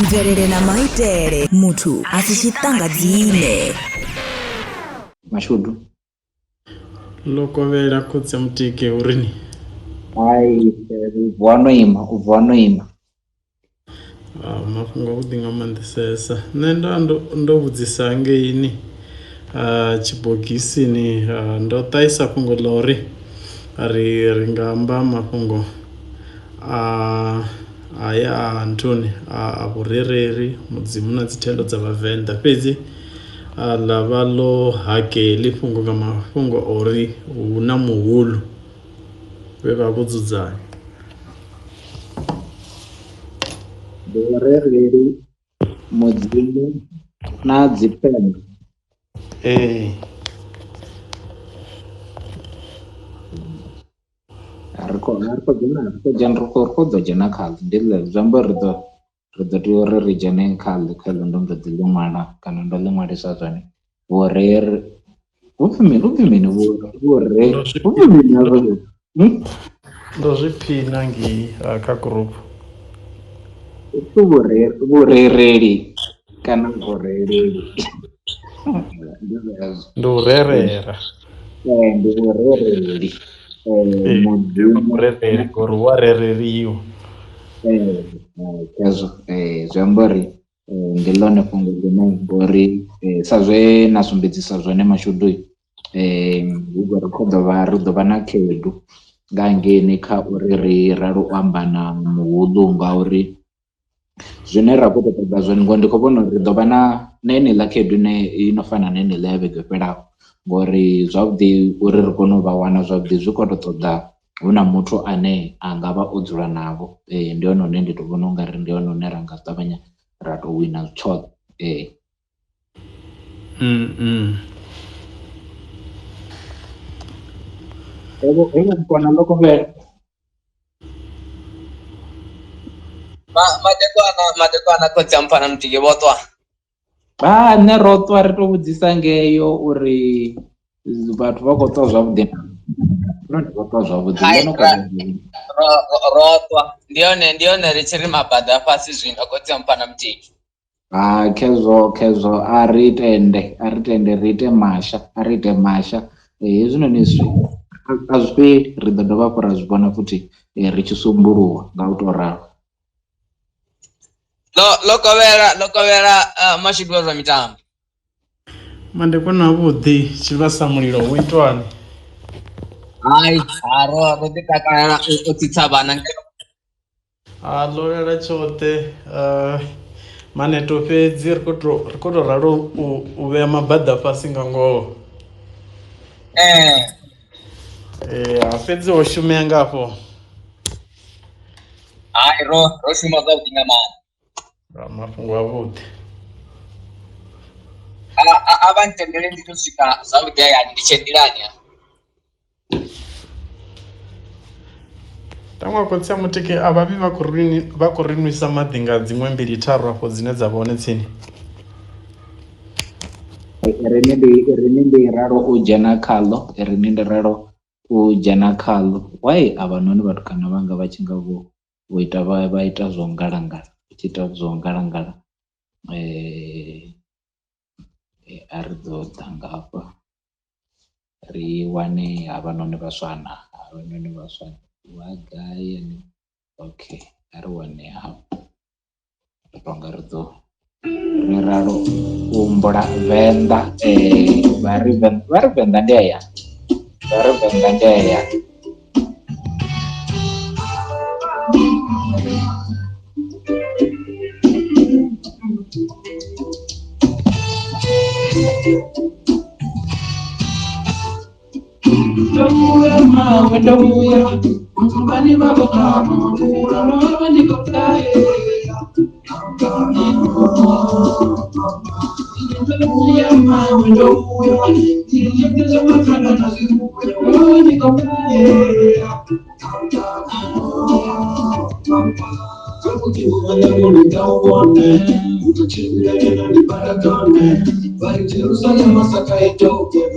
Mvelele na maitele muthu a si tshiṱangadzime. Mashudu. Ḽo kovhela khotsi a Mutiki urini. Hai, u vuwa no ima, u vuwa no ima. Ah, mafhungo avhuḓi nga maanḓesesa nṋe ndo ndo ndo vhudzisa ngeini ah, tshibogisini ah, ndo ṱahisa fhungo ḽa uri ri ri nga amba mafhungo a haya a nthuni a vhurereli mudzimu na dzithendo dza vhavenḓa fhedzi a ḽa vha ḽo hakeli fhungo nga mafhungo a uri hu na muhulu vhe vha vho dzudzanya. Vhurereli, Mudzimu na dzithendo. Ee. Ri khou ri khou dzhena ri khou dzhena ri khou ri khou ḓo dzhena khaḽo ndi ḽe zwi amba uri ri ḓo ri ḓo tea uri ri dzhene khaḽo kha ḽo ndo mbo ḓi ḽi ṅwala kana ndo ḽi ṅwalisa zwone vhurere hu pfi mini hu pfi mini vhure Ndo zwi hu pfi mini hezwo zwithu? Hmm? Ndo zwi phina ngei ah, kha group. Hu pfi vhure vhurereli kana vhureleli ndi zwezwo Ndi u rerela. ee ndi vhurereli ee Ee, ndi mudzimu vhurereli ngori hu a rereliwa. ee khezwo ee zwi amba uri ndi ḽone fhungo ḽine ngori sa zwe na sumbedzisa zwone mashudu hu ri khou ḓo vha ri ḓo vha na khaedu nga hangeini kha uri ri ralo u amba na muhuḓu ngauri zwine ra khou tou ṱoḓa zwone ngori ndi khou vhona uri ri ḓo vha na na yeneiḽa khaedu ine i no fana na yeneiḽa ya vhege yo fhelaho ngori zwavhuḓi uri ri kone u vha wana zwavhuḓi zwi khou tou ṱoḓa hu na muthu ane a nga vha o dzula navho ee ndi hone hune ndi to vhona ungari ndi hone hune ra nga ṱavhanya ra to wina tshoṱhe ee. Mm -mm. Hevho hevho mukona ḽo kovhela. Madekwana madekwana khotsi a mpfana mutiki vho ṱwa. Ah, nṋe ro ṱwa ri to vhudzisa ngeyo uri vhathu vha khou ṱwa zwavhuḓi na nahone vho ṱwa zwavhuḓi Hai, ndo no ra- ro ro ṱwa ndi hone ndi hone ri tshi ri mabada fhasi zwino khotsi a mpfana mutiki. Ha khezwo khezwo a ri tende a ri tende ri ite masha a ri ite masha hezwinoni zwi a zwi fheli ri ḓo dovha hafhu ra zwi vhona futhi ri tshi sumbuluwa nga u to ralo. Ḽo ḽo kovhela ḽo kovhela mashudu a zwa mitambo. Mandekwana avhuḓi tshivhasa mulilo hu itwani? Hai ha ro ro ḓi takalela u tsitsa vhana ngeno. Ha ḽo lala tshoṱhe maneto fhedzi ri khou tou ri khou tou ralo u vhea mabaḓa fhasi nga ngoho. Ee. Ya fhedzi ho shumea nga hafho. Hai ro ro shuma zwavhuḓi nga maanḓa. Mafhungo avhuḓi. A vha ntendele ndi to swika zwavhuḓi hayani ndi tshe nḓilani. Ṱhaṅwe khotsi a Mutiki a vha vhi vha khou ri vha khou ri nwisa maḓi nga dziṅwe mbili tharu afho dzine dza vha hone tsini. Rini ndi rini ndi ralo u dzhena khaḽo rini ndi ralo u dzhena khaḽo why avhanoni vhatukana vhanga vha tshi nga vho vho ita vha vha ita zwo ngalangala vha tshi ita zwo ngalangala a ri ḓo ḓa nga hafha. Ri wane havhanoni vhaswa na havhanoni vhaswa vha gai ane okay a ri wane hafha ri tonga ri ḓo ri ralo u humbula venḓa vha ri venḓa vha ri venḓa ndi hayani vha ri venḓa ndi hayani.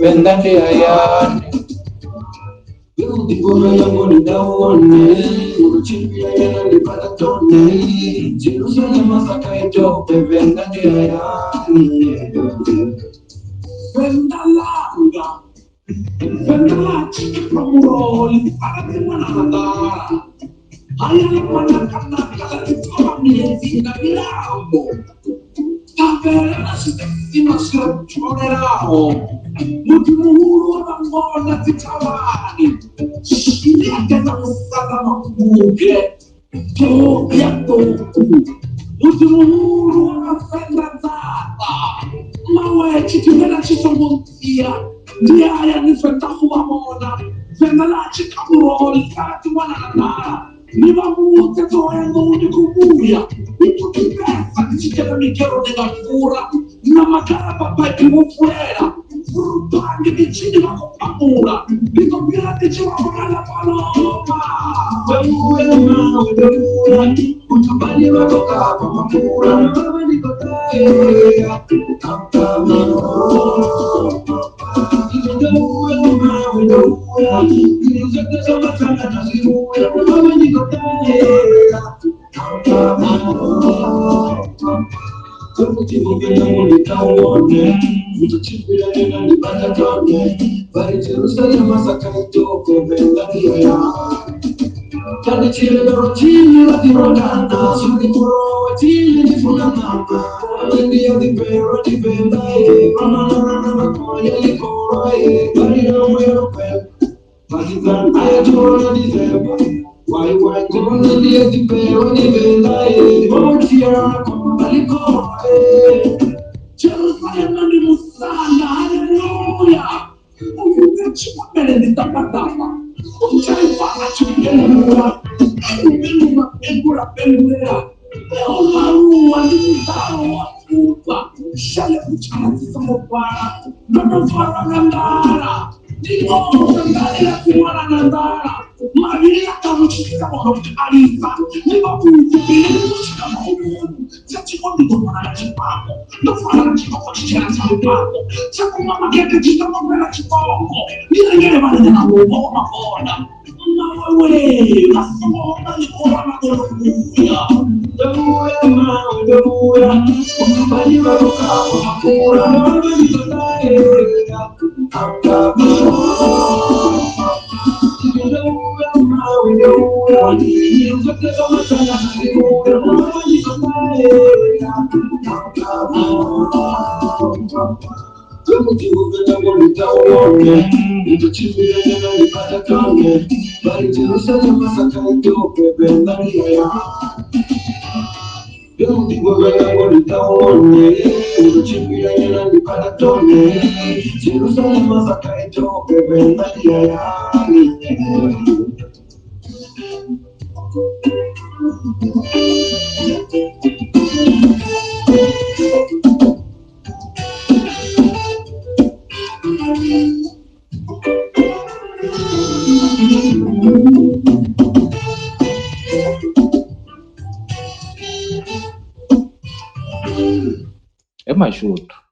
Venḓa ndi hayani.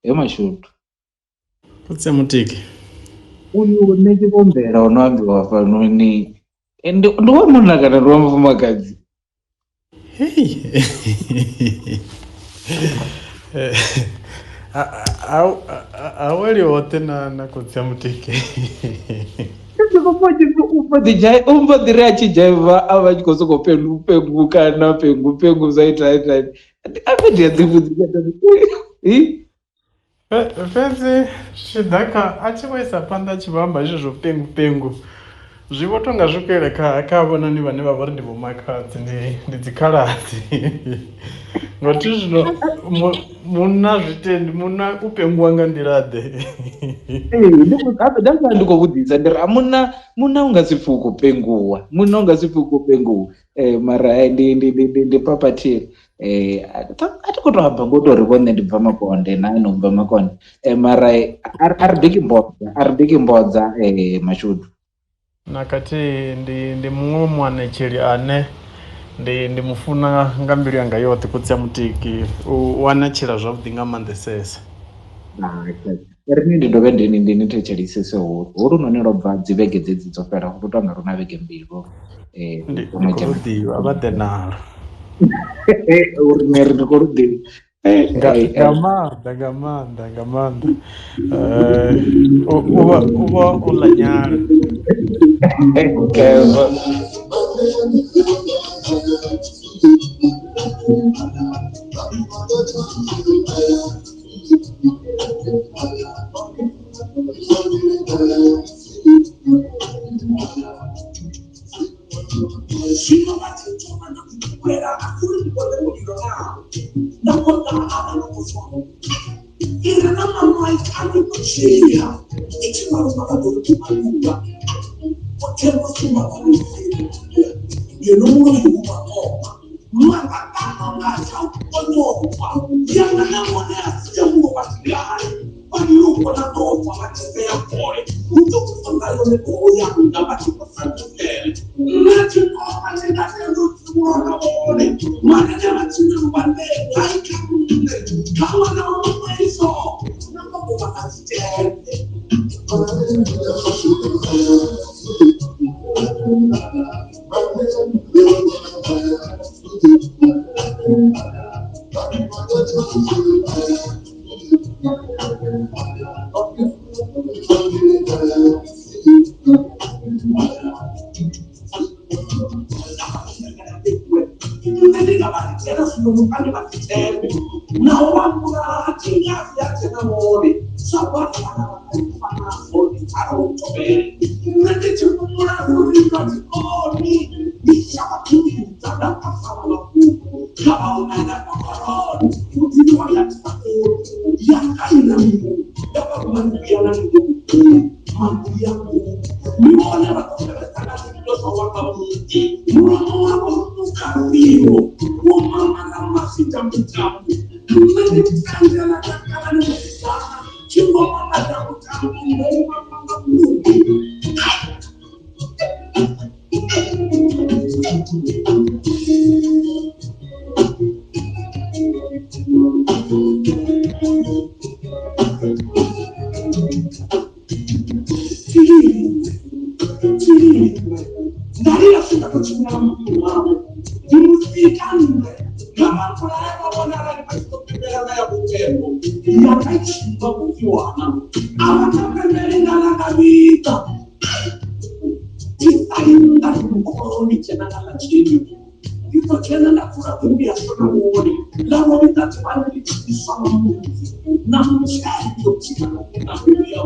Emashudu kutse mutiki uyu nṋe tshivhombela ono ambiwa hafhanoni ndi wa munna kana ndi wa mufumakadzi? Hei a weli hoṱhe na khotsi ya mutiki. U mbo ḓi ri a tshi dzhaiva a vha tshi khou sokou pengu pengu kana pengu pengu zwa ita ita afhe ndi a ḓi vhudzisa Fhedzi zwi tshi ḓa kha a tshi vho isa phanḓa a tshi vho amba hezwi zwo pengu pengu zwi vho tonga zwi khou yela kha havhononi vhane vha vha uri ndi vho makhadzi ndi dzikhaladzi ngori zwino munna zwi tendi munna u penguwa nga nḓila ḓe. Ee, ndi ndi khou vhudzisa ndi ri a munna munna u nga si pfhi u khou penguwa, munna u nga si pfhi u khou penguwa mara ndi papathiri a thi khou tou amba ngo tou ri vho nṋe ndi bva Makonde na ene u bva Makonde mara a ri biki mbodza a ri biki mbodza mashudu. Na khathihi ndi muṅwe muanetsheli ane ndi mufuna nga mbilu yanga yoṱhe khotsi ya mutiki u anetshela zwavhuḓi nga maanḓesesa. Ri ndi dovhe ndi ni thetshelisese holu noni lwo bva dzi vhege dzedzi dzo fhela lu tonga lu na vhege mbili vho Ndi khou lu ḓivha vha ḓe nalo. Uri ne ri khou lu ḓivha. Nga maanḓa nga maanḓa nga maanḓa u vha o ḽa nyala. Khezwo. Zwino vha tshi thoma nda ṱuṱuwela uri ndi kone u lilo navho nda konḓa avha na kuzwa i re na maṋo kani kutshila i tshi vhaluma vha ḓo ri maluvha vhoṱhe vho sumba vha ngeno muloi hu makoma mavhakano nga tsha u ponyoka yanga na vhone a si ya mulo vha tshigale vha lukwa na ḓofa vha tshi sea kole hu ḓo kufa yone ṱhoho yanga vha tshi khou sandukele nṋe tshikoma tshi nga tendo tsimuwa na vhone ṅwanene vha tshine vha ndenga i kha nṋe kha ṅwana wa mumaiso na mafhungo a si tende. Nṋe ndi nga vha dzhena zwino muṱani vha si tende naho vha mbulaha thi nga si ya dzhena vhone zwa vhana vhana vha nazwo ndi pfala u thobele nṋe ndi tshi humbula uri zwa tshikoni ndi shavha khumidza nda pasala mafhungo kha vha humele mokoroni mudzimu wa ya tsakoni ya kaina mbilu nda vha mandu ya na ndi mandu ya ndi vhone vha ḓo fhelesa nga zwililo zwa wanga muḓi mulomo wavho ukafhiwo wo mama na masitambutambu nṋe ndi tandela takala ni musidzana tshingoma nga tambutambu ngoma nga muḓi. Ndalila singato tshimbila muḓini wavho ndi musika nṋe nga mapulaya vha vhona arali vha tshi ḓo pembela na ya vhutembo yanga i tshi bva vhuiwana a vha nga pembeli nga ḽanga vhiḓa ndisainda mukoloni dzhena nga ḽa tshini ndi ḓo dzhena nda dzula gumbi ya shona vhone ḽa vho vhiḓa ḓuvhani ḽi tshi ḓiswa nga mudzi na mutshelo tshika na mbilu ya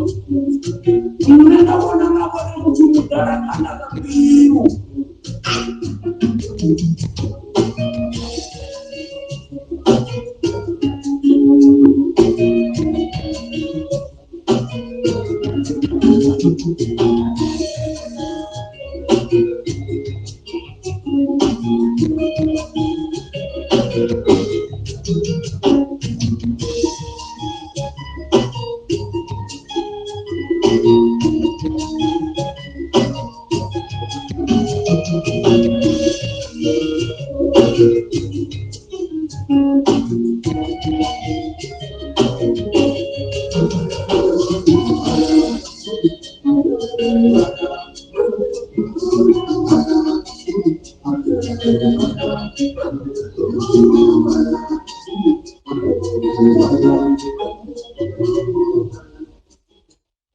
nṋe nda vhona nga vhone muthu mudala kana na mbilu.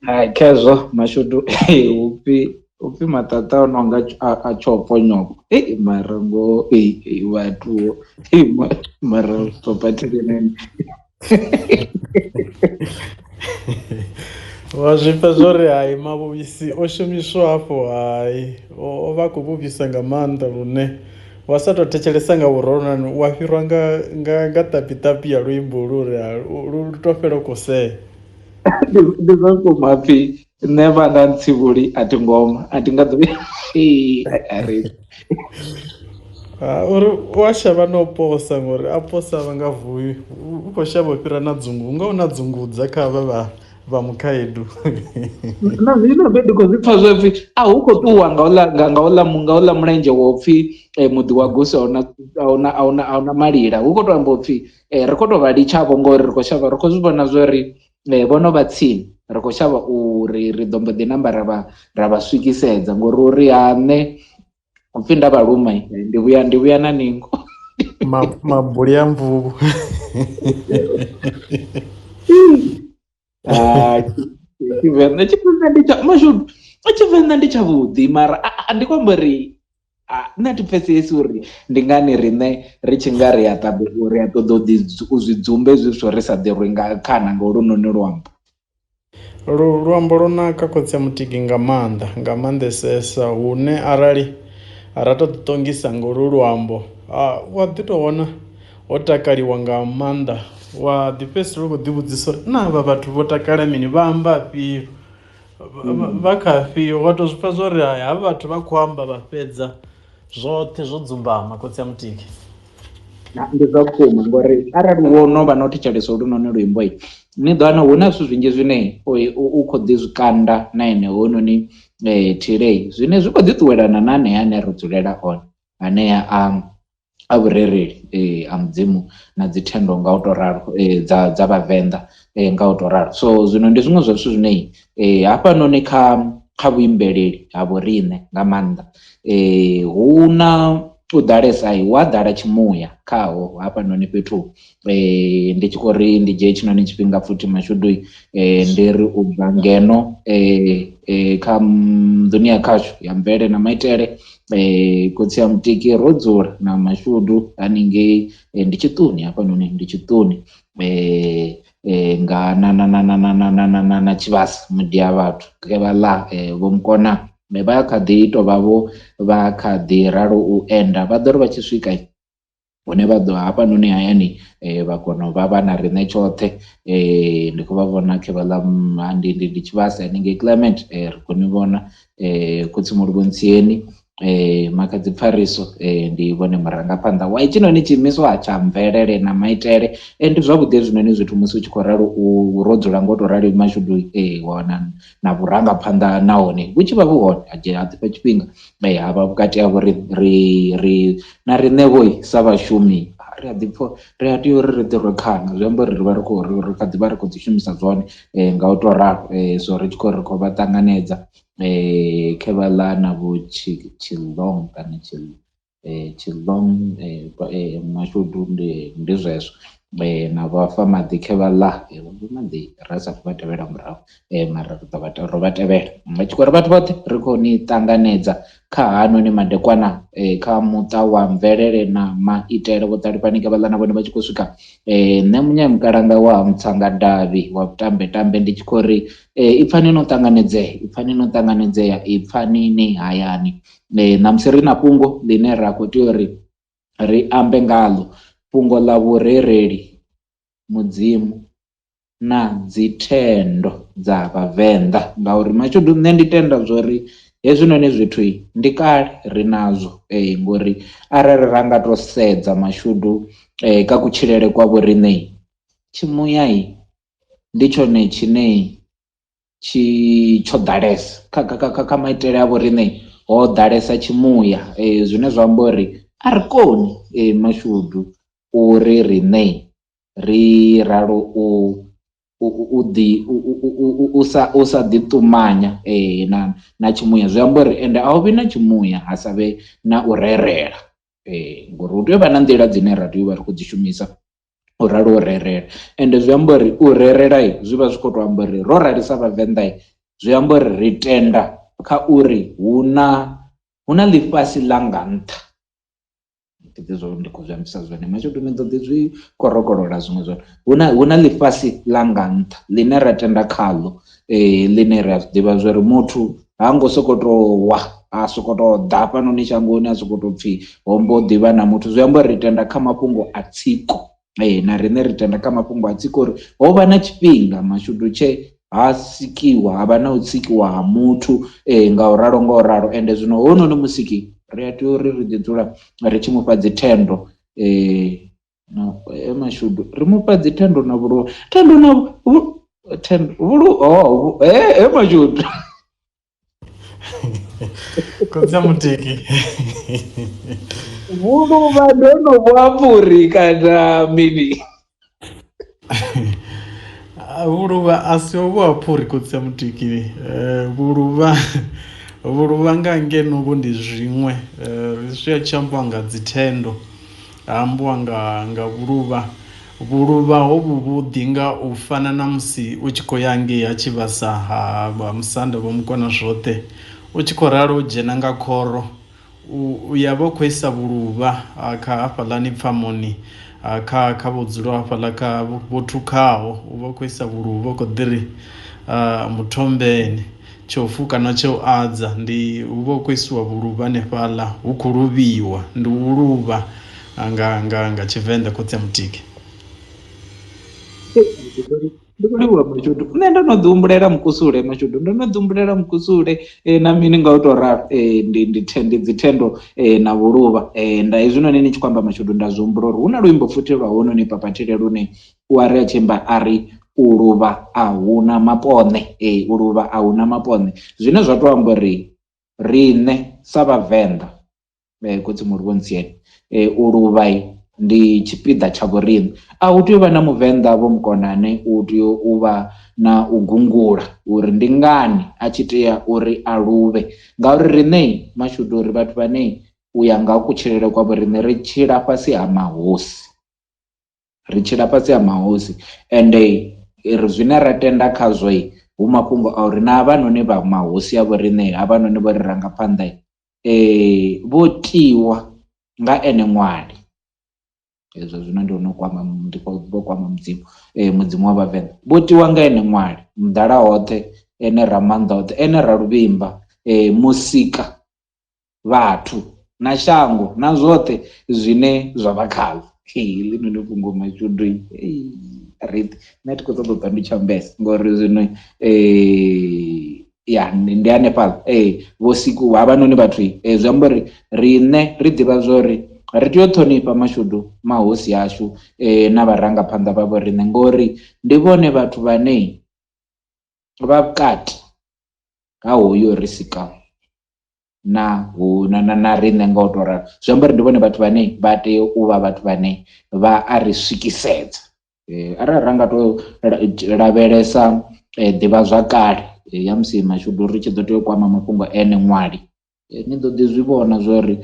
Hai khezwo mashudu upfi maṱaṱa o nonga a tshoponyoka mara ngo vhathu mara papathikenene wa zwipfa zwori hai mavhuvhisi o shumiswa hafho hai o vha khou vhuvhisa nga maanḓa lune wa sa tou thetshelesa nga vhuronwane u a fhirwa nga ṱapiṱapi ya luimbo lu uri lu to fhela u khou sea. Ndi zwa vhukuma pfhi nṋe vha nga ntsivhuli a thi ngoma a thi nga ḓo ari uri u a shavha na u posa ngori a posa vha nga vuwi u khou shavha u fhira na dzungu unga u na dzungudza kha vha vha mukhaedu. Na zwino ndi khou zwi pfa zwo pfhi a hu khou ṱuwa nga uḽa mulenzhe wo pfhi muḓi wa Gusi a una malila hu khou to amba upfhi ri khou to vha litshavho ngori ri khou shavha ri khou zwi vhona zwori Vho no vha tsini, ri khou shavha uri ri ḓo mbo ḓi namba ra vha swikisedza ngori uri ha nṋe upfhi nda vha luma ndi vhuya na ningo. Mabuli a mvuvhu. Tshivenḓa ndi tsha mashudu, Tshivenḓa ndi tshavhuḓi mara ndi khou amba uri nṋe a thi pfhesesi uri ndi ngani riṋe ri tshi nga ri a ri a ṱoḓa u zwi dzumba hezwi zwithu ri sa ḓi rwi nga khana nga holunoni luambo. Luambo lwo naka khotsi a mutiki nga maanḓa nga maanḓesesa hune arali ra to ḓi ṱongisa nga holu luambo wa ḓi to wana ho takaliwa nga maanḓa wa ḓi fhedzisela u khou ḓi vhudzisa uri naa avha vhathu vho takala mini vha amba afhio vha kha afhio wa to zwi pfha zwa uri hai havha vhathu vha khou amba vha fhedza zwoṱhe zwo dzumbama khotsi a mutiki. Ndi zwa vhukuma ngori arali wo no vha no thetshelesa holunoni luimbo ni ḓo wana hu na zwithu zwinzhi zwine u khou ḓi zwi kanda na ene hoyunoni Thilei zwine zwi khou ḓi ṱuwelana na anea ane ra dzulela one anea a vhurereli a mudzimu na dzi thendo nga u to ralo dza vhavenḓa nga u to ralo. So zwino ndi zwiṅwe zwa zwithu zwine hafhanoni kha vhuimbeleli ha vhoriṋe nga maanḓa hu na u ḓalesa hu a ḓala tshimuya khaho hafhanoni fhethu. Ndi tshi khou ri ndi dzhie tshinoni tshifhinga futhi mashudu ndi ri u bva ngeno kha nḓuni ya khashu ya mvele na maitele khotsi a mutiki ro dzula na mashudu haningei ndi tshiṱuni hafhanoni ndi tshiṱuni nga na na na na na na na na na na Tshivhasa mudia vhathu khevhaḽa vho mukona vha kha ḓi tovha vho vha kha ḓi ralo u enda vha ḓo ri vha tshi swika hune vha ḓo hafhanoni hayani vha kona u vha vha na riṋe tshoṱhe. Ndi khou vha vhona khevhaḽa ndi Tshivhasa haningei Clement ri khou ni vhona khotsi Mulivho Ntsieni Makhadzi Pfariso ndi vhone murangaphanḓa wa hetshinoni tshiimiswa tsha mvelele na maitele. Ndi zwavhuḓi hezwinoni zwithu musi u tshi khou ralo u ro dzula ngo to rali mashudu wa wana na vhurangaphanḓa nahone vhu tshi vha vhu hone ha dzhia ha ḓifha tshifhinga ha vha vhukati ha vho ri ri na riṋe vho sa vhashumi ri a ḓi pfha ri a tea uri ri ḓi rwe khana zwi amba uri ri vha ri khou ri kha ḓi vha ri khou ḓi shumisa zwone nga u to ralo so ri tshi khou ri khou vha ṱanganedza khevhaḽa na vho Tshilong kana Tshilong mashudu ndi zwezwo na vhafamaḓi khevhaḽa vhafamaḓi ra sa khou vha tevhela murahu mara ri ḓo vha ro vha tevhela nga tshi khou ri vhathu vhoṱhe ri khou ni ṱanganedza kha hanoni madekwana kha muṱa wa mvelele na maitele vho ṱalifhani khevhaḽa na vhone vha tshi khou swika. Nṋe muṋe mukalanga wa Mutsanga Davhi wa vhutambe tambe ndi tshi khou ri ipfani no ṱanganedzea, ipfani no ṱanganedzea, ipfani ni hayani. Ṋamusi ri na fhungo ḽine ra khou tea uri ri ambe ngaḽo, fhungo ḽa vhurereli mudzimu na dzi thendo dza vhavenḓa ngauri mashudu nṋe ndi tenda zwori hezwinoni zwithu ndi kale ri nazwo ngori arali ra nga to sedza mashudu kha kutshilele kwa vhoriṋe tshimuya ndi tshone tshine tshi tsho ḓalesa kha kha kha maitele a vhoriṋe ho ḓalesa tshimuya zwine zwa amba uri a ri koni mashudu uri riṋe ri ralo u ḓi u sa ḓi ṱumanya na tshimuya zwi amba uri ende a hu vhi na tshimuya ha sa vhe na u rerela ngori hu tea u vha na nḓila dzine ra tea u vha ri khou dzi shumisa u ralo u rerela ende zwi amba uri u rerela zwi vha zwi khou to amba uri ro rali sa vhavenḓa zwi amba uri ri tenda kha uri hu na ḽifhasi ḽa nga nṱha. Ndi zwo ndi khou zwi ambisa zwone mashudu ni ḓo ḓi zwi korokolola zwiṅwe zwone. Hu na ḽifhasi ḽa nga nṱha ḽine ra tenda khaḽo ḽine ra zwi ḓivha zwori muthu ha ngo sokou to wa a sokou to ḓa hafhanoni shangoni a sokou to pfhi ho mbo ḓivha na muthu zwi amba uri ri tenda kha mafhungo a tsiko. Na riṋe ri tenda kha mafhungo a tsiko uri ho vha na tshifhinga mashudu tshe ha sikiwa ha vha na u tsikiwa ha muthu nga u ralo nga u ralo ende zwino hounoni musiki ri a tea uri ri ḓi dzula ri tshi mufha dzi thendo mashudu ri mufha dzi thendo na vhulu thendo na thendo vhulu oh mashudu Khotsi a mutiki vhuluvha ndo no vhu amba uri kana mini. Vhuluvha a si hovhu ha phuri khotsi a mutiki vhuluvha vhuluvha nga ngeno vho ndi zwiṅwe ri tshi tshi ambiwa nga dzi thendo ha ambiwa nga nga vhuluvha vhuluvha hovhu vhuḓi nga u fana na musi u tshi khou ya ngei ha Tshivhasa ha musanda vho mukona zwoṱhe u tshi khou ralo u dzhena nga khoro u ya vha u khou isa vhuluvha kha hafhaḽani pfamoni kha kha vhudzulo hafhaḽa kha vho thukhaho u vha u khou isa vhuluvha u khou ḓi ri muthombeni tsho fuka na tsho adza ndi hu vha hu khou isiwa vhuluvha hanefhaḽa hu khou luvhiwa ndi u luvha nga nga nga tshivenḓa khotsi a mutiki. Ndi khou livhuwa mashudu nṋe ndo no ḓi humbulela mukusule mashudu ndo no ḓi humbulela mukusule na mini nga u to ralo ndi ndi ndi dzi thendo na vhuluvha nda hezwinoni ni tshi khou amba mashudu nda zwi humbula uri hu na luimbo futhi lwa hounoni papathile lune u a ri a tshi imba a ri u luvha a huna mapoṋe u luvha a huna mapoṋe zwine zwa to amba uri riṋe sa vhavenḓa khotsi Mulivho Ntsieni u luvha ndi tshipiḓa tsha vhoriṋe a hu tea u vha na muvenḓa vho mukonane u tea u vha na u gungula uri ndi ngani a tshi tea uri a luvhe ngauri riṋe mashudu uri vhathu vhane u ya nga kutshilele kwa vhoriṋe ri tshila fhasi ha mahosi. Ri tshila fhasi ha mahosi ende ri zwine ra tenda khazwo hu mafhungo a uri na havhanoni vha mahosi a vho riṋe havhanoni vho ri rangaphanḓa vho tiwa nga ene ṅwali hezwo zwino ndi no kwama ndi khou kwama mudzimu mudzimu wa vhavenḓa vho tiwa nga ene ṅwali muḓala hoṱhe ene ramaanḓa oṱhe ene ra luvhimba musika vhathu na shango na zwoṱhe zwine zwa vha khaḽo. Heḽinoni fhungo mashudu ri nṋe thi khou ṱoḓa u ṱwa ndi tshi ambesa ngori zwino ya ndi hanefhaḽa vho siku havhanoni vhathu zwi amba uri riṋe ri ḓivha zwori ri tea u ṱhonifha mashudu mahosi ashu na vharangaphanḓa vha vho riṋe ngori ndi vhone vhathu vhane vha vhukati ha hoyo ri sikaho na hu na na na riṋe nga u to ralo zwi amba uri ndi vhone vhathu vhane vha tea u vha vhathu vhane vha a ri swikisedza arali ra nga to lavhelesa ḓivhazwakale ya musi mashudu ri tshi ḓo tea u kwama mafhungo ene ṅwali ni ḓo ḓi zwi vhona zwori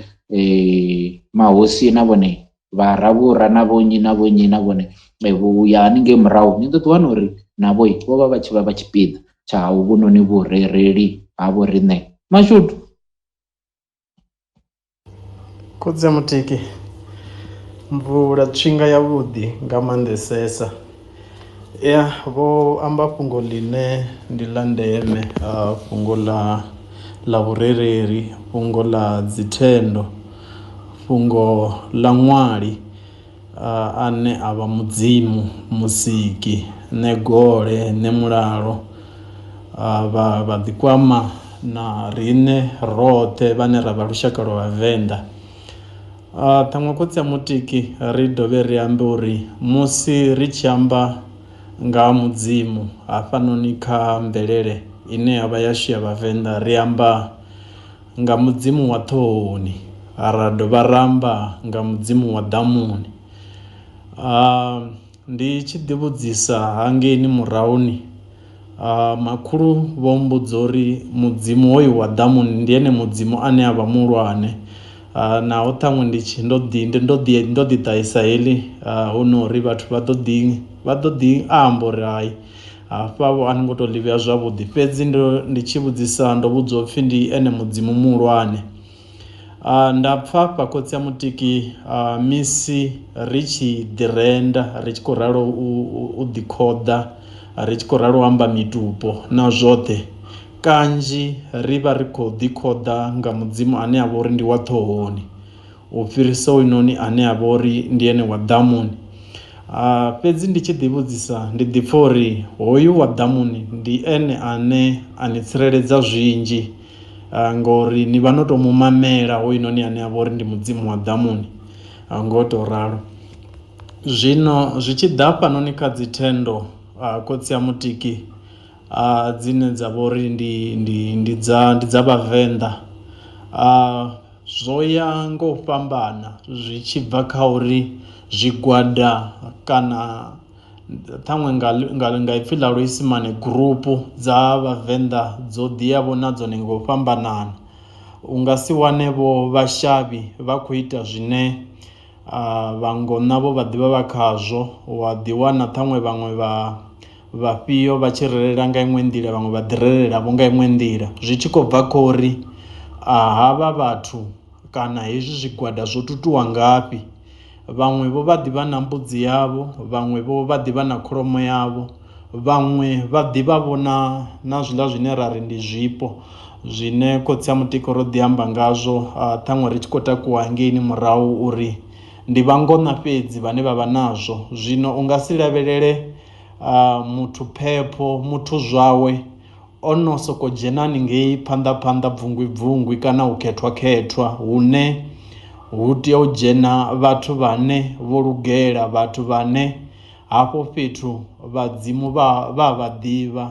mahosi na vhone vha ravhura na vhonnyi na vhonnyi na vhone vhuya haningei murahu ni ḓo ḓi wana uri navho vho vha vha tshi vha vha tshipiḓa tsha hovhunoni vhurereli ha vho riṋe mashudu. Khotsi a Mutiki, mvula tswinga yavhuḓi nga maanḓesesa ya vho amba fhungo ḽine ndi ḽa ndeme fhungo ḽa ḽa vhurereli fhungo ḽa dzi thendo fhungo ḽa ṅwali. Ane a vha Mudzimu Musiki, Nṋe Gole, Nṋe Mulalo, vha vha ḓi kwama na riṋe roṱhe vhane ra vha lushaka lwa Vhavenḓa. Ṱhaṅwe khotsi a Mutiki ri dovhe ri ambe uri musi ri tshi amba nga ha Mudzimu hafhanoni kha mvelele ine ya vha yashu ya Vhavenḓa ri amba nga mudzimu wa ṱhohoni ra dovha ra amba nga mudzimu wa ḓamuni. Ndi tshi ḓi vhudzisa hangeini murahuni makhulu vho mmbudza uri mudzimu hoyu wa ḓamuni ndi ene mudzimu ane avha muhulwane naho ṱhaṅwe ndi tshi ndo ḓi ndo ḓi ndo ḓi ṱahisa heḽi hu no uri vhathu vha ḓo ḓi vha ḓo ḓi amba uri hai. Hafha vho a ni ngo to ḽi vhea zwavhuḓi fhedzi ndo ndi tshi vhudzisa ndo vhudzwa upfhi ndi ene mudzimu muhulwane. Nda pfha hafha khotsi a mutiki misi ri tshi ḓi renda ri tshi khou ralo u ḓi khoḓa ri tshi khou ralo u amba mitupo na zwoṱhe kanzhi ri vha ri khou ḓi khoḓa nga mudzimu ane avha uri ndi wa ṱhohoni. U fhirisa hoyunoni ane a vha uri ndi ene wa ḓamuni. Fhedzi ndi tshi ḓi vhudzisa ndi ḓi pfha uri hoyu wa ḓamuni ndi ene ane a ni tsireledza zwinzhi ngori ni vha no to mu mamela hoyunoni ane a vha uri ndi mudzimu wa ḓamuni ngo to ralo. Zwino zwi tshi ḓa hafhanoni kha dzi thendo khotsi a mutiki dzine dza vha uri ndi ndi ndi dza ndi dza vhavenḓa. Zwo ya nga u fhambana zwi tshi bva kha uri zwigwada kana Ṱhaṅwe nga nga nga ipfhi ḽa luisimane gurupu dza vhavenḓa dzo ḓi ya vho na dzone nga u fhambanana. U nga si wane vho vhashavhi vha khou ita zwine vhangona vho vha ḓivha vha khazwo wa ḓi wana ṱhaṅwe vhaṅwe vha vhafhio vha tshi relela nga iṅwe nḓila vhaṅwe vha ḓi relela vho nga iṅwe nḓila zwi tshi khou bva khori havha vhathu kana hezwi zwigwada zwo tutuwa ngafhi. Vhaṅwe vho vha ḓivha na mbudzi yavho, vhaṅwe vho vha ḓivha na kholomo yavho, vhaṅwe vha ḓivha vho na na zwiḽa zwine ra ri ndi zwipo zwine khotsi a mutiko ro ḓi amba ngazwo ṱhaṅwe ri tshi khou takuwa hangeini murahu uri ndi vhangona fhedzi vhane vha vha nazwo. Zwino u nga si lavhelele muthu phepho muthu zwawe o no sokou dzhena haningei phanḓa phanḓa bvungwi bvungwi kana u khethwa khethwa hune hu tea u dzhena vhathu vhane vho lugela vhathu vhane hafho fhethu vhadzimu vha vha vha ḓivha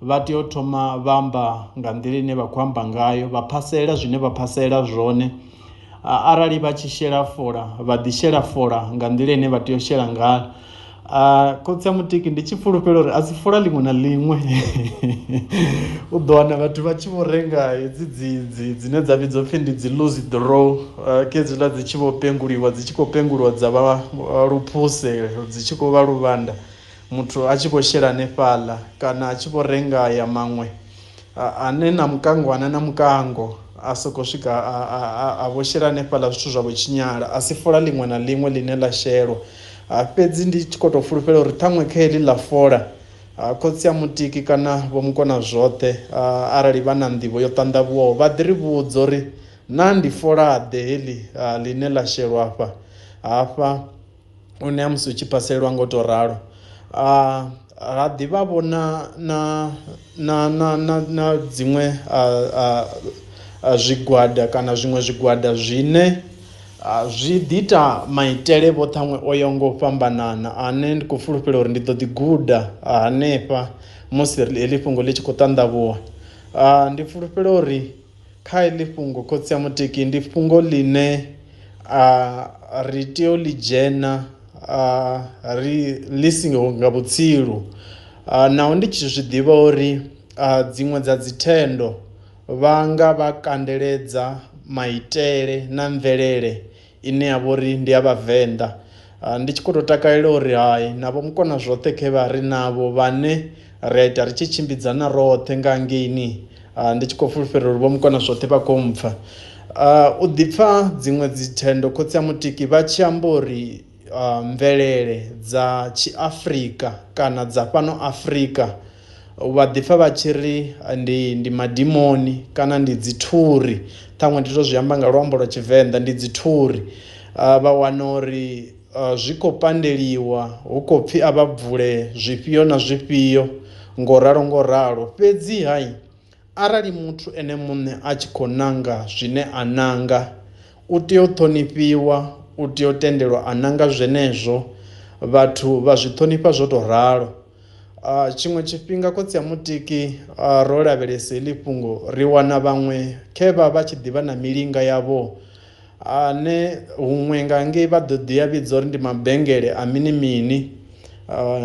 vha tea u thoma vha amba nga nḓila ine vha khou amba ngayo vha phasela zwine vha phasela zwone arali vha tshi shela fola vha ḓi shela fola nga nḓila ine vha tea u shela ngayo. Khotsi a mutiki ndi tshi fulufhela uri a si fola ḽiṅwe na ḽiṅwe u ḓo wana vhathu vha tshi vho renga hedzi dzi dzi dzine dza vhidzwa upfhi ndi dzi loose draw khedzila dzi tshi vho penguliwa dzi tshi khou penguliwa dza vha luphuse dzi tshi khou vha luvhanda muthu a tshi vho shela hanefhaḽa kana a tshi vho renga ya maṅwe ane na mukango ana na mukango a soko swika a vho shela hanefhaḽa zwithu zwa vho tshinyala a si fola ḽiṅwe na ḽiṅwe ḽine ḽa shelwa fhedzi ndi tshi khou tou fulufhela uri ṱhaṅwe kha heḽi ḽa fola khotsi a mutiki kana vho mukona zwoṱhe arali vha na nḓivho yo ṱanḓavhuwaho vha ḓi ri vhudza uri naa ndi fola ḓe heḽi ḽine ḽa shelwa afha hafha une ha musi u tshi phaselwa ngo to ralo ha ḓivha vho na na na na na na dziṅwe zwigwada kana zwiṅwe zwigwada zwine zwi ḓi ita maitele vho ṱhaṅwe o yaho nga u fhambanana ane ndi khou fulufhela uri ndi ḓo ḓi guda hanefha musi heḽi fhungo ḽi tshi khou ṱanḓavhuwa. Ndi fulufhela uri kha heḽi fhungo khotsi a mutiki ndi fhungo ḽine ri tea u ḽi dzhena ri ḽi singo nga vhutsilu naho ndi tshi zwiḓivha uri dziṅwe dza dzi thendo vha nga vha kandeledza maitele na mvelele ine ya vha uri ndi ya vhavenḓa. Ndi tshi khou tou takalela uri hai na vho mukona zwoṱhe khe vha ri navho vhane ri a ita ri tshi tshimbidzana roṱhe nga hangeini ndi tshi khou fulufhela uri vho mukona zwoṱhe vha khou mpfa. U ḓipfa dziṅwe dzi thendo khotsi a mutiki vha tshi amba uri mvelele dza tshiafrika kana dza fhano Afrika vha ḓipfa vha tshi ri ndi ndi madimoni kana ndi dzi thuri ṱhaṅwe ndi to zwi amba nga luambo lwa tshivenḓa ndi dzi thuri vha wana uri zwi khou pandeliwa hu khou pfhi a vha bvule zwifhio na zwifhio ngo ralo ngo ralo fhedzi hai Arali muthu ene muṋe a tshi khou nanga zwine a nanga, u tea u ṱhonifhiwa, u tea u tendelwa a nanga zwenezwo, vhathu vha zwi ṱhonifha zwo tou ralo. Tshiṅwe tshifhinga khotsi a mutiki ro lavhelesa heḽi fhungo ri wana vhaṅwe khevha vha tshi ḓivha na milinga yavho ane huṅwe nga ngei vha ḓo ḓi a vhidza uri ndi mabengele a mini mini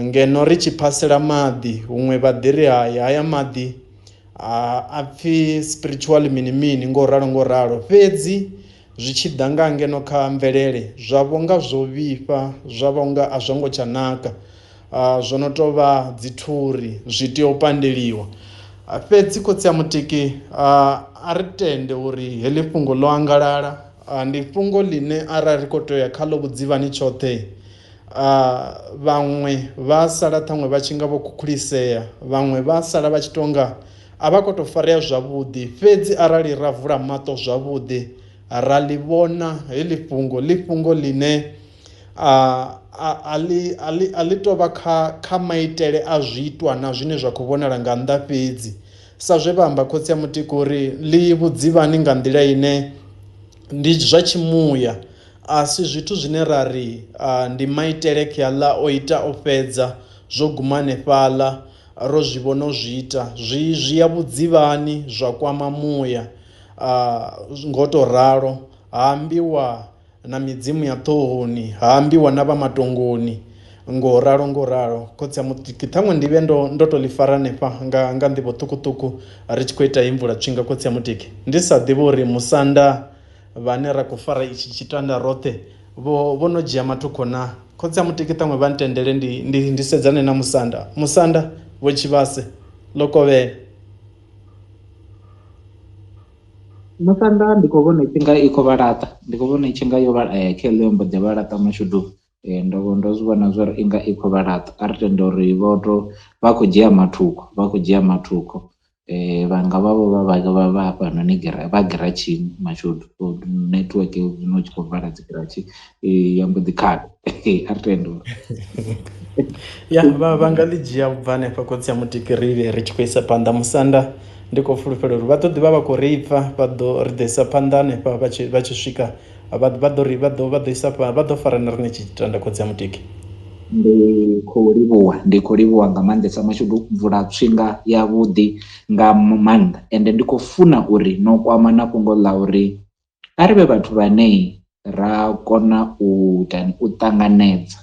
ngeno ri tshi phasela maḓi huṅwe vha ḓi ri hai haya maḓi a pfhi spiritual mini mini ngo ralo ngo ralo fhedzi zwi tshi ḓa nga ngeno kha mvelele zwa vho nga zwo vhifha zwa vho nga a zwo ngo tsha naka zwo no tou vha dzithuri zwi tea u pandeliwa fhedzi khotsi a mutiki a ri tende uri heḽi fhungo ḽo angalala ndi fhungo ḽine arali ri khou tea uya khaḽo vhudzivhani tshoṱhe Vhaṅwe vha sala ṱhaṅwe vha tshi nga vho khukhulisea, vhaṅwe vha sala vha tshi tou nga a vha khou tou farea zwavhuḓi. Fhedzi arali ra vula maṱo zwavhuḓi ra ḽi vhona heḽi fhungo, ḽi fhungo ḽine a ḽi a ḽi a ḽi tou vha kha kha maitele a zwiitwa na zwine zwa khou vhonala nga nnḓa fhedzi. Sa zwe vha amba khotsi a Mutiki uri ḽi vhudzivhani nga nḓila ine ndi zwa tshimuya. A si zwithu zwine ra ri ndi maitele kheaḽa o ita o fhedza, zwo guma hanefhaḽa, ro zwi vhona o zwi ita. Zwi zwi ya vhudzivhani zwa kwama muya ngo tou ralo. Ha ambiwa na midzimu ya ṱhohoni, ha ambiwa na vha matongoni. Ngo ralo ngo ralo khotsi a mutiki ṱhaṅwe ndi vhe ndo ndo to ḽi fara hanefha nga nga nḓivho ṱhukhuṱhukhu ri tshi khou ita imvula tswinga khotsi a mutiki ndi sa ḓivhi uri musanda vhane ra khou fara itshi tshitanda roṱhe vho vho no dzhia mathukho na khotsi a mutiki ṱhaṅwe vha ntendele ndi ndi ndi sedzane na musanda musanda vho tshivhase ḽo kovhela. Musanda ndi khou vhona i tshi nga i khou vha laṱa ndi khou vhona i tshi nga yo vha kha heḽo mbo ḓi vha laṱa mashudu ndo ndo zwi vhona zwori i nga i khou vha laṱa a ri tende uri vho to vha khou dzhia mathukho vha khou dzhia mathukho vha nga vha vho vha vha vha hafhanoni vha giratshini mashudu netiweke zwino u tshi khou vala dzi giratshi ya mbo ḓi khaṱha a ri tende uri ya vha vha nga ḽi dzhia ubva hanefha khotsi ya mutiki ri vhe ri tshi khou isa phanḓa musanda ndi khou fulufhela uri vha ḓo ḓi vha vha khou ri pfa vha ḓo ri ḓo isa phanḓa hanefha vha tshi vha tshi swika vha vha ḓo ri vha ḓo vha ḓo isa vha ḓo fara na riṋe tshitanda khotsi ya mutiki. Ndi khou livhuwa ndi khou livhuwa nga maanḓesa mashudu mvula tswinga ya vhuḓi nga maanḓa ende ndi khou funa uri no kwama na fhungo ḽa uri a ri vhe vhathu vhane ra kona u itani u ṱanganedza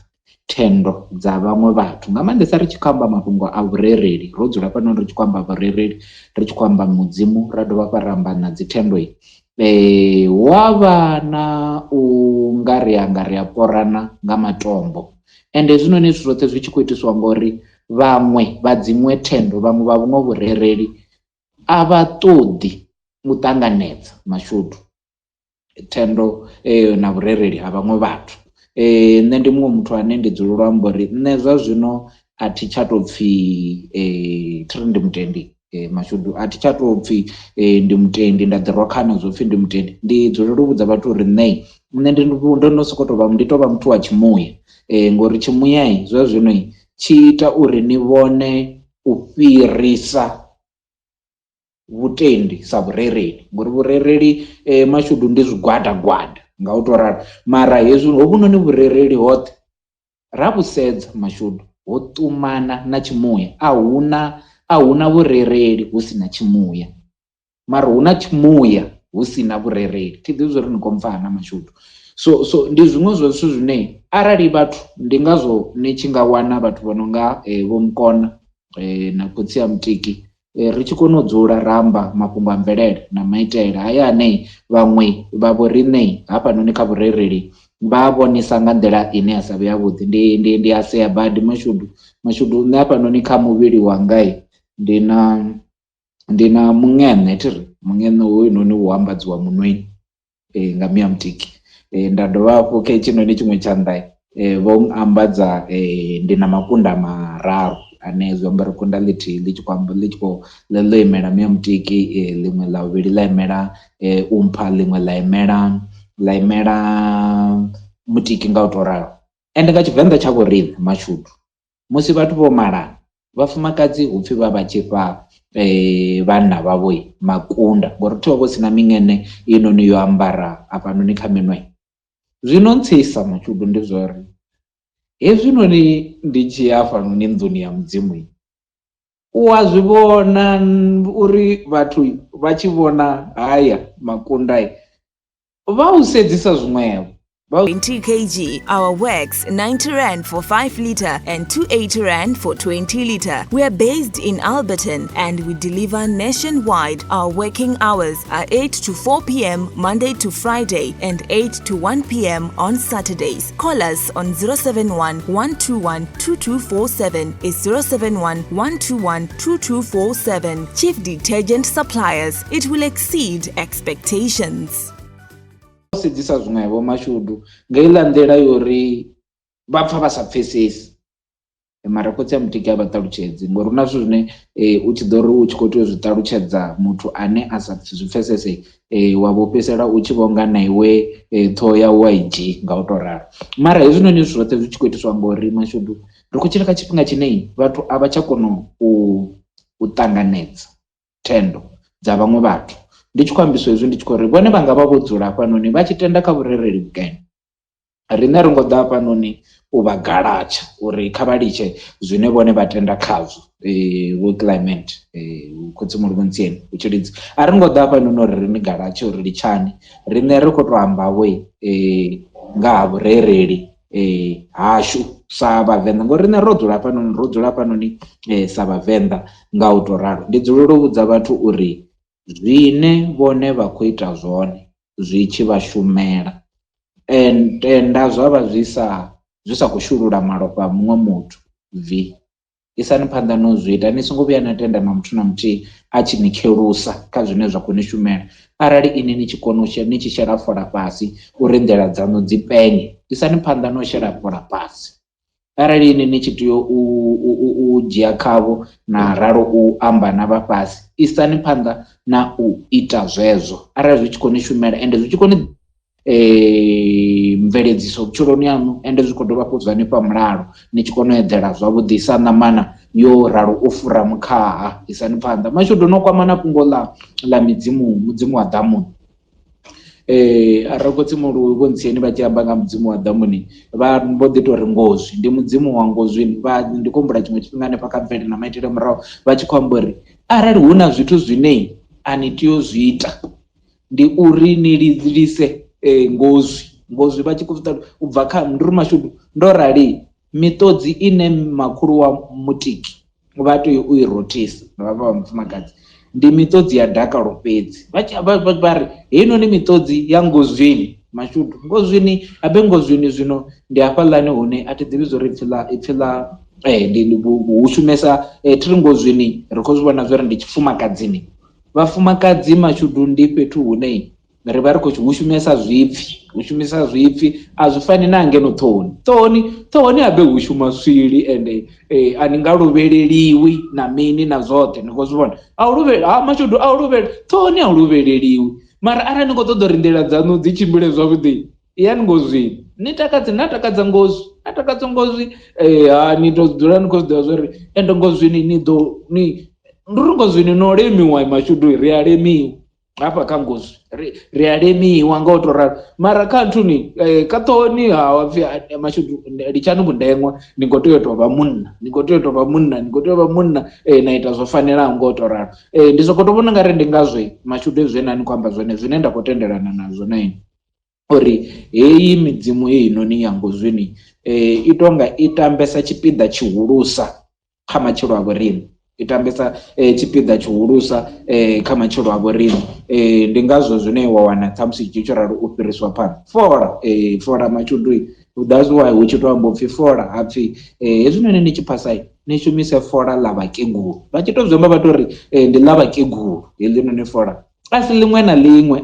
thendo dza vhaṅwe vhathu nga maanḓesa ri tshi khou amba mafhungo a vhurereli ro dzula fhano ri tshi khou amba vhurereli ri tshi khou amba mudzimu ra dovha hafhu ra amba na dzi thendo hu avha na u nga ri anga ri a porana nga matombo ende hezwinoni zwithu zwoṱhe zwi tshi khou itiswa ngori vhaṅwe vha dziṅwe thendo vhaṅwe vha vhuṅwe vhurereli a vha ṱoḓi u ṱanganedza mashudu thendo na vhurereli ha vhaṅwe vhathu. Nṋe ndi muṅwe muthu ane ndi dzulela u amba uri nṋe zwa zwino a thi tsha tou pfhi thi ri ndi mutendi mashudu a thi tsha tou pfhi ndi mutendi nda ḓi rwa khana zwo pfhi ndi mutendi ndi dzulela u vhudza vhathu uri nṋe nṋe ndi ndo no sokou tou vha ndi tou vha muthu wa tshimuya ngori tshimuya zwa zwino tshi ita uri ni vhone u fhirisa vhutendi sa vhurereli ngori vhurereli mashudu ndi zwigwada gwada nga u to ralo mara hezwi hovhunoni vhurereli hoṱhe ra vhusedza mashudu ho ṱumana na tshimuya a huna vhurereli hu si na tshimuya mara hu na tshimuya hu si na vhurereli thi ḓivhi zwori ni khou mpfa na mashudu. So so ndi zwiṅwe zwa zwithu zwine arali vhathu ndi ngazwo ni tshi nga wana vhathu vho no nga vho Mukona na khotsi a Mutiki ri tshi kona u dzula ra amba mafhungo a mvelele na maitele haya ane vhaṅwe vha vho riṋe hafhanoni kha vhurereli vha vhonisa nga nḓila ine ya sa vhe yavhuḓi. Ndi ndi ndi a sea badi mashudu mashudu nṋe hafhanoni kha muvhili wanga ndi na ndi na muṅeṋe thi ri muṅeṋe hoyunoni wo ambadziwa munweni nga Mia Mutiki nda dovha hafhu kha hetshinoni tshiṅwe tshanḓa vho ambadza ndi na makunda mararu ane zwi amba uri kunda ḽithihi ḽi tshi khou amba ḽi tshi khou ḽo imela Mia Mutiki ḽiṅwe ḽa vhuvhili ḽa imela umpha ḽiṅwe ḽa imela ḽa imela mutiki nga u to ralo. Ende nga Tshivenḓa tsha vho riṋe mashudu musi vhathu vho malana vhafumakadzi hupfi vha vha tshi fha vhanna vhavho makunda ngori thi vha vho sina miṅene heinoni yo ambara hafhanoni kha minwe. Zwino ntsisa mashudu ndi zwa uri hezwinoni ndi tshi ya hafhanoni nḓuni ya mudzimu u a zwi vhona uri vhathu vha tshi vhona haya makunda vha u sedzisa zwiṅwevho. 20 kg. Our wax 90 rand for 5 liter and 280 rand for 20 liter. We are based in Alberton and we deliver nationwide. Our working hours are 8 to 4 p.m. Monday to Friday and 8 to 1 p.m. on Saturdays. Call us on 071 121 2247 is 071 121 2247. Chief Detergent Suppliers. It will exceed expectations. Sedzisa zwiṅwevho mashudu nga iḽa nḓila yori vha pfa vha sa pfhesesi mara khotsi a Mutiki a vha ṱalutshedzi ngori hu na zwithu zwine u tshi ḓo ri u tshi khou tea u zwi ṱalutshedza muthu ane a sa zwi pfhesese wa vho fhedzisela u tshi vhonga na iwe ṱhoho yau wa i dzhii nga u to ralo. Mara hezwinoni zwithu zwoṱhe zwi tshi khou itiswa ngori mashudu ri khou tshila kha tshifhinga tshine vhathu a vha tsha kona u ṱanganedza thendo dza vhaṅwe vhathu. Ndi tshi khou ambiswa hezwi ndi tshi khou ri vhone vha nga vha vho dzula hafhanoni vha tshi tenda kha vhurereli vhukene riṋe a ri ngo ḓa hafhanoni u vha galatsha uri kha vha litshe zwine vhone vha tenda khazwo vho Clement khotsi Mulivho Ntsieni u Tshilidzi a ri ngo ḓa hafhanoni uri ri ni galatshe uri litshani riṋe ri khou tou amba vho nga ha vhurereli hashu sa Vhavenḓa, ngori riṋe ro dzula hafhanoni, ro dzula hafhanoni sa Vhavenḓa nga u to ralo. Ndi dzulela u vhudza vhathu uri zwine vhone vha khou ita zwone zwi tshi vha shumela, tenda zwa vha zwi sa khou shulula malofha a muṅwe muthu bvi. Isani phanḓa no zwi ita, ni songo vhuya na tenda na muthu na muthihi a tshi ni khelusa kha zwine zwa khou ni shumela. Arali ini ni tshi kona u shela, ni tshi shela fola fhasi uri nḓila dzaṋu dzi penye, isani phanḓa no shela fola fhasi. Arali ini ni tshi tea u dzhia khavho na ralo u amba na vha fhasi, isani phanḓa na u ita zwezwo arali zwi tshi khou ni shumela ende zwi tshi khou ni mveledziso vhutshiloni haṋu, ende zwi khou dovha hafhu zwa nifha mulalo, ni tshi kona u eḓela zwavhuḓi sa ṋamana yo ralo u fura mukhaha. Isani phanḓa. Mashudu no kwama na fhungo ḽa midzimu, mudzimu wa ḓamuni. Arali khotsi muhulu vho Ntsieni vha tshi amba nga mudzimu wa ḓamuni vha mbo ḓi tou ri ngozwi, ndi mudzimu wa ngozwi. Ndi khou humbula tshiṅwe tshifhinga hanefha kha mvelele na maitele murahu vha tshi khou amba uri arali hu na zwithu zwine a ni tea u zwi ita ndi uri ni lilise ngozwi. Ngozwi vha tshi khou u bva kha ndi uri mashudu ndo rali miṱodzi ine makhulu wa mutiki vha tea u i rothisa vha vha mufumakadzi ndi miṱodzi ya dakalo fhedzi. Vha ri heinoni miṱodzi ya ngozwini mashudu ngozwini habe ngozwini zwino ndi hafhaḽani hune a thi ḓivhi zwori ipfi ḽa ndi hu shumesa thiri ngozwini ri khou zwi vhona zwori ndi tshifumakadzini. Vhafumakadzi mashudu ndi fhethu hune ri vha ri khou hu shumisa zwipfi, a zwi fani na ngeno ṱhohoni. Ṱhohoni habe hu shuma swili ende a ni nga luvheleliwi na mini na zwoṱhe, ni khou zwi vhona. A u luvhele ha mashudu a u luvhele ṱhohoni a u luvheleliwi, mara arali ni khou ṱoḓa uri nḓila dzaṋu dzi tshimbile zwavhuḓi yani ngozwini ni takadze na takadza ngozwi na takadza ngozwi ha ni to dzula ni khou zwi ḓivha zwori ende ngozwini ni ḓo ni ndi uri ngozwini no lemiwa mashudu ri a lemiwa hafha kha ngozwi ri a lemiwa nga u to ralo, mara kha nthuni kha ṱhohoni ha pfi mashudu litshani vhundeṅwa ni khou tea u tou vha munna, ni khou tea u tou vha munna, ni khou tea u vha munna na ita zwo fanelaho nga u to ralo. Ndi soko to vhona ungari ndi ngazwo mashudu zwe na ni khou amba zwone zwine nda khou tendelana nazwo na ini uri heyi midzimu heinoni ya ngozwini i tonga i tambesa tshipiḓa tshihulusa kha matshilo a vhoriṋe, i tambesa tshipiḓa tshihulusa kha matshilo a vhoriṋe. Ndi ngazwo zwine wa wana ṱhamusi tshi tshi ralo u fhiriswa phanḓa. Fola fola mashudu that's why hu tshi to amba upfhi fola hapfi hezwinoni ni tshi phasa ni shumise fola ḽa vhakegulu, vha tshi to zwi amba vha to ri ndi ḽa vhakegulu heḽinoni fola. A si ḽiṅwe na ḽiṅwe,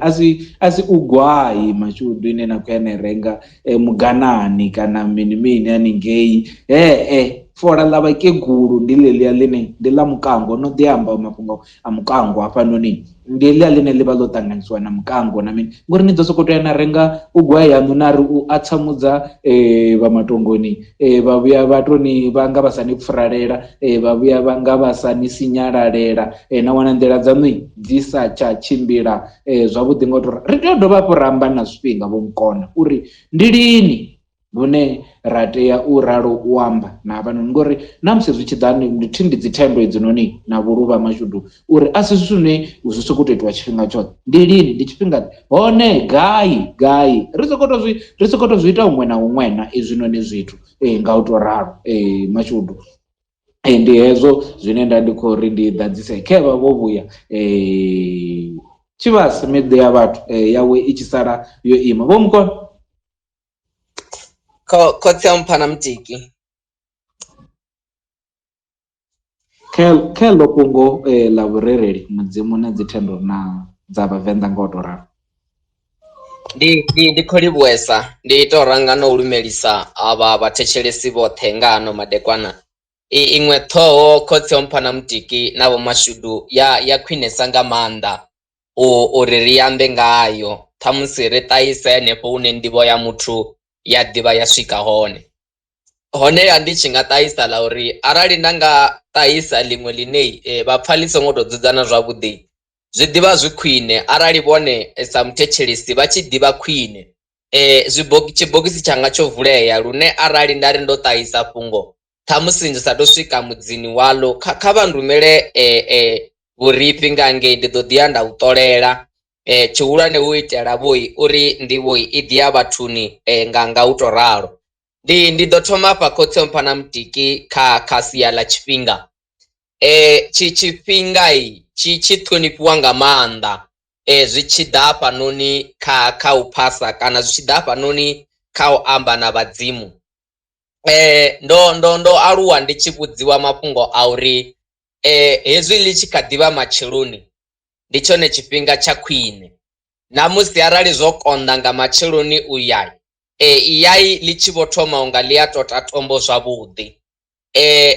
a si ugwai mashudu ine na khou ya na i renga muganani kana mini mini haningei. Fola ḽa vhakegulu ndi ḽeḽia ḽine ndi ḽa mukango, no ḓi amba mafhungo a mukango hafhanoni, ndi heḽia ḽine ḽi vha ḽo ṱanganyisiwa na mukango na mini, ngori ni ḓo sokou tou ya na renga ugwai yaṋu na ri u atsamudza vha matongoni vha vhuya vha to ni vha nga vha sa ni pfuralela, vha vhuya vha nga vha sa ni sinyalalela, na wana nḓila dzaṋu dzi sa tsha tshimbila zwavhuḓi nga u to ri tea u dovha hafhu ra amba na zwifhinga vho mukona uri ndi lini hune ra tea u ralo u amba na havhanoni, ngori na musi zwi tshi ḓa ndi thi ndi dzi thendo edzinoni na vhuluvha mashudu uri a si zwithu zwine zwi sokou tou itiwa tshifhinga tshoṱhe, ndi lini, ndi tshifhinga hone gai gai, ri sokou tou zwi ri sokou tou zwi ita huṅwe na huṅwe na ezwinoni zwithu nga u tou ralo mashudu. Ndi hezwo zwine nda ndi khou ri ndi ḓadzise khevha vho vhuya tshivhase miḓi ya vhathu yawe i tshi sala yo ima vho mukona. Khotsi a mpha na mutiki. Kha heḽo fhungo ḽa vhurereli mudzimu na dzi thendo na dza vhavenḓa nga u tou ralo. Ndi khou livhuwesa, ndi tou ranga na u lumelisa avha vhathetshelesi vhoṱhe nga hano madekwana. Iṅwe ṱhoho khotsi o mpha na mutiki na vho mashudu ya khwinesa nga maanḓa uri ri ambe ngayo, ṱhamusi ri ṱahise henefho hune nḓivho ya muthu ya ḓivha ya swika hone. Honeha ndi tshi nga ṱahisa ḽa uri arali nda nga ṱahisa ḽiṅwe ḽine vha pfha ḽi songo tou dzudzana zwavhuḓi, zwi ḓivha zwi khwine arali vhone sa muthetshelesi vha tshi ḓivha khwine. Tshibogisi tshanga tsho vulea lune arali nda ri ndo ṱahisa fhungo ṱhamusi ndi sa tou swika mudzini waḽo, kha vha nrumele vhurifhi nga hangei ndi ḓo ḓi ya nda u ṱolela. Tshihulwane hu itela vho uri nḓivho i ḓi ya vhathuni nga u tou ralo. Ndi ḓo thoma hafha khotsi mpha na mutiki kha sia ḽa tshifhinga. Tshifhinga tshi tshi ṱhonifhiwa nga maanḓa zwi tshi ḓa hafhanoni kha u phasa kana zwi tshi ḓa hafhanoni kha u amba na vhadzimu. Ndo aluwa ndi tshi vhudziwa mafhungo a uri hezwi ḽi tshi kha ḓivha matsheloni ndi tshone tshifhinga tsha khwine, ṋamusi arali zwo konḓa nga matsheloni u ya iyai ḽi tshi vho thoma unga ḽi a tota tombo zwavhuḓi.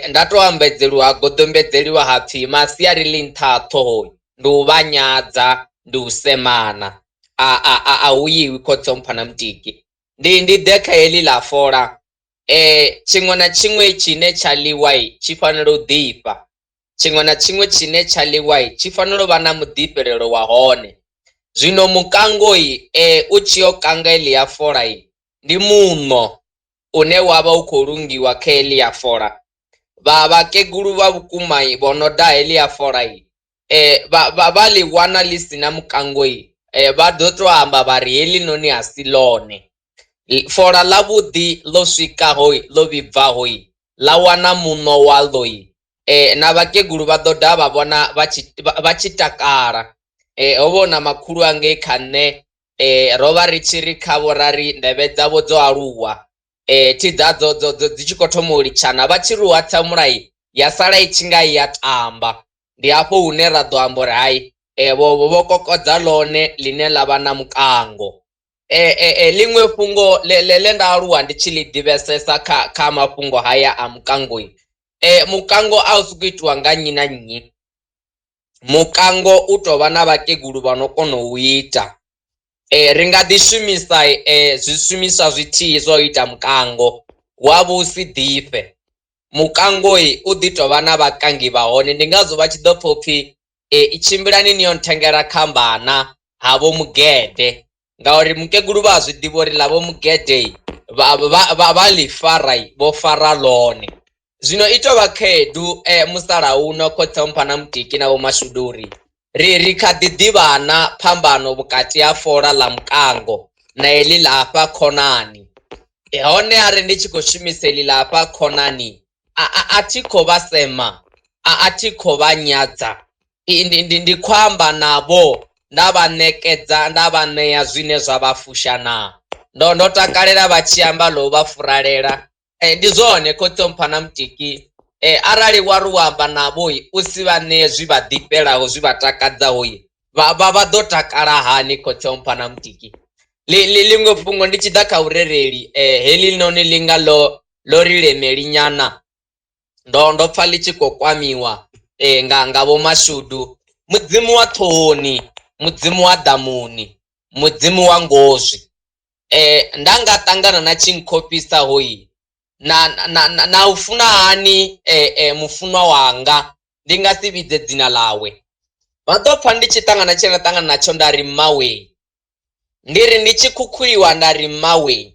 Nda to ambedzeliwa ha goḓombedzeliwa hapfhi masiari ḽi nṱha ha ṱhoho ndi u vha nyadza ndi u semana a hu yiwi khotsi mpha na mutiki. Ndi ḓe kha heḽi ḽa fola, tshiṅwe na tshiṅwe tshine tsha ḽiwa tshi fanela u ḓifha, tshiṅwe na tshiṅwe tshine tsha ḽiwa tshi fanela u vha na muḓifhelelo wa hone. Zwino mukango u tshi yo kanga heḽi ya fola ndi muṋo une wavha u khou lungiwa kha heḽi ya fola. Vha vhakegulu vha vhukuma vho no daha heḽi ya fola vha ḽi wana ḽi si na mukango vha ḓo to amba vha ri heḽi noni a si ḽone. Fola ḽa vhuḓi ḽo swikaho ḽo vhibvaho ḽa wana muṋo waḽo na vhakegulu vha ḓo daha vha vhona vha tshi takala. Ho vha hu na makhulu angei kha nṋe, ro vha ri tshi ri khavho ra ri nḓevhe dzavho dzo aluwa, thi ḓa dzo dzo dzi tshi khou thoma u litshana vha tshi ri u hatsamulai ya sala i tshi nga i ya tamba. Ndi hafho hune ra ḓo amba uri hai vho kokodza ḽone ḽine ḽa vha na mukango. Ḽiṅwe fhungo ḽe nda aluwa ndi tshi ḽi ḓivhesesa kha mafhungo haya a mukango, mukango a u sokou itiwa nga nnyi na nnyi. Mukango u tou vha na vhakegulu vha no kona u ita. Ri nga ḓi shumisa zwishumiswa zwithihi zwa u ita mukango wa vha u si ḓifhe. Mukango u ḓi tovha na vhakangi vha hone, ndi ngazwo vha tshi ḓo pfha upfhi tshimbilani ni yo nthengela khambana ha vho Mugede, ngauri mukegulu vha a zwi ḓivha uri ḽa vho Mugede vha ḽi fara vho fara ḽone. Zwino i tovha khaedu musalauno khotsi mpha na mutiki na vho Mashudu uri ri kha ḓi ḓivhana phambano vhukati ha fola ḽa mukango na heḽi ḽa hafha khonani. Hone arali ndi tshi khou shumisa heḽi ḽa hafha khonani a thi khou vha sema, a thi khou vha nyadza, ndi khou amba navho nda vha ṋekedza nda vha ṋea zwine zwa vha fusha naa. Ndo takalela vha tshi amba ḽo vha furalela. Ndi zwone khotsi mpha na mutiki, arali wa ri u amba navho u si vha ṋee zwi vha ḓifhelaho zwi vha takadzaho vha ḓo takala hani khotsi mpha na mutiki. Ḽiṅwe fhungo ndi tshi ḓa kha vhurereli, heḽi noni ḽi nga ḽo ri lemeli nyana, ndo pfha ḽi tshi khou kwamiwa nga vho Mashudu. Mudzimu wa ṱhohoni, mudzimu wa ḓamuni, mudzimu wa ngozwi. Nda nga ṱangana na tshinkhofhisa hoyi na u funa hani mufunwa wanga, ndi nga si vhidze dzina ḽawe. Vha ḓo pfha ndi tshi ṱangana tshe nda ṱangana natsho nda ri mmawe, ndi ri ndi tshi khukhuliwa nda ri mmawe,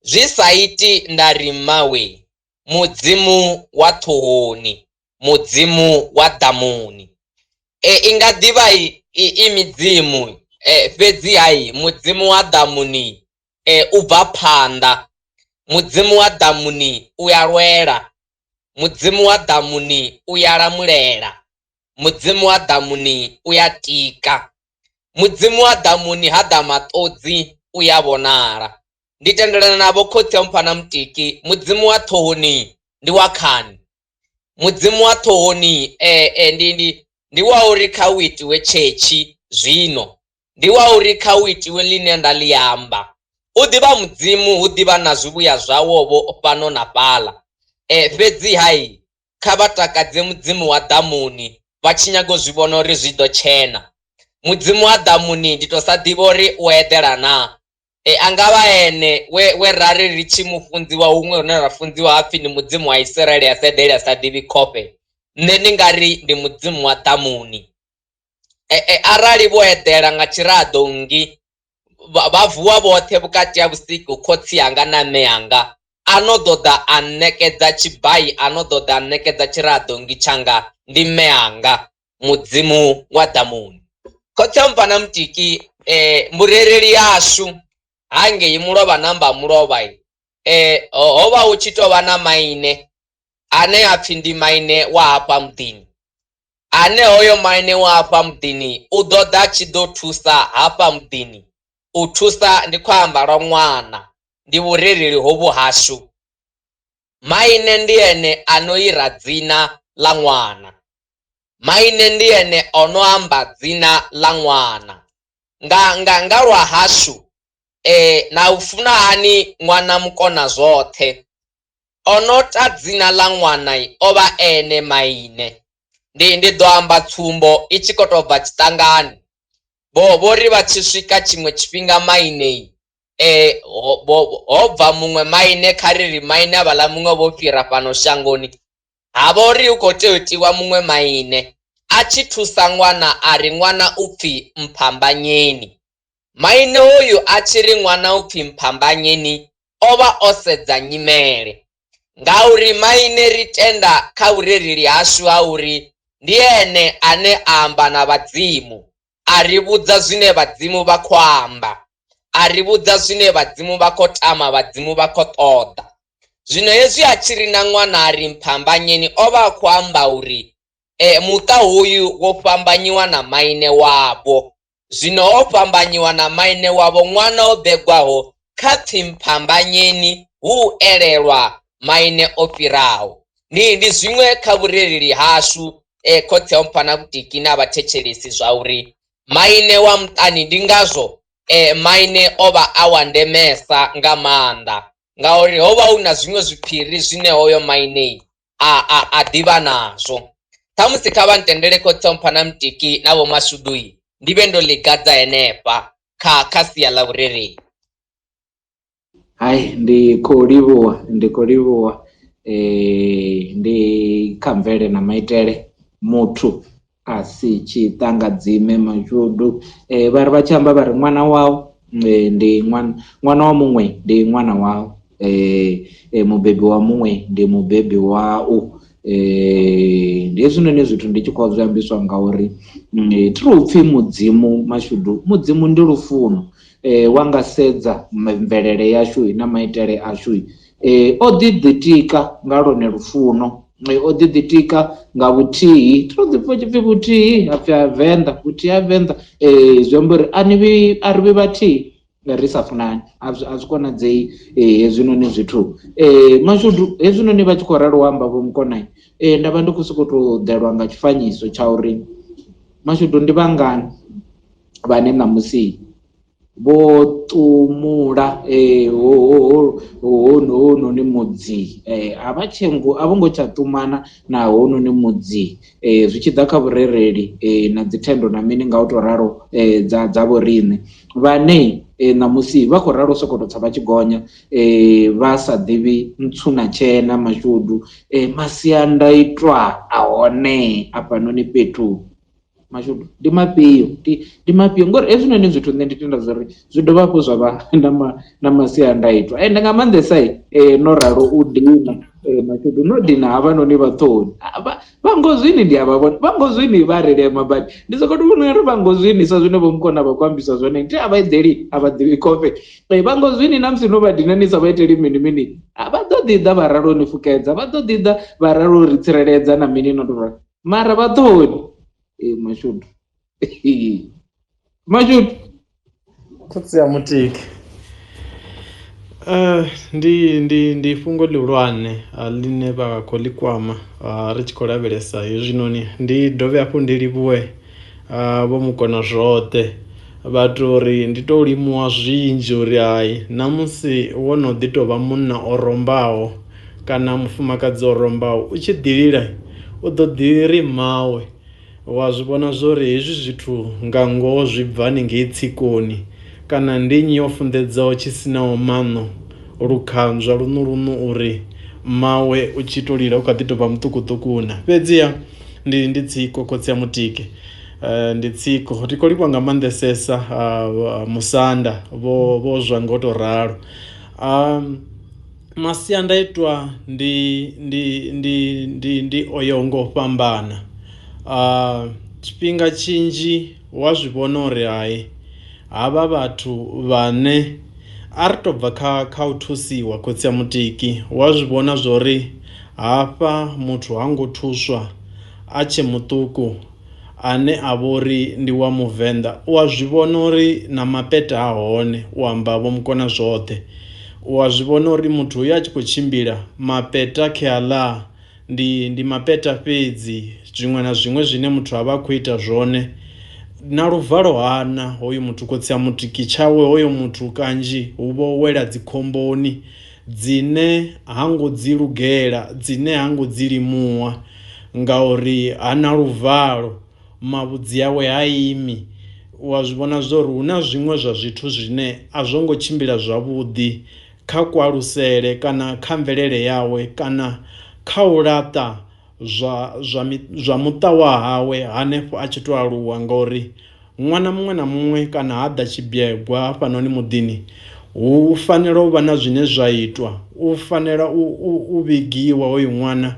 zwi sa iti nda ri mmawe, mudzimu wa ṱhohoni, mudzimu wa ḓamuni. I nga ḓivha i midzimu, fhedzi hai mudzimu wa ḓamuni u bva phanḓa, mudzimu wa ḓamuni u ya lwela, mudzimu wa ḓamuni u ya lamulela, mudzimu wa ḓamuni u ya tika, mudzimu wa ḓamuni ha ḓa maṱodzi u ya vhonala. Ndi tendelana navho khotsi mpha na mutiki, mudzimu wa ṱhohoni ndi wa khani, mudzimu wa ṱhohoni ndi wa uri kha u itiwe tshetshi zwino, ndi wa uri kha u itiwe ḽine nda ḽi amba. U ḓivha mudzimu hu ḓivha na zwivhuya zwawo vho fhano na fhaḽa, fhedzi hai kha vha takadze mudzimu wa ḓamuni vha tshi nyaga u zwi vhona uri zwi ḓo tshena. Mudzimu wa ḓamuni ndi to sa ḓivha uri u eḓela naa, a nga vha ene we ra ri ri tshi mu funziwa huṅwe hune ra funziwa hapfhi ndi mudzimu wa Isiraele a sa eḓeli a sa ḓivhi khofhe, nṋe ndi nga ri ndi mudzimu wa ḓamuni. Arali vho eḓela nga tshiraḓo nngi vha vuwa vhoṱhe vhukati ha vhusiku khotsi anga na mme anga, a no ḓo ḓa a nṋekedza tshibai, a no ḓo ḓa a nṋekedza tshiraḓo nngi tshanga ndi mme anga, mudzimu wa ḓamuni. Khotsi mpha na mutiki, vhurereli yashu hangei mulovha namba mulovha Ho vha hu tshi tou vha na maine ane a pfhi ndi maine wa hafha muḓini, ane hoyo maine wa hafha muḓini u ḓo ḓa tshi ḓo thusa hafha muḓini. U thusa ndi khou amba lwa ṅwana, ndi vhurereli hovhu hashu. Maine ndi ene a no ira dzina ḽa ṅwana, maine ndi ene o no amba dzina ḽa ṅwana. Nga lwa hashu na u funa hani ṅwana mukona zwoṱhe, o no ta dzina ḽa ṅwana o vha ene maine. Ndi ḓo amba tsumbo i tshi khou tou bva tshiṱangani. Vho ri vha tshi swika tshiṅwe tshifhinga maine ho bva muṅwe maine, kha ri ri maine a vhaḽa muṅwe vho fhira fhano shangoni, ha vha uri hu khou tea u itiwa muṅwe maine a tshi thusa ṅwana a ri ṅwana u pfhi Mphambanyeni. Maine hoyu a tshi ri ṅwana u pfhi Mphambanyeni o vha o sedza nyimele, ngauri maine ri tenda kha vhurereli hashu ha uri ndi ene ane a amba na vhadzimu, a ri vhudza zwine vhadzimu vha khou amba, a ri vhudza zwine vhadzimu vha khou tama, vhadzimu vha khou ṱoḓa. Zwino hezwi a tshi ri na ṅwana a ri Mphambanyeni, o vha a khou amba uri muṱa hoyu wo fhambanyiwa na maine wavho. Zwino o fhambanyiwa na maine wavho, ṅwana o bebwaho kha pfhi Mphambanyeni hu elelwa maine o fhiraho. Ndi zwiṅwe kha vhurereli hashu khotsi a mpha na vhutiki na vhathetshelesi zwa uri maine wa muṱani, ndi ngazwo maine o vha a wa ndemesa nga maanḓa, ngauri ho vha hu na zwiṅwe zwiphiri zwine hoyo maine a ḓivha nazwo. Ṱhamusi kha vha ntendele khotsi a mpha na mutiki na vho Mashudu ndi vhe ndo ḽigadza henefha kha sia ḽa vhurereli. Hai, ndi khou livhuwa, ndi kha mvele na maitele muthu a si tshiṱangadzime Mashudu. Vha ri vha tshi amba vha ri ṅwana wau ndi ṅwana wa muṅwe ndi ṅwana wau, mubebi wa muṅwe ndi mubebi wau. Ndi hezwinoni zwithu ndi tshi khou zwi ambiswa ngauri thi ri upfhi Mudzimu Mashudu, Mudzimu ndi lufuno. Wa nga sedza mvelele yashu na maitele ashu, o ḓi ḓitika nga lwone lufuno, o ḓi ḓitika nga vhuthihi. Thi ro ḓi pfha tshipfi vhuthihi ha pfhi ha Venḓa, vhuthihi ha Venḓa. Zwi amba uri a ri vhi vhathihi ri sa funani, a zwi konadzei hezwinoni zwithu. Mashudu hezwinoni vha tshi khou ralo amba vho Mukonai, nda vha ndi khou sokou tou ḓelwa nga tshifanyiso tsha uri Mashudu ndi vhangani vhane ṋamusi vho ṱumula hononi mudzi, a vha tshengo a vho ngo tsha ṱumana na hononi mudzi zwi tshi ḓa kha vhurereli na dzi thendo na mini nga u to ralo dza vho riṋe vhane ṋamusi vha khou ralo sokoto tsa vha tshi gonya vha sa ḓivhi ntswu na tshena Mashudu. Masiandaitwa a hone afhanoni fhethu Mashudu ndi mafhio, ndi mafhio? Ngori hezwinoni zwithu nṋe ndi tenda zwori zwi dovha hafhu zwa vha na masiandaitwa. Ende nga maanḓesa no ralo u dina Mashudu, no dina havhanoni vha ṱhoni vha Ngozwini, ndi a vha vhona vha Ngozwini vha ri lema badi. Ndi sokou tou vhona uri vha Ngozwini sa zwine vho Mukona vha khou ambisa zwone, ndi a vha eḓeli a vha ḓivhi khofhe. Vha Ngozwini na musi no vha dina ni sa vha iteli mini mini, vha ḓo ḓi ḓa vha ralo ni fukedza, vha ḓo ḓi ḓa vha ralo ri tsireledza na mini no tou ralo, mara vha ṱhoni. Mashudu Mashudu khotsi ya mutiki. Ndi fhungo ḽihulwane ḽine vha khou ḽi kwama ri tshi khou lavhelesa hezwinoni. Ndi dovhe hafhu ndi livhuwe vho Mukona zwoṱhe vha to uri ndi to limuwa zwinzhi uri hai namusi wo no ḓi tovha munna o rombaho kana mufumakadzi o rombaho u tshi ḓi lila u ḓo ḓi ri mawe. Wa zwi vhona zwori hezwi zwithu nga ngoho zwi bva haningei tsikoni kana ndi nnyi o funḓedzaho tshi sinaho maṋo lukhanzwa luṋu luṋu uri mawe u tshi to lila u kha ḓi tovha muṱukuṱuku na. Fhedziha ndi tsiko khotsi ya mutiki, ndi tsiko. Ri khou livhuwa nga maanḓesesa musanda vho zwa ngo to ralo. Masiandaitwa ndi oyo ngo fhambana. Tshifhinga tshinzhi wa zwi vhona uri hai havha vhathu vhane A ri tou bva kha kha u thusiwa khotsi a mutiki wa zwi vhona zwori hafha muthu ha ngo thuswa a tshe muṱuku ane a vha uri ndi wa muvenḓa u a zwi vhona uri na mapeta a hone u amba vho mukona zwoṱhe u a zwi vhona uri muthu uyo a tshi khou tshimbila mapeta kheaḽa ndi ndi mapeta fhedzi zwiṅwe na zwiṅwe zwine muthu a vha a khou ita zwone na luvalo hana hoyu muthu khotsi a mutiki tshawe hoyo muthu kanzhi hu vho wela dzikhomboni dzine ha ngo dzi lugela dzine ha ngo dzi limuwa ngauri hana luvalo mavhudzi awe ha imi u a zwi vhona zwa uri hu na zwiṅwe zwa zwithu zwine a zwo ngo tshimbila zwavhuḓi kha kualusele kana kha mvelele yawe kana kha u laṱa zwa zwa zwa muṱa wa hawe hanefho a tshi to aluwa ngori ṅwana muṅwe na muṅwe kana ha ḓa tshibegwa hafhanoni muḓini hu fanela u vha na zwine zwa itwa u fanela u vhigiwa hoyu ṅwana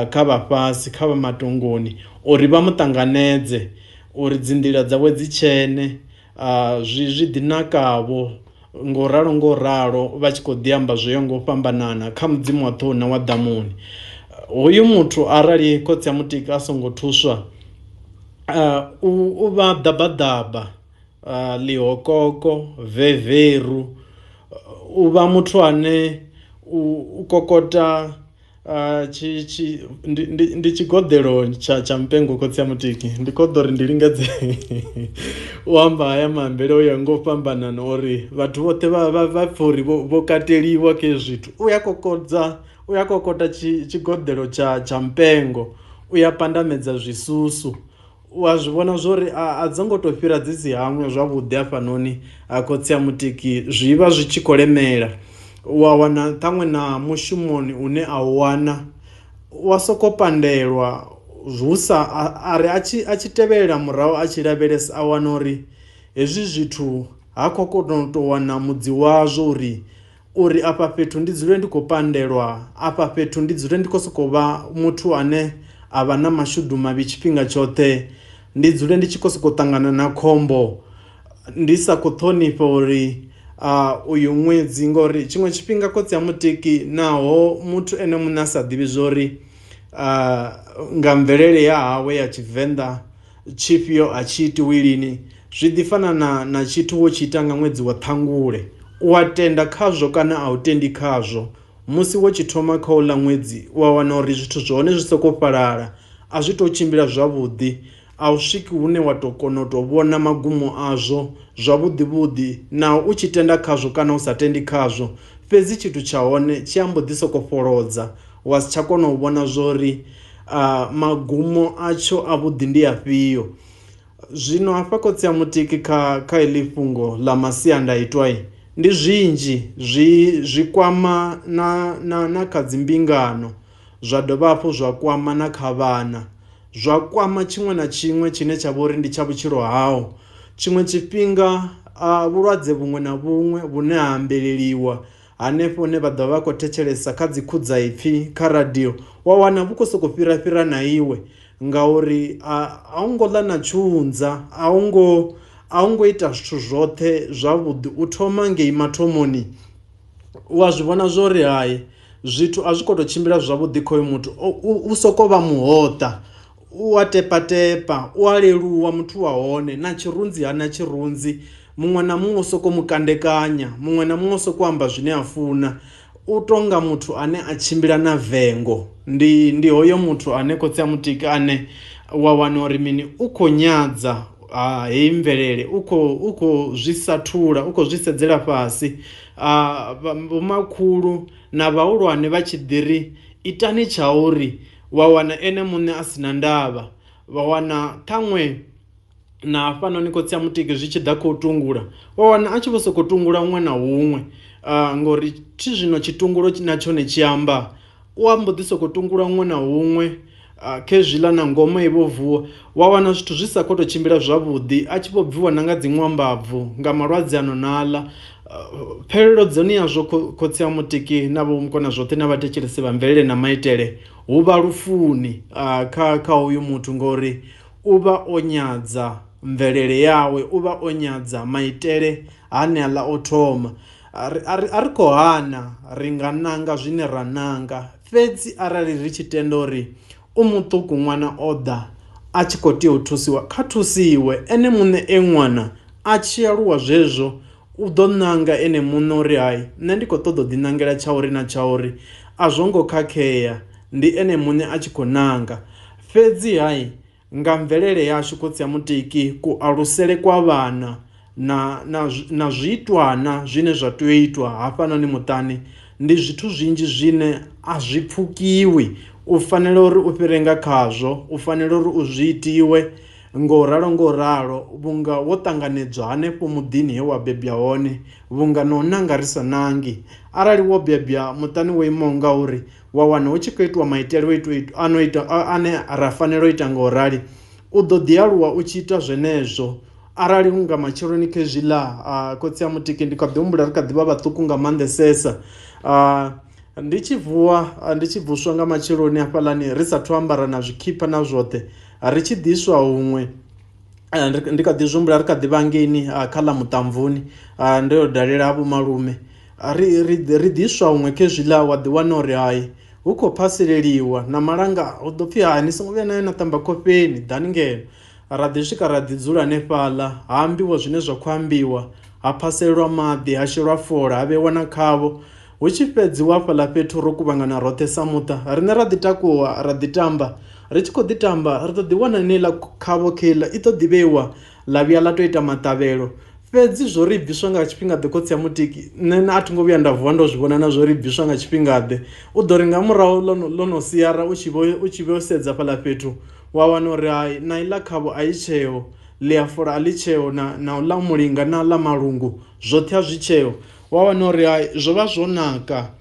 kha vha fhasi kha vha matongoni uri vha mu ṱanganedze uri dzi nḓila dzawe dzi tshene zwi zwi ḓi nakavho ngo ralo ngo ralo vha tshi khou ḓi amba zwo yaho nga u fhambanana kha mudzimu wa ṱhoho na wa ḓamuni. Hoyu muthu arali khotsi a mutika a songo thuswa u vha ḓabaḓaba ḽihokoko veveru u vha muthu ane u kokota Tshi tshi ndi ndi ndi tshigoḓelo tsha tsha mpengo khotsi a mutiki ndi kho ḓo ri ndi lingedze u amba haya maambele o yaho nga u fhambanana uri vhathu vhoṱhe vha vha vha pfhe uri vho vho kateliwa kha hezwi zwithu. U ya kokodza u ya kokota tshi tshigoḓelo tsha tsha mpengo u ya pandamedza zwisusu U a zwi vhona zwo ri a dzo ngo tou fhira dzi si hangwe zwavhuḓi hafhanoni ha khotsi a mutiki zwi vha zwi tshi khou lemela u a wana ṱhaṅwe na mushumoni une a u wana wa soko pandelwa hu sa a ri a tshi tevhelela murahu a tshi lavhelesa a wana uri hezwi zwithu ha khou kona u tou wana mudzi wazwo uri uri afha fhethu ndi dzule ndi khou pandelwa, afha fhethu ndi dzule ndi khou sokou vha muthu ane a vha na mashudu mavhi tshifhinga tshoṱhe, ndi dzule ndi tshi khou sokou ṱangana na khombo ndi sa khou ṱhonifha uri uyu ṅwedzi ngori tshiṅwe tshifhinga khotsi a mutiki naho muthu ene muṋe a sa ḓivhi zwori nga mvelele ya hawe ya tshivenḓa tshifhio a tshi itiwi lini zwi ḓi fana na na tshithu wo tshi ita nga ṅwedzi wa ṱhangule u a tenda khazwo kana a u tendi khazwo musi wo tshi thoma kha uḽa ṅwedzi u a wana uri zwithu zwa hone zwi soko fhalala a zwi tou tshimbila zwavhuḓi a u swiki hune wa tou kona u tou vhona magumo azwo zwavhuḓi vhuḓi naho u tshi tenda khazwo kana u sa tendi khazwo fhedzi tshithu tsha hone tshi a mbo ḓi soko fholodza wa si tsha kona u vhona zwori magumo atsho a vhuḓi ndi afhio. Zwino hafha khotsi a mutiki kha kha heḽi fhungo ḽa masiandaitwa ndi zwinzhi zwi zwi kwama na na na kha dzimbingano zwa dovha hafhu zwa kwama na kha vhana zwa kwama tshiṅwe na tshiṅwe tshine tsha vha uri ndi tsha vhutshilo hau. Tshiṅwe tshifhinga vhulwadze vhuṅwe na vhuṅwe vhune ha ambeleliwa hanefho hune vha ḓo vha vha khou thetshelesa kha dzi khudzaipfi kha radio wa wana vhu khou sokou fhira fhira na iwe ngauri a a u ngo ḽa na tshiunza a u ngo a u ngo ita zwithu zwoṱhe zwavhuḓi u thoma ngei mathomoni u a zwi vhona zwori hai zwithu a zwi kho to tshimbila zwavhuḓi khoyu muthu u soko vha muhoṱa u a tepatepa u a leluwa muthu wa hone na tshirunzi hana tshirunzi muṅwe na muṅwe u soko mu kandekanya muṅwe na muṅwe u soko amba zwine a funa u tonga muthu ane a tshimbila na vengo ndi ndi hoyo muthu ane khotsi a mutiki ane wa wana uri mini u khou nyadza heyi mvelele u khou u khou zwi sathula u khou zwi sedzela fhasi vhomakhulu na vhahulwane vha tshi ḓi ri itani tsha uri wa wana ene muṋe a si na ndavha vha wana ṱhaṅwe na hafhanoni khotsi a mutiki zwi tshi ḓa kha u tungula wa wana a tshi vho sokou tungula huṅwe na huṅwe ngori thi zwino tshitungulo na tshone tshi amba u a mbo ḓi sokou tungula huṅwe na huṅwe khezwiḽa na ngoma i vho vuwa wa wana zwithu zwi sa khou tou tshimbila zwavhuḓi a tshi vho bviwa na nga dziṅwe mbabvu nga malwadze ano na aḽa phelelo dzone yazwo khotsi a mutiki na vho mukona zwoṱhe na vhathetshelesi vha mvelele na maitele hu vha lufuni kha kha hoyu muthu ngori u vha o nyadza mvelele yawe u vha o nyadza maitele haneaḽa o thoma. A ri khou hana ri nga ṋanga zwine ra ṋanga fhedzi arali ri tshi tenda uri u muṱuku ṅwana o ḓa a tshi khou tea u thusiwa kha thusiwe ene muṋe e ṅwana a tshi aluwa zwezwo u ḓo ṋanga ene muṋe uri hai nṋe ndi khou ṱoḓa u ḓi ṋangela tsha uri na tsha uri a zwo ngo khakhea ndi ene muṋe a tshi khou ṋanga. Fhedzi hai nga mvelele yashu khotsi a mutiki ku alusele kwa vhana na na na zwiitwana zwine zwa tea u itwa hafhanoni muṱani ndi zwithu zwinzhi zwine a zwi pfhukiwi u fanela uri u fhire nga khazwo u fanela uri u zwi itiwe ngo ralo ngo ralo vhunga wo ṱanganedzwa hanefho muḓini he wa bebwa hone vhunga na u nanga ri sa nangi arali wo bebwa muṱani wo imaho nga uri wa wana hu tshi khou itiwa maitele o itiwa ano ita ane ra fanela u ita nga u rali u ḓo ḓi aluwa u tshi ita zwenezwo. Arali hu nga matsheloni khezwiḽa khotsi a mutiki ndi kha ḓi humbula ri kha ḓi vha vhaṱuku nga maanḓesesa ndi tshi vuwa ndi tshi vuswa nga matsheloni hafhaḽani ri sathu ambara na zwikhipha na zwoṱhe ri tshi ḓiswa huṅwe ndi kha ḓi zwi humbula ri kha ḓi vha hangeini kha ḽa Muṱamvuni ndo yo dalela ha vho malume ri ri ri ḓiswa huṅwe khezwiḽa wa ḓi wana uri hai hu khou phaseleliwa na malanga hu ḓo pfhi hai ni songo vhuya na ya na ṱamba khofheni ḓani ngeno ra ḓi swika ra ḓi dzula hanefhaḽa ha ambiwa zwine zwa khou ambiwa ha phaselelwa maḓi ha shelwa fola ha vheiwa na khavho hu tshi fhedziwa hafhaḽa fhethu ro kuvhangana roṱhe sa muṱa riṋe ra ḓi takuwa ra ḓi tamba ri tshi khou ḓi tamba ri ḓo ḓi wana heneiḽa khavho kheiḽa i ḓo ḓi vheiwa ḽa vhuya ḽa tou ita maṱavhelo fhedzi zwo ri bviswa nga tshifhinga ḓe khotsi a mutiki nṋe a thi ngo vhuya nda vuwa ndo zwi vhona na zwo ri bviswa nga tshifhinga ḓe u ḓo ri nga murahu ḽo no siara u tshi vho u tshi vho sedza fhaḽa fhethu wa wana uri hai na iḽa khavho a i tsheo ḽi a fola a ḽi tsheo na na u ḽa mulinga na ḽa malungu zwoṱhe a zwi tsheo wa wana uri hai zwo vha zwo naka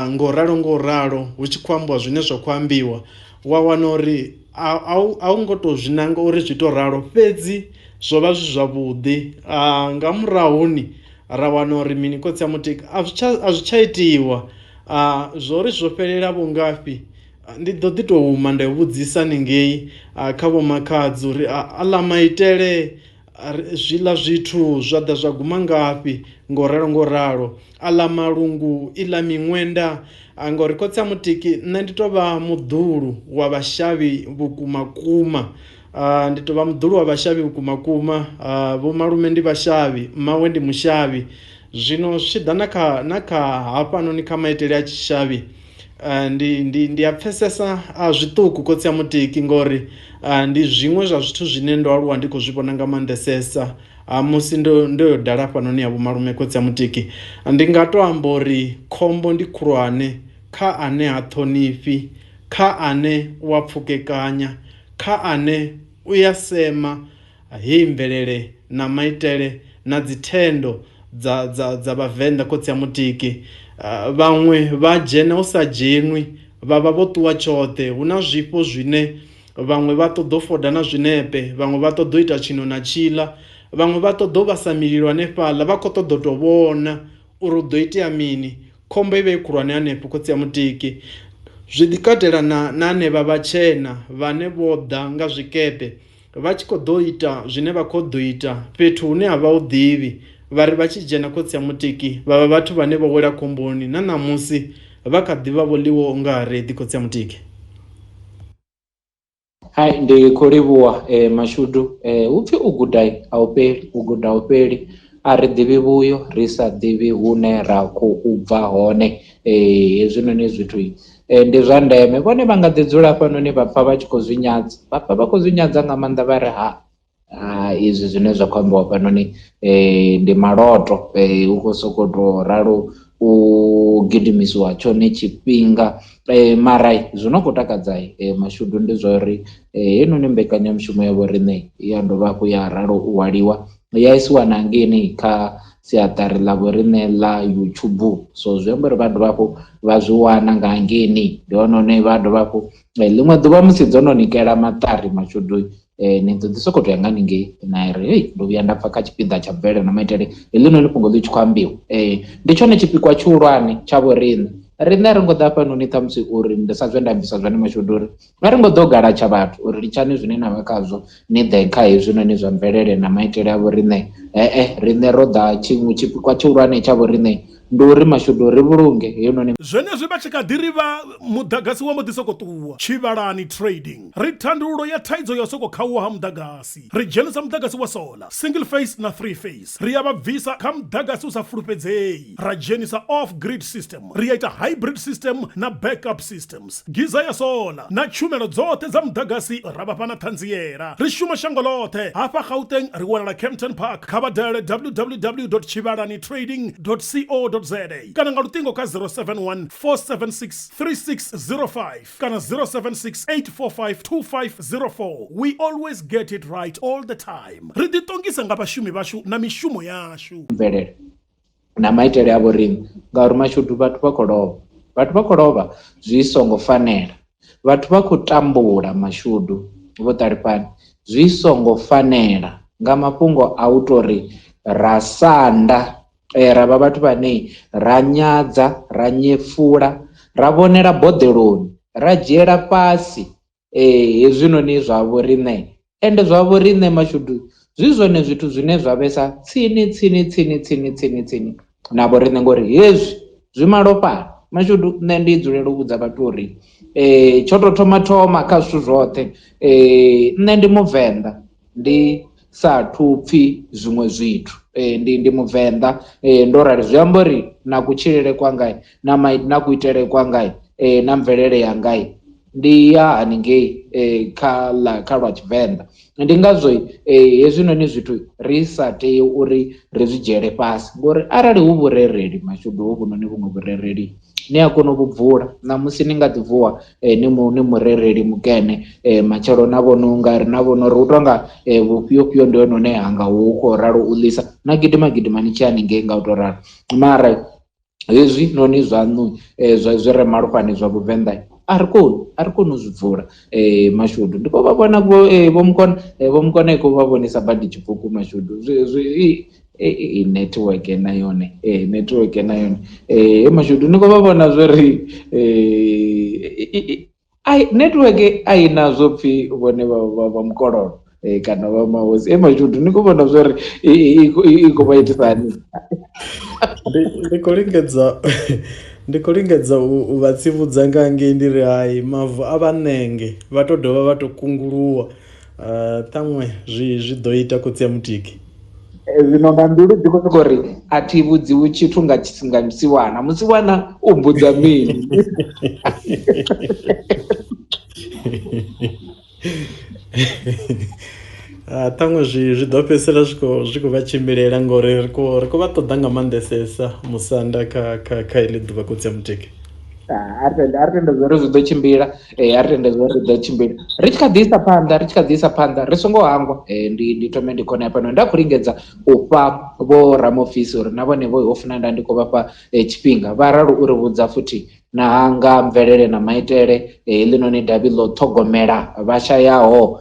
ngo ralo ngo ralo hu tshi khou ambiwa zwine zwa khou ambiwa wa wana uri a u ngo to zwi nanga uri zwi to ralo fhedzi zwo vha zwi zwavhuḓi. Nga murahuni ra wana uri mini khotsi a mutiki a zwi tsha a zwi tsha itiwa zwo ri zwo fhelela vhungafhi ndi ḓo ḓi tou huma nda vhudzisa haningei kha vho makhadzi uri aḽa maitele zwiḽa zwithu zwa ḓa zwa guma ngafhi ngo ralo ngo ralo aḽa malungu iḽa miṅwenda ngori khotsi a mutiki nṋe ndi tou vha muḓulu wa vhashavhi vhukuma kuma. Ndi tou vha muḓulu wa vhashavhi vhukuma kuma vho malume ndi vhashavhi mmawe ndi mushavhi zwino zwi tshi ḓa na kha na kha hafhanoni kha maitele a tshishavhi ndi ndi ndi a pfhesesa zwiṱuku khotsi a mutiki ngori ndi zwiṅwe zwa zwithu zwine ndo aluwa ndi khou zwi vhona nga maanḓesesa musi ndo ndo yo dala hafhanoni ya vhomalume khotsi a mutiki. Ndi nga to amba uri khombo ndi khulwane kha ane ha ṱhonifhi, kha ane u a pfhukekanya, kha ane u ya sema heyi mvelele na maitele na dzi thendo dza dza dza vhavenḓa khotsi a mutiki. Vhaṅwe vha dzhena hu sa dzhenwi vha vha vho ṱuwa tshoṱhe hu na zwifho zwine vhaṅwe vha ṱoḓa u foda na zwinepe vhaṅwe vha ṱoḓa u ita tshino na tshiḽa vhaṅwe vha ṱoḓa u vhasa mililo hanefhaḽa vha khou ṱoḓa u tou vhona uri hu ḓo itea mini khombo i vha i khulwane hanefho khotsi a mutiki. Zwi ḓi katela na na hanevha vhatshena vhane vho ḓa nga zwikepe vha tshi khou ḓo ita zwine vha khou ḓo ita fhethu hune a vha hu ḓivhi vha ri vha tshi dzhena khotsi a mutiki vha vha vhathu vhane vho wela khomboni na ṋamusi vha kha ḓi vha vho ḽiwaho nga reḓi khotsi a mutiki. Hai ndi khou livhuwa Mashudu hu pfhi u guda a u fheli u guda a u fheli a ri ḓivhi vhuyo ri sa ḓivhi hune ra khou bva hone hezwinoni zwithu ndi zwa ndeme vhone vha nga ḓi dzula hafhanoni vha pfha vha tshi khou zwi nyadza vha pfha vha khou zwi nyadza nga maanḓa vha ri ha izwi zwine zwa khou ambiwa hafhanoni ndi maloto hu khou sokou tou ralo u gidimisiwa tshone tshifhinga mara zwi no khou takadza Mashudu ndi zwa uri heinoni mbekanyamushumo ya vho riṋe ya dovha hafhu ya ralo u hwaliwa ya isiwa na hangeini kha siaṱari ḽa vho riṋe ḽa YouTube so zwi amba uri vha dovha hafhu vha zwi wana nga hangeini ndi hone hune vha dovha hafhu ḽiṅwe ḓuvha musi dzo no nikela maṱari Mashudu ni ḓo ḓi sokou tou ya nga haningei na ri hei ndo vhuya nda pfha kha tshipiḓa tsha mvelele na maitele heḽinoni fhungo ḽi tshi khou ambiwa. Ndi tshone tshipikwa tshihulwane tsha vho riṋe. Riṋe a ri ngo ḓa hafhanoni ṱhamusi uri ndi sa zwe nda ambisa zwone mashudu uri a ri ngo ḓo galatsha vhathu uri litshani zwine na vha khazwo ni ḓe kha hezwinoni zwa mvelele na maitele a vho riṋe. Ee, riṋe ro ḓa tshiṅwe tshipikwa tshihulwane tsha vho riṋe ndi uri mashudu ri vhulunge heinoni. Zwenezwi vha tshi kha ḓi ri vha muḓagasi wa mbo ḓi sokou ṱuwa. Tshivhalani Trading ri thandululo ya thaidzo ya u sokou khauwa ha muḓagasi. Ri dzhenisa muḓagasi wa solar, single phase na three phase. Ri a vha bvisa kha muḓagasi u sa fulufhedzei ra dzhenisa off grid system. Ri a ita hybrid system na backup systems. Giza ya solar na tshumelo dzoṱhe dza muḓagasi ra vha fha na ṱhanziela. Ri shuma shango ḽoṱhe. Hafha Gauteng ri wanala Kempton Park. Kha vha dalele www.tshivhalanitrading.co.za kana nga luṱingo kha 071 476 3605 kana 076 845 2504. We always get it right all the time. Ri ḓiṱongisa nga vhashumi vhashu na mishumo yashu. Mvelele na maitele a vhoriṋe ngauri mashudu vhathu vha khou lovha vhathu vha khou lovha zwi songo fanela vhathu vha khou tambula mashudu vho ṱalifhani zwi songo fanela nga mafhungo a u tori ra sanda ra vha vhathu vhane ra nyadza ra nyefula ra vhonela boḓeloni ra dzhiela fhasi hezwinoni zwa vho riṋe ende zwa vho riṋe mashudu zwi zwone zwithu zwine zwa vhesa tsini tsini tsini tsini tsini tsini na vho riṋe ngori hezwi zwi malofhani mashudu nṋe ndi dzulela u vhudza vhathu uri tsho to thoma thoma kha zwithu zwoṱhe nṋe ndi muvenḓa ndi sa thu pfhi zwiṅwe zwithu ndi muvenḓa ndo rali zwi amba uri na kutshilele kwanga na na kuitele kwanga na mvelele yanga ndi ya haningei kha ḽa kha lwa Tshivenḓa. Ndi ngazwo hezwinoni zwithu ri sa tei uri ri zwi dzhiele fhasi ngori arali hu vhurereli mashudu hovhunoni vhuṅwe vhurereli ni a kona u vhu bvula ṋamusi ni nga ḓi vuwa ni mu ni murereli mukene matshelo na vhona ungari na vhona uri hu tonga vhufhio fhio ndi hone hune hanga hu khou ralo u ḽisa na gidima gidima ni tshi haningei nga u to ralo mara hezwi noni zwaṋu zwa zwi re malofhani zwa vhuvenḓa a ri koni a ri koni u zwi bvula mashudu ndi khou vha vhona vho vho mukona vho mukona i khou vha vhonisa badi tshipuku mashudu zwi zwi i network na yone network na yone mashudu ni khou vha vhona zwori ai network a i na zwo pfhi vhone vha mukololo kana vha mahosi e mashudu ni khou vhona zwori i khou vha itisa hani ndi khou lingedza ndi khou lingedza u vha tsivhudza nga ngei ndi ri hai mavu a vha ṋenge vha to dovha vha to kunguluwa ṱhaṅwe zwi zwi ḓo ita khotsi ya mutiki. Zwino nga mbilu dzi khou sokou ri a thi vhudziwi tshithu nga nga musiwana musiwana u mbudza mini. Ṱhaṅwe zwi zwi ḓo fhedzisela zwi khou zwi khou vha tshimbilela ngori ri khou ri khou vha ṱoḓa nga maanḓesesa musanda kha kha kha heḽi ḓuvha khotsi a mutiki. A ri tende a ri tende zwori zwi ḓo tshimbila a ri tende zwori zwi ḓo tshimbila ri tshi kha ḓi isa phanḓa ri tshi kha ḓi isa phanḓa ri songo hangwa ndi ndi thome ndi khone hafhanoni nda khou lingedza u fha vho ramofisi uri na vhone vho funa nda ndi khou vha fha tshifhinga vha ralo uri vhudza futhi na nga mvelele na maitele heḽinoni davhi ḽo ṱhogomela vha shayaho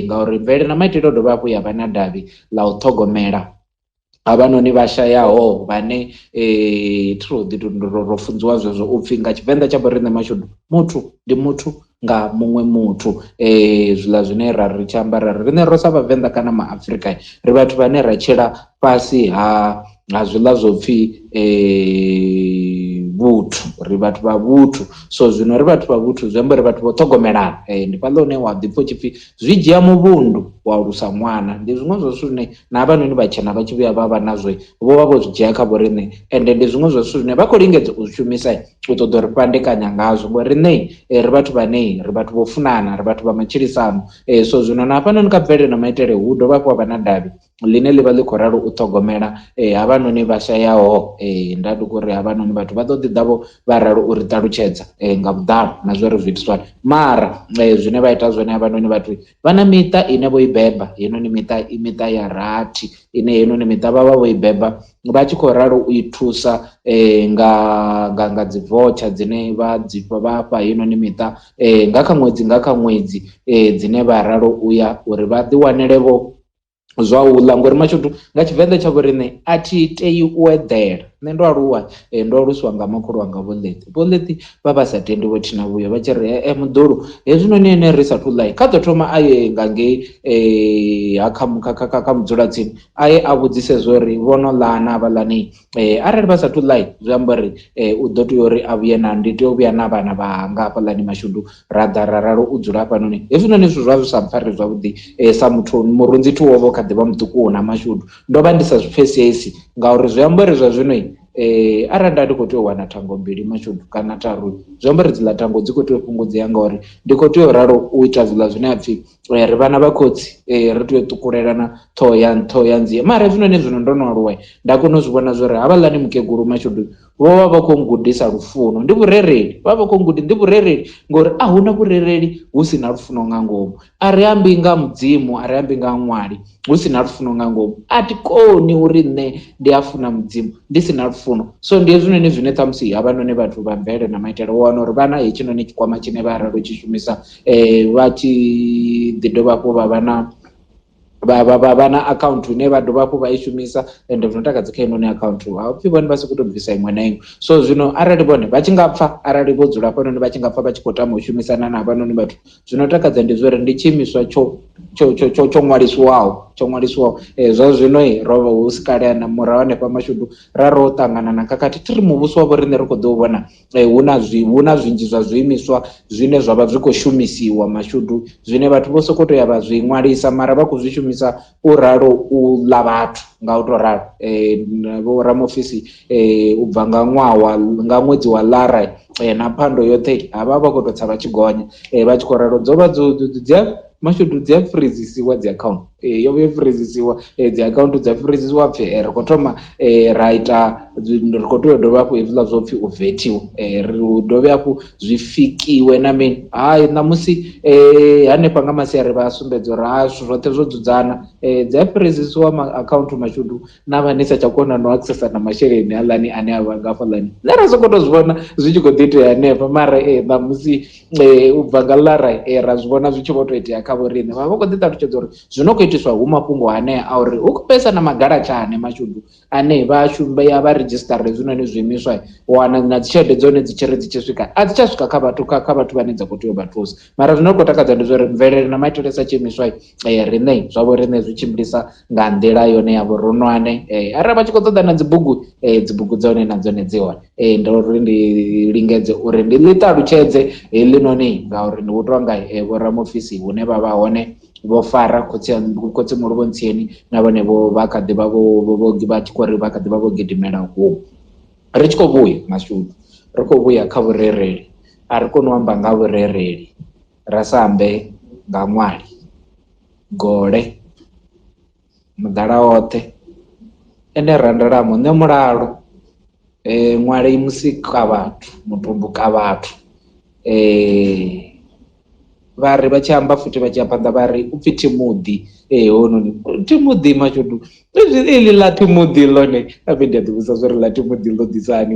ngauri mvelele na maitele o dovha hafhu ya vha na davhi ḽa u ṱhogomela havhanoni vha shayaho vhane thi ro ḓi ro funziwa zwezwo upfhi nga tshivenḓa tsha vho riṋe mashudu muthu ndi muthu nga muṅwe muthu zwiḽa zwine ra ri tshi amba ra ri riṋe ro sa vhavenḓa kana ma Afrika ri vhathu vhane ra tshila fhasi ha ha zwiḽa zwo pfhi vhuthu ri vhathu vha vhuthu so zwino ri vhathu vha vhuthu zwi amba uri vhathu vho ṱhogomelana ndi fhaḽa hune wa ḓi pfha u tshi pfhi zwi dzhia muvhundu wa alusa ṅwana ndi zwiṅwe zwa zwithu zwine na havhanoni vhatshena vha tshi vhuya vha vha nazwo vho vha vho zwi dzhia kha vho riṋe ende ndi zwiṅwe zwa zwithu zwine vha khou lingedza u zwi shumisa u ṱoḓa uri fhandekanya ngazwo ngori riṋe ri vhathu vhane ri vhathu vho funana ri vhathu vha matshilisano so zwino na hafhanoni kha mvelele na maitele hu dovha hafhu ha vha na davhi ḽine ḽi vha ḽi khou ralo u ṱhogomela havhanoni vha shayaho nda ndi khou ri havhanoni vhathu vha ḓo ḓi ḓa vho vha ralo u ri ṱalutshedza nga vhuḓalo na zwa uri zwi itiswa hani mara zwine vha ita zwone havhanoni vhathu vha na miṱa ine vho i beba heinoni miṱa i miṱa ya rathi ine heinoni miṱa vha vha vho i beba vha tshi khou ralo u i thusa nga nga nga dzi votsha dzine vha dzi vha fha heinoni miṱa nga kha ṅwedzi nga kha ṅwedzi dzine vha ralo uya uri vha ḓi wanele vho zwa u ḽa ngori mashudu nga tshivenḓa tsha vho riṋe a thi tei u eḓela. Nṋe ndo aluwa ndo aluswa nga makhulu wanga Vho Ḽeṱi. Vho Ḽeṱi vha vha sa tendi vho thina vhuya vha tshi ri muḓulu hezwinoni ene ri sathu ḽa kha ḓo thoma a ye nga ngei ha kha kha mudzulatsini a ye a vhudzise zwori vho no ḽa na havhaḽani. Arali vha sathu ḽa zwi amba uri u ḓo tea uri a vhuye na ndi tea u vhuya na vhana vhanga hafhaḽani mashudu ra ḓa ra ralo u dzula hafhanoni. Hezwinoni zwithu zwa zwi sa mpfari zwavhuḓi sa muthu murunzithu wo vha u kha ḓi vha muṱuku na mashudu ndo vha ndi sa zwi pfhesesi ngauri zwi amba uri zwa zwino arali nda ndi khou tea u wana thango mbili mashudu kana tharu zwi amba uri dziḽa thango dzi khou tea u fhungudzea ngauri ndi khou tea u ralo u ita zwiḽa zwine ha pfhi ri vhana vha khotsi ri tea u ṱukulelana ṱhoho ya nzie. Mara hezwinoni zwino ndo no aluwa nda kona u zwi vhona zwori havhaḽani mukegulu mashudu vho vha vha khou ngudisa lufuno, ndi vhurereli vha vha khou ngudi ndi vhurereli ngori a huna vhurereli hu si na lufuno nga ngomu. A ri ambi nga mudzimu, a ri ambi nga ṅwali hu si na lufuno nga ngomu. A thi koni uri nṋe ndi a funa mudzimu ndi si na lufuno. So ndi hezwinoni zwine ṱhamusi havhanoni vhathu vha mvelele na maitele wa wana uri vha na hetshinoni tshikwama tshine vha ralo tshi shumisa vha tshi ḓi dovha hafhu vha vha na vha na account ine vha dovha hafhu vha i shumisa ende zwino takadza kha inoni account ha pfhi vhone vha sokou tou bvisa iṅwe na iṅwe. So zwino arali vhone vha tshi nga pfha arali vho dzula hafhanoni vha tshi nga pfha vha tshi khou tama u shumisana na havhanoni vhathu zwino takadza ndi zwori ndi tshiimiswa tsho tsho tsho tsho tsho ṅwaliswaho tsho ṅwaliswaho. Zwa zwino ro vha hu si kale na murahu hanefha mashudu ra ro ṱangana na khakhathi thi ri muvhuso wa vho riṋe ri khou ḓo vhona hu na zwinzhi zwa zwiimiswa zwine zwa vha zwi khou shumisiwa mashudu zwine vhathu vho sokou tou ya vha zwi ṅwalisa mara vha khou zwi shumisa u ralo u ḽa vhathu nga u tou ralo. Vho ramofisi u bva nga ṅwaha nga ṅwedzi wa Lara na phando yoṱhe havha vha khou tou tsa vha tshi gonya vha tshi khou ralo dzo vha dzo dzi mashudu dzi a freezisiwa dzi account yo vhuya freezisiwa dzi account dza freezisiwa pfhi ri khou thoma ra ita ri khou tea u dovha hafhu hezwiḽa zwo pfhi u vethiwa ri dovhe hafhu zwi fikiwe na mini. Hai ṋamusi hanefha nga masiari vha sumbedza uri ha zwithu zwoṱhe zwo dzudzana dzi a freezisiwa ma account mashudu na vha ni sa tsha kona no accessa na masheleni aḽani ane a vha nga hafhaḽani. Nṋe ra sokou tou zwi vhona zwi tshi khou ḓi itea hanefha mara ṋamusi u bva nga ḽara ra zwi vhona zwi tshi vho tou itea kha vho riṋe vha vha khou ḓi ṱalutshedza uri zwino khou itiswa hu mafhungo anea a uri hu khou pesa na magalatshane mashudu ane vha shumba ya vha redzhisitara hezwinoni zwiimiswa wana na dzi tshelede dzone dzi tshi ri dzi tshi swika a dzi tsha swika kha vhathu kha vhathu vhane dza khou tea u vha thusa. Mara zwino khou takadza ndi zwori mvelele na maitele sa tshiimiswa riṋe zwavho riṋe zwi tshimbilisa nga nḓila yone ya vhuronwane. Arali vha tshi khou ṱoḓa na dzibugu dzibugu dza hone na dzone dzi hone. Ndi uri ndi lingedze uri ndi ḽi ṱalutshedze heḽinoni ngauri ndi u tonga vho ramofisi hune vha vha hone vho fara khotsi muhulu vho Ntsieni na vhone vho vha kha ḓi vha vho vha tshi khou ri vha kha ḓi vha vho gidimela huṅwe. Ri tshi khou vhuya mashudu ri khou vhuya kha vhurereli a ri koni u amba nga vhurereli ra sa ambe nga ṅwali gole muḓala woṱhe ene Randalamo nṋe mulalo ṅwali musika vhathu mutumbu ka vhathu vha ri vha tshi amba futhi vha tshi ya phanḓa vha ri upfhi Thimuḓi hononi Thimuḓi mashudu iḽi ḽa Thimuḓi ḽone habe ndi a ḓi vhudza zwori ḽa Thimuḓi ḽo ḓisa hani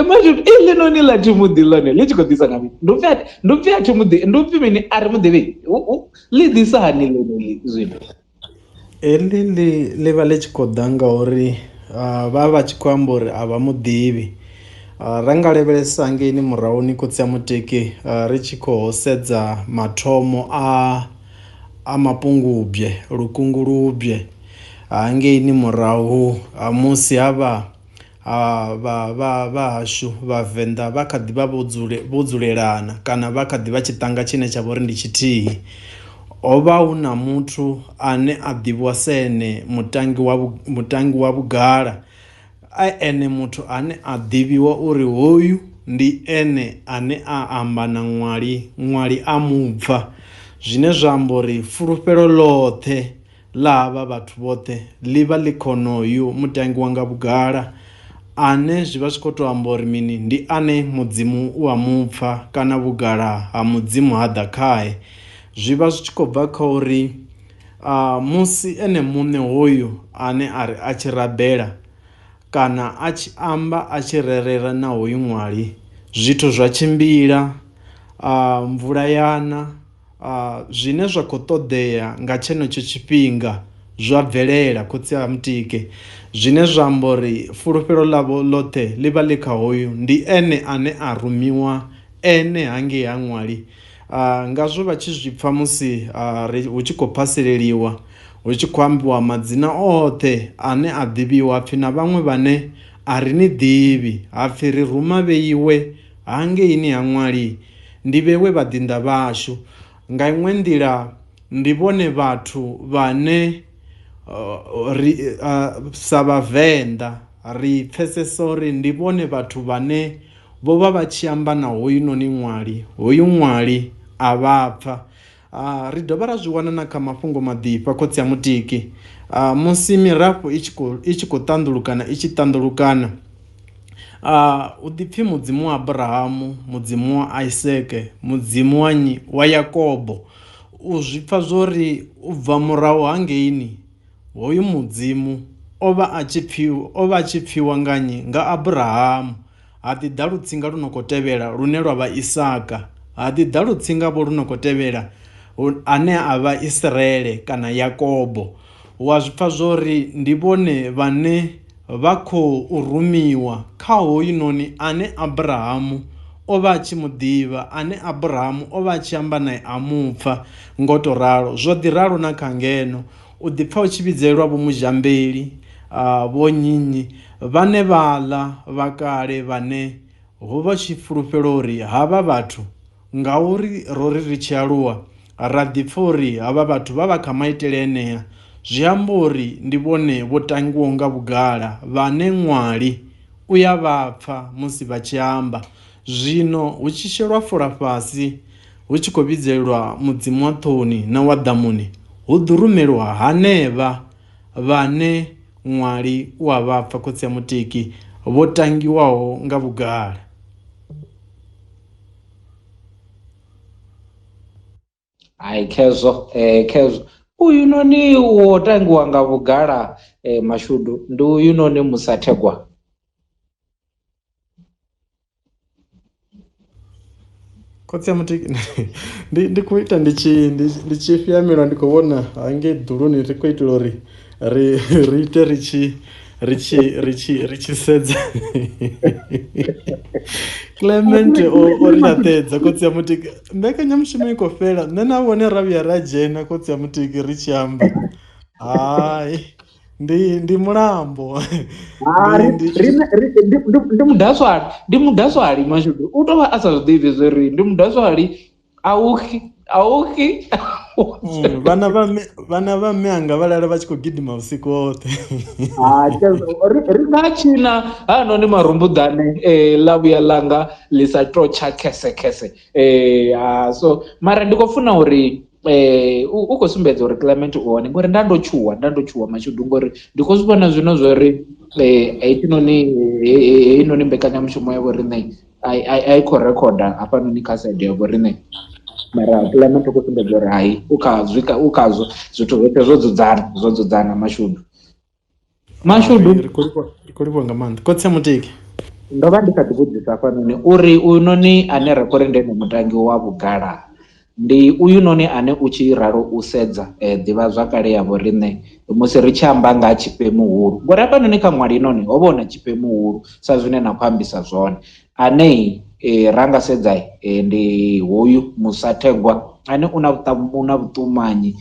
mashudu iḽi noni ḽa Thimuḓi ḽone ḽi tshi khou ḓisa nga mini ndi upfhi a Thimuḓi ndi upfhi mini a ri muḓivhi ḽi ḓisa hani ḽone ḽi zwino. Heḽi ḽi vha ḽi tshi khou ḓa ngauri vha vha tshi khou amba uri a vha muḓivhi. Ra nga lavhelesa hangeini murahuni khotsi a Mutiki ri tshi khou sedza mathomo a Mapungubwe Lukungulubye hangeini murahu ha musi havha vha hashu vhavenḓa vha kha ḓi vha vho dzule vho dzulelana kana vha kha ḓi vha tshiṱanga tshine tsha vha uri ndi tshithihi. Ho vha hu na muthu ane a ḓivhiwa sa ene mutangi wa vhugala a ene muthu ane a ḓivhiwa uri hoyu ndi ene ane a amba na ṅwali ṅwali a mupfa, zwine zwa amba uri fulufhelo ḽoṱhe ḽa havha vhathu vhoṱhe ḽi vha ḽi khonoyu mutangi wanga vhugala ane zwi vha zwi khou tou amba uri mini ndi ane mudzimu u a mupfa kana vhugala ha mudzimu ha ḓa khae. Zwi vha zwi tshi khou bva kha uri musi ene muṋe hoyu ane a ri a tshi rabela kana a tshi amba a tshi rerela na hoyu ṅwali zwithu zwa tshimbila mvula ya na zwine zwa khou ṱoḓea nga tshenetsho tshifhinga zwa bvelela khotsi a Mutike zwine zwa amba uri fulufhelo ḽavho ḽoṱhe ḽi vha ḽi kha hoyu ndi ene ane a rumiwa ene hangei ha ṅwali. Ngazwo vha tshi zwi pfha musi hu tshi khou phaseleliwa hu tshi khou ambiwa madzina oṱhe ane a ḓivhiwa hapfi na vhaṅwe vhane a ri ni ḓivhi hapfi ri ruma vheiwe hangeini ha ṅwali ndi vhewe vhaḓinḓa vhashu. Nga iṅwe nḓila ndi vhone vhathu vhane ri sa vhavenḓa ri pfesesa uri ndi vhone vhathu vhane vho vha vha tshi amba na hoyunoni ṅwali hoyu ṅwali a vha pfha. Ri dovha ra zwi wana na kha mafhungo maḓifha khotsi a Mutiki musi mirafho i tshi khou ṱanḓulukana i tshi ṱanḓulukana u ḓi pfhi Mudzimu wa Abrahamu, Mudzimu wa Isaka, Mudzimu wa nnyi wa Yakobo u zwi pfha zwori u bva murahu hangeini hoyu Mudzimu o vha a tshi pfhi o vha a tshi pfhiwa nga nnyi nga Abrahamu. Ha ḓi ḓa lutsinga lu no khou tevhela lune lwa vha Isaka, ha ḓi ḓa lutsinga vho lu no khou tevhela ane a vha Isiraele kana Yakobo. Wa zwi pfha zwo ri ndi vhone vhane vha khou rumiwa kha hoyunoni ane Abrahamu o vha a tshi mu ḓivha, ane Abrahamu o vha a tshi amba nae a mu pfa. Ngo to ralo zwo ḓi ralo na kha ngeno u ḓi pfha u tshi vhidzelelwa vho Muzhambeli, vho nnyi vhane vhaḽa vha kale vhane ho vha tshi fulufhela uri havha vhathu ngauri ro ri ri tshi aluwa ra ḓi pfha uri havha vhathu vha vha kha maitele enea zwi amba uri ndi vhone vho tangiwaho nga vhugala vhane ṅwali u ya vha pfha musi vha tshi amba. Zwino hu tshi shelwa fola fhasi hu tshi khou vhidzelelwa mudzimu wa ṱhohoni na wa ḓamuni hu ḓo rumelwa hanevha vhane ṅwali u a vha pfa khotsi a Mutiki vho tangiwaho nga vhugala. Hai khezwo khezwo uyu noni wo tangiwa nga vhugala mashudu ndi uyu noni Musathegwa. Khotsi a Mutiki ndi ndi khou ita ndi tshi ndi tshi fhihamelwa ndi khou vhona hangei ḓuluni ri khou itela uri ri ri ite ri tshi ri tshi ri tshi ri tshi sedza Clement o o ri laṱedza khotsi a Mutiki mbekanyamushumo i khou fhela nṋe na vhone ra vhuya ra dzhena khotsi a Mutiki ri tshi amba hai ndi ndi mulambo ndi ndi ndi mudaswali ndi mudaswali mashudu u tou vha a sa zwi ḓivhi zwori ndi mudaswali auxi auxi vhana vha mme vhana vha mme anga vha lala vha tshi khou gidima vhusiku hoṱhe ri nga tshina hanoni marumbuḓane ḽa vhuya ḽanga ḽi sa to tsha khese khese so mara ndi khou funa uri u khou sumbedza uri Clement u hone ngori nda ndo tshuwa nda ndo tshuwa mashudu ngori ndi khou zwi vhona zwino zwori heinoni heinoni mbekanyamushumo ya vho riṋe a i khou rekhoda hafhanoni kha side ya vho riṋe mara Clement u khou sumbedza uri hai u kha zwi u khazwo zwithu zwoṱhe zwo dzudzana zwo dzudzana mashudu. Mashudu ri khou livhuwa nga maanḓa khotsi a Mutiki. Ndo vha ndi kha ḓi vhudzisa hafhanoni uri uyu noni ane ra khou ri ndi ene mutangi wa vhugala ndi uyu noni ane u tshi ralo u sedza ḓivhazwakale ya vho riṋe musi ri tshi amba nga ha tshifhe muhulu ngori hafhanoni kha ṅwali noni ho vha hu na tshifhe muhulu sa zwine na khou ambisa zwone ane ra nga sedza ndi hoyu Musathegwa ane u na u na vhuṱumanyi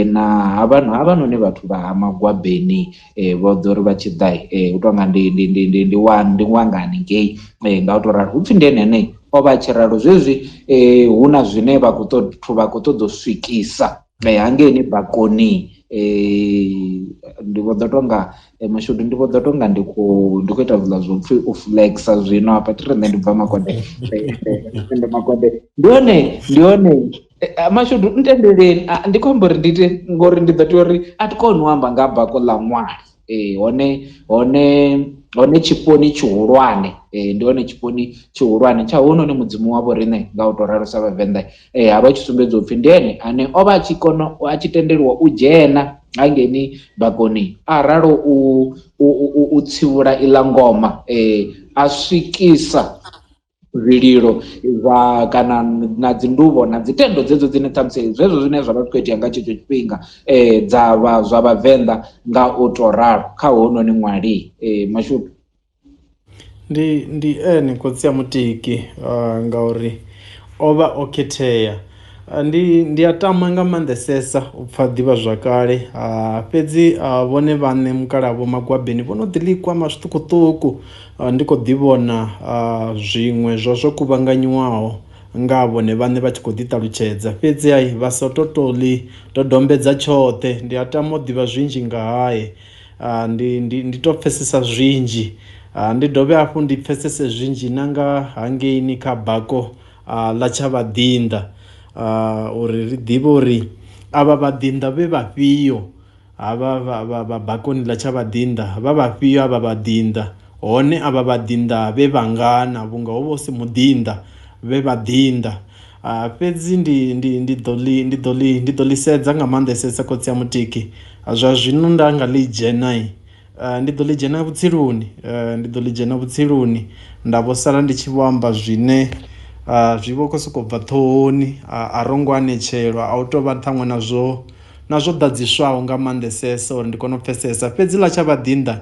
na havha havhanoni vhathu vha ha Magwabeni vho ḓo ri vha tshi ḓa u tonga ndi ndi ndi ndi ndi wa ndi wangani ngei nga u to ralo hupfi ndi ene ane o vha a tshi ralo zwezwi hu na zwine vha khou ṱoḓa vha khou ṱoḓa u swikisa hangeini bakoni ndi vho ḓo tonga mashudu ndi vho ḓo tonga ndi khou ndi khou ita zwiḽa zwo pfhi u flexa zwino hafha thi ri nṋe ndi bva Makonde ndi Makonde ndi hone ndi hone mashudu ntendeleni ndi khou amba uri ndi ite ngori ndi ḓo tea uri a thi koni u amba nga bako ḽa ṅwali hone hone hone tshifhoni tshihulwane ndi hone tshifhoni tshihulwane tsha hounoni mudzimu wa vho riṋe nga u to ralo sa vhavenḓa ha vha tshi sumbedza upfhi ndi ene ane o vha a tshi kona a tshi tendeliwa u dzhena hangeini bakoni a ralo u u u tsivhula iḽa ngoma a swikisa. Zwililo zwa kana na dzi nduvho na dzi tendo dzedzo dzine ṱhamusi zwezwo zwine zwa vha zwi khou itea nga tshetsho tshifhinga dza vha zwa vhavenḓa nga u to ralo kha hounoni ṅwali mashudu. Ndi ene khotsi a mutiki ngauri o vha o khethea. Ndi a tama nga maanḓesesa u pfha ḓivhazwakale fhedzi vhone vhaṋe mukalaha Vho Magwabeni vho no ḓi ḽi kwama zwiṱukuṱuku ndi khou ḓi vhona zwiṅwe zwa zwo kuvhanganyiwaho nga vhone vhaṋe vha tshi khou ḓi ṱalutshedza fhedzi vha sa to to ḽi dodombedza tshoṱhe. Ndi a tama u ḓivha zwinzhi nga hae ndi ndi ndi to pfesesa zwinzhi ndi dovhe hafhu ndi pfesese zwinzhi na nga hangeini kha bako ḽa tsha vhaḓinḓa uri ri ḓivhe uri avha vhaḓinḓa vhe vhafhio havha vha bakoni ḽa tsha vhaḓinḓa vha vhafhio avha vhaḓinḓa hone avha vhaḓinḓa vhe vhangana vhunga ho vha hu si muḓinḓa vhe vhaḓinḓa. Fhedzi ndi ndi ndi ḓo ḽi ndi ḓo ḽi ndi ḓo ḽi sedza nga maanḓesesa khotsi a mutiki zwa zwino nda nga ḽi dzhena ndi ḓo ḽi dzhena vhutsiluni ndi ḓo ḽi dzhena vhutsiluni nda vho sala ndi tshi vho amba zwine zwi vho khou sokou bva ṱhohoni a ro ngo anetshelwa a u tou vha ṱhaṅwe na zwo na zwo ḓadziswaho nga maanḓesesa uri ndi kone u pfesesa. Fhedzi ḽa tsha vhaḓinḓa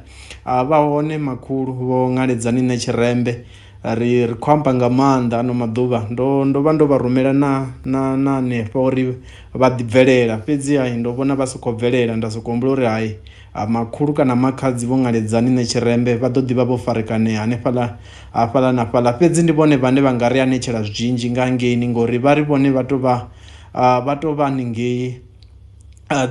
vha hone makhulu vho ṅaledzani nṋe tshirembe ri ri khou amba nga maanḓa ano maḓuvha ndo ndo vha ndo vha rumela na na na hanefha uri vha ḓi bvelela fhedzi hai ndo vhona vha sa khou bvelela nda sokou humbula uri hai makhulu kana makhadzi vho ṅaledzani nṋe tshirembe vha ḓo ḓivha vho farekanea hanefhaḽa hafhaḽa na fhaḽa fhedzi ndi vhone vhane vha nga ri anetshela zwinzhi nga hangeini ngori vha ri vhone vha to vha vha to vha haningei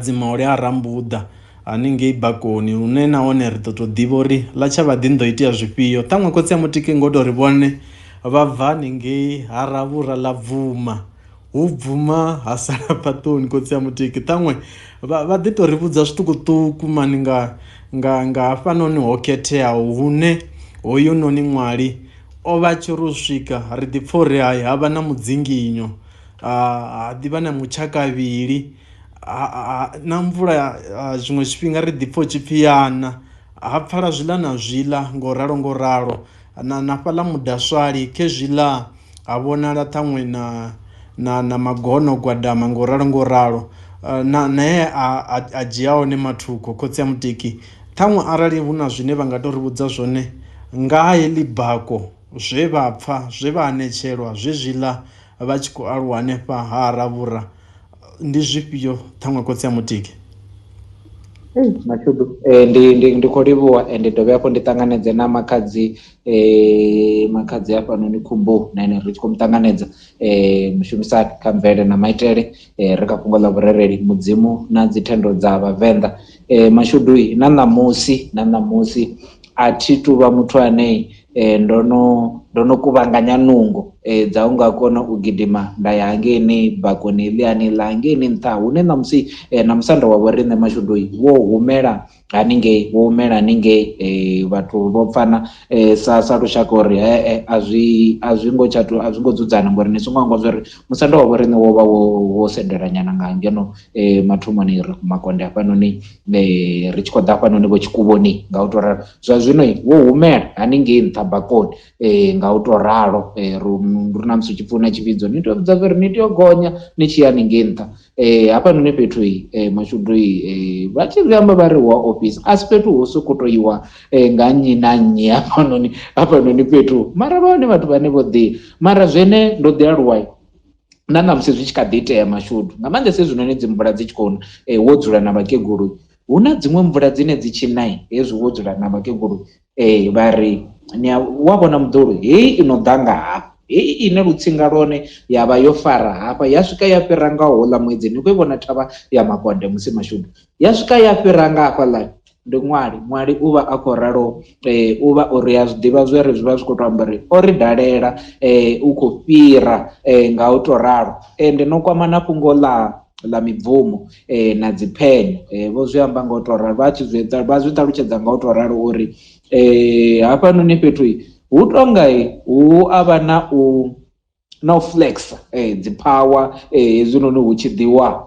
dzimauli a Rambuḓa haningei bakoni lune nahone ri ḓo tou ḓivha uri ḽa tsha vhaḓi ḓo itea zwifhio ṱhaṅwe khotsi a mutiki ngo tou ri vhone vha bva haningei ha ravhura ḽa bvuma hu bvuma ha sala fhaṱoni khotsi a mutiki ṱhaṅwe vha ḓi tou ri vhudza zwiṱukuṱuku mani nga nga nga hafhanoni ho khetheaho hune hoyunoni ṅwali o vha tshi ri u swika ri ḓi pfha uri hai ha vha na mudzinginyo ha ḓivha na mutshakavhili na mvula zwiṅwe zwifhinga ri ḓi pfha hu tshi pfhi yana ha pfala zwiḽa na zwiḽa ngo ralo ngo ralo na na fhaḽa mudaswali khezwiḽa ha vhonala ṱhaṅwe na na na magono gwadama ngo ralo ngo ralo na naye a dzhia hone mathukho khotsi a mutiki ṱhaṅwe arali hu na zwine vha nga to ri vhudza zwone nga ha heḽi bako zwe vha pfha zwe vha anetshelwa zwezwiḽa vha tshi khou aluwa hanefha ha Ravhura ndi zwifhio ṱhaṅwe khotsi a mutiki? Mashudu ndi ndi ndi khou livhuwa ende dovhe hafhu ndi ṱanganedze na makhadzi makhadzi hafhanoni Khumbu na ene ri tshi khou mu ṱanganedza mushumisani kha mvele na maitele ri kha fhungo ḽa vhurereli mudzimu na dzi thendo dza vhavenḓa. Mashudu na ṋamusi na ṋamusi a thi tuvha muthu ane ndo no kuvhanganya nungo dza u nga kona u gidima nda ya hangeini bakoni ḽiani ḽa hangeini nṱha hune ṋamusi na musanda wa vho riṋe mashudu wo humela haningei wo humela haningei vhathu vho pfana sa sa lushaka uri a zwi ngo tsha a zwi ngo dzudzana ngori ni songo hangwa zwori musanda wa vho riṋe wo vha wo sendela nyana nga ngeno mathomoni ri makonde hafhanoni ri tshi khou ḓa hafhanoni vho tshikuvhoni nga u to ralo. Zwa zwino wo humela haningei nṱha bakoni nga u to ralo ri na musi u tshi pfha na tshivhidzo ni tea u vhudza uri ni tea u gonya ni tshi ya haningei nṱha. Hafhanoni fhethu mashudu vha tshi zwi amba vha ri wa ofhisa a si fhethu ho sokou to iwa nga nnyi na nnyi hafhanoni hafhanoni fhethu mara vha hone vhathu vhane vho ḓi mara zwene ndo ḓi aluwa na ṋamusi zwi tshi kha ḓi itea mashudu nga maanḓesa hezwinoni dzi mvula dzi tshi khou na wo dzula na vhakegulu hu na dziṅwe mvula dzine dzi tshi na hezwi wo dzula na vhakegulu vha ri ni wa vhona muḓolo heyi i no ḓa nga hafha heyi ine lutsinga lwone ya vha yo fara hafha ya swika ya fhira nga houḽa ṅwedzi ni khou i vhona thavha ya makonde musi mashudu ya swika ya fhira nga hafhaḽa ndi ṅwali ṅwali u vha a khou ralo u vha uri a zwi ḓivha zwe ri zwi vha zwi khou to amba uri o ri dalela u khou fhira nga u to ralo. Ende no kwama na fhungo ḽa mibvumo na dzi phenyo vho zwi amba nga u to ralo vha tshi zwi vha zwi ṱalutshedza nga u to ralo uri hafhanoni fhethu hu tonga hu a vha na u flexa dzi power hezwinoni hu tshi ḓiwa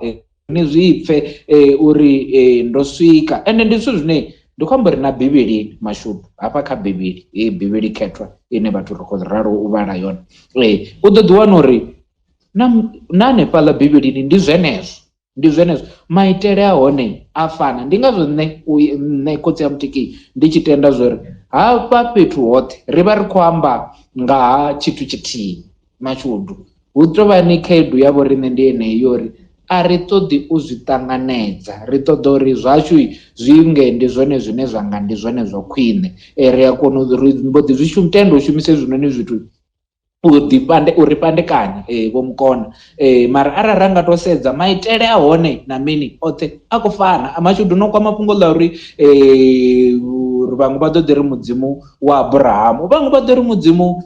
ni zwi pfe uri ndo swika. Ende ndi zwithu zwine Ndi khou amba uri na Bivhilini mashudu hafha kha Bivhili, heyi Bivhili khethwa ine vhathu ri khou ralo u vhala yone, u ḓo ḓi wana uri na na hanefhaḽa Bivhilini ndi zwenezwo, ndi zwenezwo maitele a hone a fana. Ndi ngazwo nṋe nṋe khotsi a Mutiki ndi tshi tenda zwori hafha fhethu hoṱhe ri vha ri khou amba nga ha tshithu tshithihi mashudu. Hu tou vha ni khaedu ya vho riṋe ndi yeneyi yo uri a ri ṱoḓi u zwi ṱanganedza, ri ṱoḓa uri zwashu zwi nge ndi zwone zwine zwa nga ndi zwone zwa khwine. Ri a kona u ri mbo ḓi zwi shumi tenda u shumisa hezwinoni zwithu u ḓi fhande uri fhandekanya vho mukona mara arali ra nga to sedza maitele a hone na mini oṱhe a khou fana. Mashudu no kwama fhungo ḽa uri vhaṅwe vha ḓo ḓi ri mudzimu wa Abrahamu, vhaṅwe vha ḓo ri mudzimu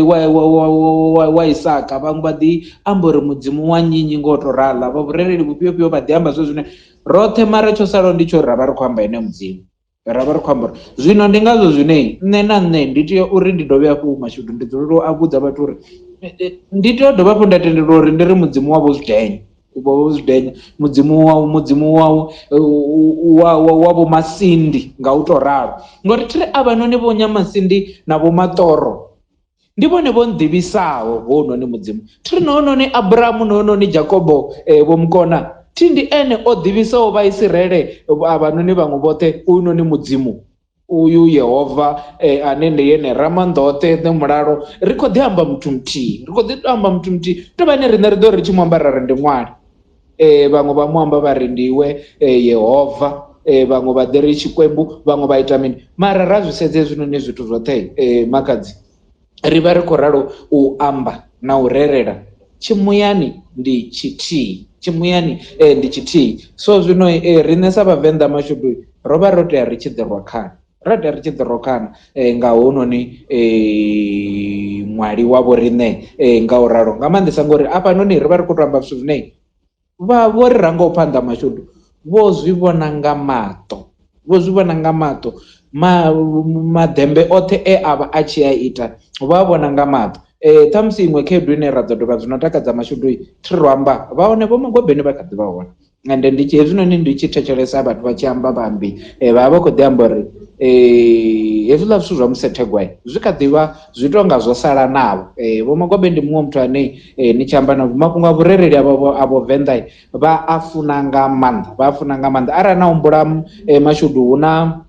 wa wa wa wa wa Isaka, vhaṅwe vha ḓi amba uri mudzimu wa nnyi nnyi ngo to raḽa, vha vhurereli vhufhio fhio vha ḓi amba zwezwo zwine roṱhe mara tsho salaho ndi tsho uri ra vha ri khou amba ene mudzimu. Ra vha ri khou amba uri zwino ndi ngazwo zwine nṋe na nṋe ndi tea uri ndi dovhe hafhu mashudu ndi dzulela u a vhudza vhathu uri ndi tea u dovha hafhu nda tendelwa uri ndi ri mudzimu wavho zwidenya vho zwidenya mudzimu wau mudzimu wau wa wa vho Masindi nga u to ralo ngori thi ri avhanoni vho Nyamasindi na vho Maṱoro Ndi vhone vho nḓivhisaho hounoni Mudzimu. Thi ri hounoni Abrahamu na hounoni Jakobo vho mukona, thi ndi ene o ḓivhisaho Vhaisiraele avhanoni vhaṅwe vhoṱhe uynoni Mudzimu, uyu Yehova ane ndi ene Ramaanḓaoṱhe, Ṋe mulalo. Ri khou ḓi amba muthu muthihi, ri khou ḓi tou amba muthu muthihi. Tou vha ene riṋe ri ḓo ri tshi mu amba ra ri ndi ṅwali. Vhaṅwe vha mu amba vha ri ndi iwe Yehova, vhaṅwe vha ḓi ri Tshikwembu, vhaṅwe vha ita mini. Mara ra zwi sedza hezwinoni zwithu zwoṱhe makhadzi, ri vha ri khou ralo u amba na u rerela tshimuyani ndi tshithihi, tshimuyani ndi tshithihi. So zwino riṋe sa Vhavenḓa mashudu ro vha ro tea ri tshi ḓi rwa khana. Ra tea ri tshi ḓi rokhana nga hounoni ṅwali wa vho riṋe nga u ralo nga maanḓesa ngori hafhanoni ri vha ri khou to amba zwithu zwine vha vho ri rangaho phanḓa mashudu vho zwi vhona nga maṱo vho zwi vhona nga maṱo ma maḓembe oṱhe e a vha a tshi a ita vha vhona nga maṱo. Ṱhamusi iṅwe khaedu ine ra ḓo dovha zwino takadza mashudu thi ro amba vha hone vho Magobeni vha kha ḓi vha hone. Ende ndi tshi hezwinoni ndi tshi thetshelesa vhathu vha tshi amba vhaambi vha vha vha khou ḓi amba uri hezwiḽa zwithu zwa musethegwa zwi kha ḓivha zwi tonga zwo sala navho. Vho Magobe ndi muṅwe muthu ane ni tshi amba navho mafhungo a vhurereli avho a vho Venḓa vha a funa nga maanḓa vha a funa nga maanḓa arali na humbula mashudu hu na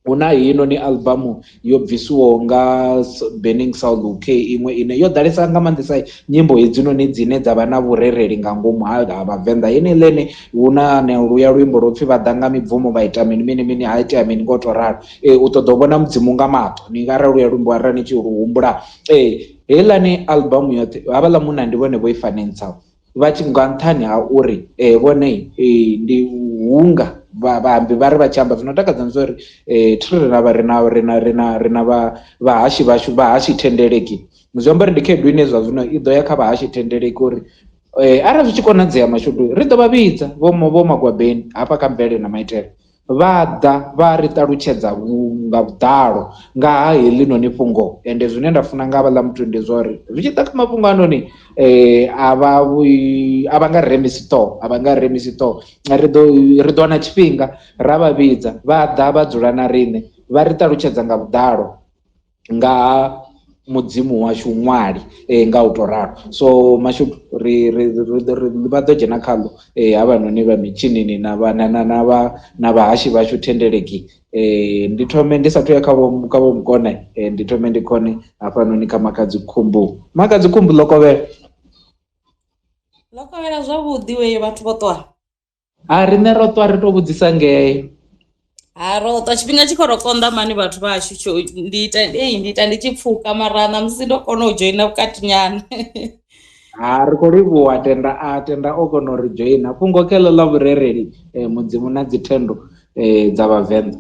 Hu na heinoni albamu yo bvisiwaho nga Burning Soul UK iṅwe ine yo ḓalesa nga maanḓesa nyimbo hedzinoni dzine dza vha na vhurereli nga ngomu ha ha vhavenḓa. Yeneiḽa ine hu na luya luimbo lwo pfhi vha ḓa nga mibvumo vha ita mini mini mini ha itea mini ngo to ralo. U ṱoḓa u vhona mudzimu nga maṱo ni nga arali luya luimbo arali ni tshi lu humbula. Heiḽani albamu yoṱhe havhaḽa munna ndi vhone vho i fanentsaho. Vha tshi nga nṱhani ha uri vhone ndi hunga vhaambi vha ri vha tshi amba zwino takadza ndi zwa uri thi ri na ri na ri na ri na ri na vhahashi vhashu vhahashi thendeleki zwi amba uri ndi khaedu ine zwa zwino i ḓo ya kha vhahashi thendeleki uri arali zwi tshi konadzea mashudu ri ḓo vha vhidza vho vho Magwabeni hafha kha mvelele na maitele. Vha ḓa vha ri ṱalutshedza nga vhuḓalo nga ha heḽinoni fhungo ende zwine nda funa nga havhaḽa muthu ndi zwa uri zwi tshi ḓa kha mafhungo anoni a vha vhuyi a vha nga remisi ṱhoho a vha nga remisi ṱhoho ri ḓo ri ḓo wana tshifhinga ra vha vhidza vha ḓa vha dzula na riṋe vha ri ṱalutshedza nga vhuḓalo. nga ha mudzimu washu ṅwali nga u to ralo so mashudu ri ri ri vha ḓo dzhena khaḽo havhanoni vha mitshinini na vha na na na vha na vhahashi vhashu thendeleki ndi thome ndi sathu ya kha vho kha vho mukone ndi thome ndi khone hafhanoni kha Makhadzi Khumbu Makhadzi Khumbu ḽo kovhela Ḽo kovhela zwavhuḓi wee vhathu vho ṱwa. A riṋe ro ṱwa ri to vhudzisa ngei. Ha ro ṱwa tshifhinga tshi khou ro konḓa mani vhathu vhashu tsho ndi ita ei ndi ita ndi tshi pfuka mara ṋamusi ndo kona u dzhoina vhukati nyana. Ha ri khou livhuwa tenda a tenda o kona u ri dzhoina fhungo kheḽo ḽa vhurereli mudzimu na dzi thendo dza vhavenḓa.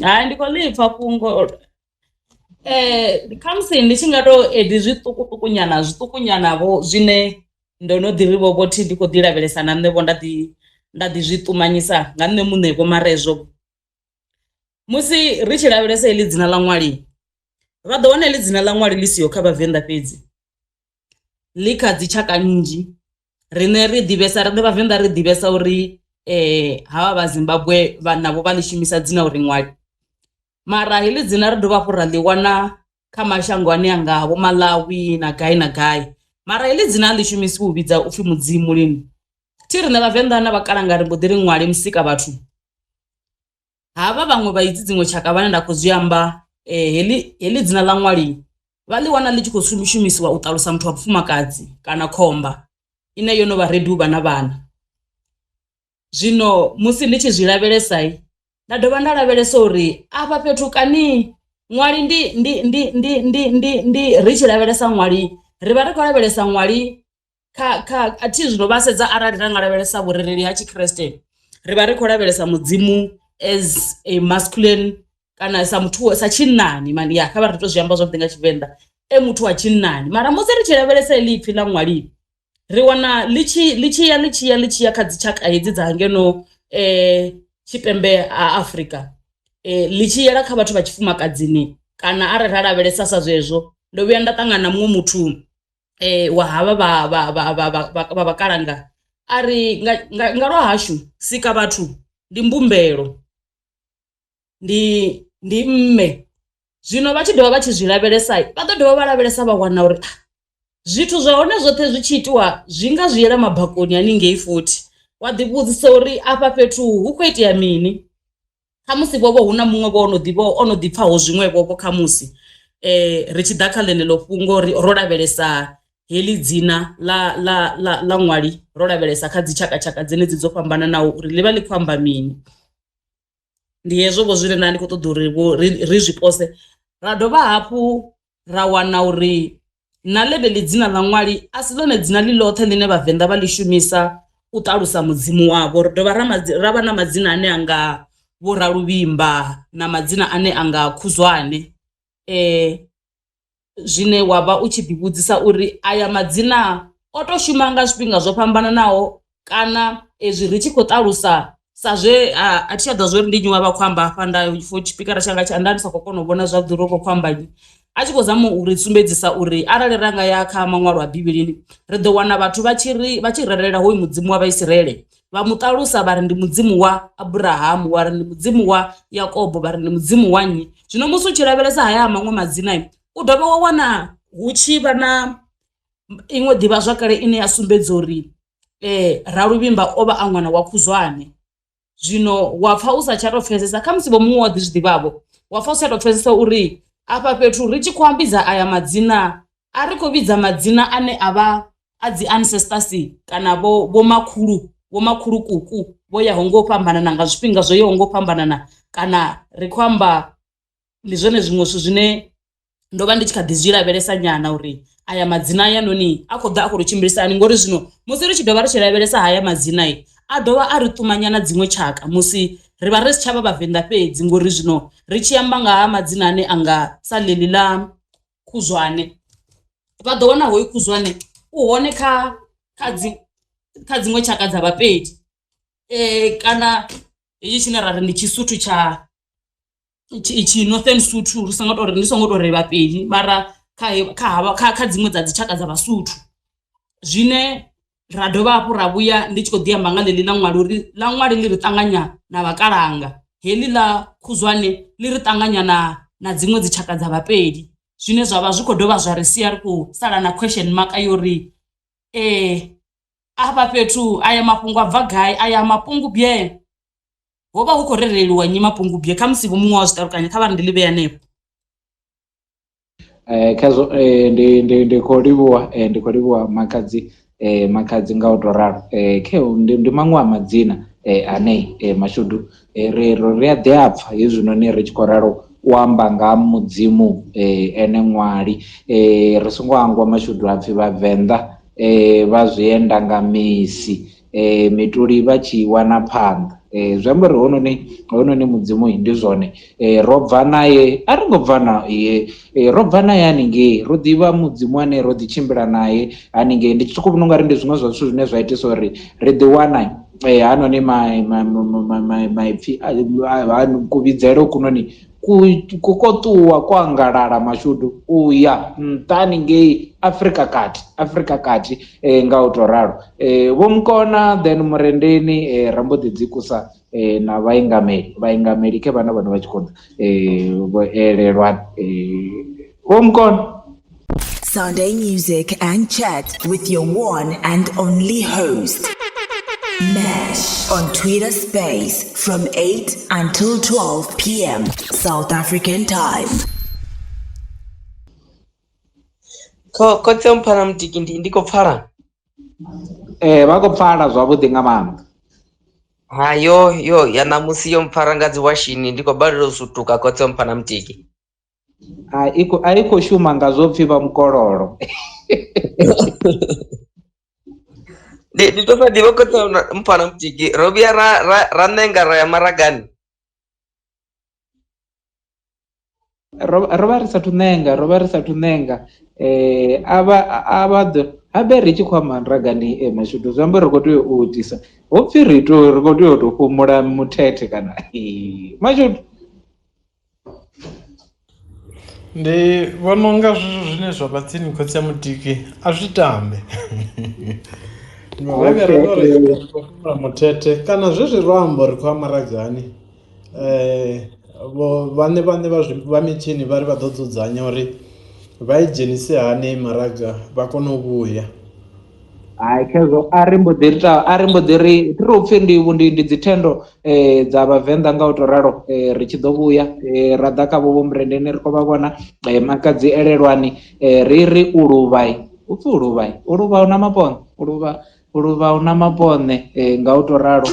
Hai ndi khou ḽi pfha fhungo khamusi ndi tshi nga to edi zwiṱukuṱuku nyana zwiṱuku nyana vho zwine ndo no ḓi ri vho vho thi ndi khou ḓi lavhelesa na nṋe vho nda ḓi nda ḓi zwi ṱumanyisa nga nṋe muṋe vho mara hezwo musi ri tshi lavhelesa heḽi dzina ḽa ṅwali vha ḓo wana heḽi dzina ḽa ṅwali ḽi siho kha vhavenḓa fhedzi ḽi kha dzi tshaka nnzhi riṋe ri ḓivhesa riṋe vhavenḓa ri ḓivhesa uri Havha vha Zimbabwe vha navho vha ḽi shumisa dzina uri ṅwali. Mara heḽi dzina ri dovha hafhu ra ḽi wana kha mashango ane a nga vho Malawi na gai na gai. Mara heḽi dzina a ḽi shumisiwi u vhidza upfhi mudzimu lini. Thi riṋe Vhavenḓa na Vhakalanga ri mbo ḓi ri ṅwali musika vhathu. Havha vhaṅwe vha idzi dziṅwe tshaka vhane nda khou zwi amba heḽi heḽi dzina ḽa ṅwali vha ḽi wana ḽi tshi khou shumisiwa u ṱalusa muthu wa mufumakadzi kana khomba ine yo no vha ready u vha na vhana. Zwino musi ndi tshi zwi lavhelesa nda dovha nda lavhelesa uri afha fhethu kani ṅwali ndi ndi ndi ndi ndi ndi ndi ri tshi lavhelesa ṅwali ri vha ri khou lavhelesa ṅwali kha kha a thi zwino vha sedza arali ra nga lavhelesa vhurereli ha Tshikriste ri vha ri khou lavhelesa mudzimu as a masculine kana sa muthu sa tshinnani mani ya kha vha ri to zwi amba zwavhuḓi nga Tshivenḓa e muthu wa tshinnani mara musi ri tshi lavhelesa heḽi ipfi ḽa ṅwali ri wana ḽi tshi ḽi tshi ya ḽi tshi ya ḽi tshi ya kha dzi tshaka hedzi dza ngeno tshipembe ha Afrika ḽi tshi yela kha vhathu vha tshifumakadzini kana arali ra lavhelesa sa zwezwo ndo vhuya nda ṱangana na muṅwe muthu wa havha vha vhakalanga a ri nga lwa hashu sika vhathu ndi mbumbelo ndi ndi mme zwino vha tshi dovha vha tshi zwi lavhelesa vha ḓo dovha vha lavhelesa vha wana uri ah, zwithu zwa hone zwoṱhe zwi tshi itiwa zwi nga zwi yela mabakoni haningei futhi wa ḓi vhudzisa uri afha fhethu hu khou itea mini khamusi vho vho hu na muṅwe vho ono ḓivha ono ḓi pfaho zwiṅwevho vho khamusi ri tshi ḓa kha ḽeneḽo fhungo ri ro lavhelesa heḽi dzina ḽa ḽa ḽa ḽa ṅwali ro lavhelesa kha dzi tshakatshaka dzenedzi dzo fhambananaho uri ḽi vha ḽi khou amba mini. Ndi hezwo vho zwine nda ndi khou ṱoḓa uri vho ri ri zwi pose ra dovha hafhu ra wana uri na ḽeneḽi dzina ḽa ṅwali a si ḽone dzina ḽi ḽoṱhe ḽine vhavenḓa vha ḽi shumisa u ṱalusa mudzimu wavho ri dovha ra ra vha na madzina ane anga vho Raluvhimba na madzina ane anga Khuzwane zwine wa vha u tshi ḓi vhudzisa uri aya madzina o to shuma nga zwifhinga zwo fhambananaho kana ezwi ri tshi khou ṱalusa sa zwe a thi tsha ḓivha zwori ndi nnyi wa vha khou amba hafha nda for tshipikara tshanga tsha nda ndi sa khou kona u vhona zwavhuḓi uri u khou amba nnyi a tshi khou zama u ri sumbedzisa uri arali ra nga ya kha maṅwalo a bivhilini ri ḓo wana vhathu vha tshi ri vha tshi rerelela hoyu mudzimu wa Vhaisiraele vha mu ṱalusa vha ri ndi mudzimu wa Abrahamu wa ri ndi mudzimu wa Yakobo vha ri ndi mudzimu wa nnyi zwino musi u tshi lavhelesa haya maṅwe madzina u dovha wa wana hu tshi vha na iṅwe ḓivhazwakale ine ya sumbedza uri Raluvhimba o vha a ṅwana wa Khuzwane zwino wa pfha u sa tsha tou pfhesesa khamusi vho muṅwe wa ḓi zwi ḓivhavho wa pfha u sa tsha tou pfhesesa uri afha fhethu ri tshi khou ambidza aya madzina a ri khou vhidza madzina ane a vha a dzi ancestors kana vho vho makhulu vho makhulukuku vho yaho ngo fhambanana nga zwifhinga zwo yaho ngo fhambanana kana ri khou amba ndi zwone zwiṅwe zwithu zwine ndo vha ndi tshi kha ḓi zwi lavhelesa nyana uri aya madzina aya noni a khou ḓa a khou tou tshimbilisa hani ngori zwino musi ri tshi dovha ri tshi lavhelesa haya madzina a dovha a ri ṱumanya na dziṅwe tshaka musi ri vha ri si tshavha vhavenḓa fhedzi ngori zwino ri tshi amba nga ha madzina ane anga sa ḽeḽi ḽa Khuzwane vha ḓo wana hoyu Khuzwane u hone kha kha dzi kha dziṅwe tshaka dza vhapedi kana hetshi tshine ra ri ndi Tshisuthu tsha tshi Northern Sotho ri songo tori ndi songo tori Vhapedi mara kha kha havha kha kha dziṅwe dza dzi tshaka dza Vhasotho. Zwine ra dovha hafhu ra vhuya ndi tshi kho ḓi amba nga ḽeḽi ḽa ṅwali uri ḽa ṅwali ḽi ri ṱanganya na vhakalanga heḽi ḽa Khuzwane ḽi ri ṱanganya na na dziṅwe dzi tshaka dza Vhapedi zwine zwavha zwi kho dovha zwa ri sia ri khou sala na question mark yo uri afha fhethu aya mafhungo a bva gai aya Mapungubwe. Ho vha hu khou rereliwa nnyi Mapungubwe khamusi vho muṅwe wa zwi ṱalukanya kha vha ri ndi ḽi vhee hanefho. Khazwo ndi ndi ndi khou livhuwa ndi khou livhuwa makhadzi makhadzi nga u to ralo khe ndi maṅwe a madzina ane mashudu ri ri a ḓi a pfha hezwinoni ri tshi khou ralo u amba nga mudzimu ene ṅwali ri songo hangwa mashudu hapfi vhavenḓa vha zwienda nga misi mituli vha tshi wana phanḓa zwi amba uri hounoni hounoni mudzimu ndi zwone ro bva naye a ri ngo bva naye ro bva naye haningei ro ḓivha mudzimu ane ro ḓi tshimbila naye haningei ndi tshi khou vhona ungari ndi zwiṅwe zwa zwithu zwine zwa itisa uri ri ḓi wana hanoni maipfi kuvhidzele kunoni ku ko ṱuwa ko angalala mashudu u ya nṱha haningei Afrika kati, Afrika kati nga u to ralo. Vho Mukona then Murendeni rambo ḓi dzikusa na vhaingameli khe vhana vhane vha tshi khou vho elelwa. Vho Mukona. Sunday music and chat with your one and only host Mash on Twitter Space from 8 until 12 p.m. South African time. Khotsi mphana mutiki ndi khou pfala? Vha khou pfala zwavhuḓi nga maanḓa. Ha yo ya ṋamusi yo mpfara nga dzi washini, ndi khou balelwa u sutuka khotsi mphana mutiki. A i khou shuma nga zwo pfi vha mukololo. Ndi to sa ḓivha khotsi mphana mutiki, ro vhuya ra ṋenga ra ya maragani. Ro vha ri sathu ṋenga, a vha ḓo habe ri tshi khou amba maragani mashudu zwi amba ri khou tea u itisa ho pfi ri khou tea u tou fhumula muthethe kana mashudu. Ndi vhona unga zwithu zwine zwa vha tsini khotsi ya mutiki a zwi tambe. Ra vhuya ra tou ri khou fhumula muthethe kana zwezwi ro amba ri khou ya maragani, vhaṋe vha mitshini vha ri vha ḓo dzudzanya uri vha i dzhenise hani maraga vha kone u vhuya. Hai khezwo a ri mbo ḓi ri ri upfi ndi dzi thendo dza vhavenḓa nga u to ralo. Ri tshi ḓo vhuya ra ḓa kha vho Murendeni ri khou vha vhona Makadzi Elelwani, ri ri u luvha upfi u luvha una mapone, u luvha una mapone nga u to ralo.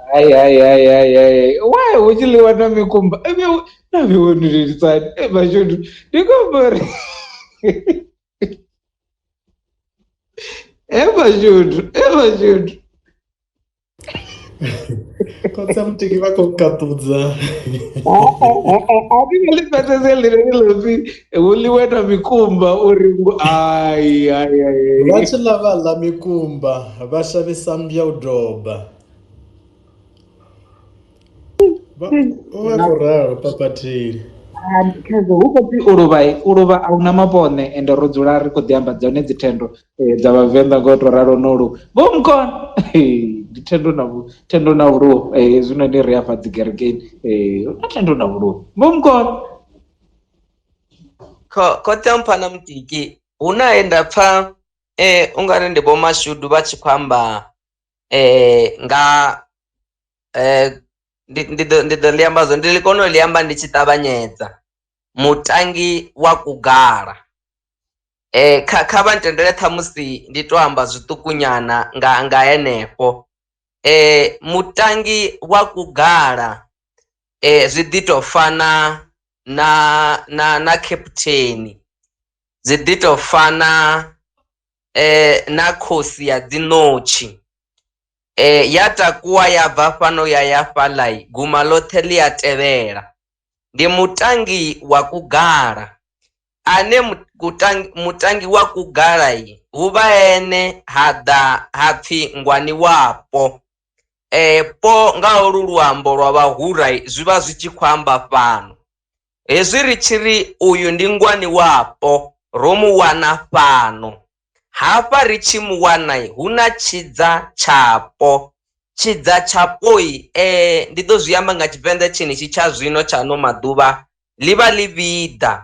Ai ai ai ai ai why hu tshi ḽiwa na mikumba na vhiwonilisani mashudu ndi khou amba uri mashudu mashudu Khotsi a mutiki vha khou kaṱudza. A thi nga ḽi pfesese ḽine ḽo pfi hu ḽiwe na mikumba uri ai ai ai. Vha tshi ḽa vha ḽa mikumba vha shavhisa mmbya u doba. Vha khou ralo papatheli. Khezwo hu khou pfi u luvha u luvha a huna mapone ende ro dzula ri khou ḓi amba dzone dzi thendo dza vhavenḓa ngo to ralo nolu. Vho Mukona ndi thendo na thendo na vhuluwo hezwinoni ri afha dzi kerekeni na thendo na vhuluwo. Vho Mukona khotsi a mphana mutiki hu na he nda pfha ungari ndi Vho Mashudu vha tshi khou amba nga ndi ḓo ḽi amba zwo ndi ḽi kone u ḽi amba ndi tshi ṱavhanyedza. Mutangi wa kugala. Kha vha ntendele ṱhamusi ndi to amba zwiṱukunyana nga henefho. Mutangi wa kugala zwi ḓi to fana na kheputeni, zwi ḓi to fana na khosi ya dzi ṋotshi, ya takuwa ya bva fhano ya ya fhaḽa guma ḽoṱhe ḽi a tevhela, ndi mutangi wa kugala ane mutangi wa kugala hu vha ene ha ḓa ha pfhi ngwani wapo po nga holu luambo lwa vhahura zwi vha zwi tshi khou amba fhano. Hezwi ri tshi ri uyu ndi ngwani wapo ro mu wana fhano, hafha ri tshi mu wana hu na tshidza tshapo. Tshidza tshapoi ndi ḓo zwi amba nga Tshivenḓa tshenetshi tsha zwino tsha ano maḓuvha ḽi vha ḽi vhiḓa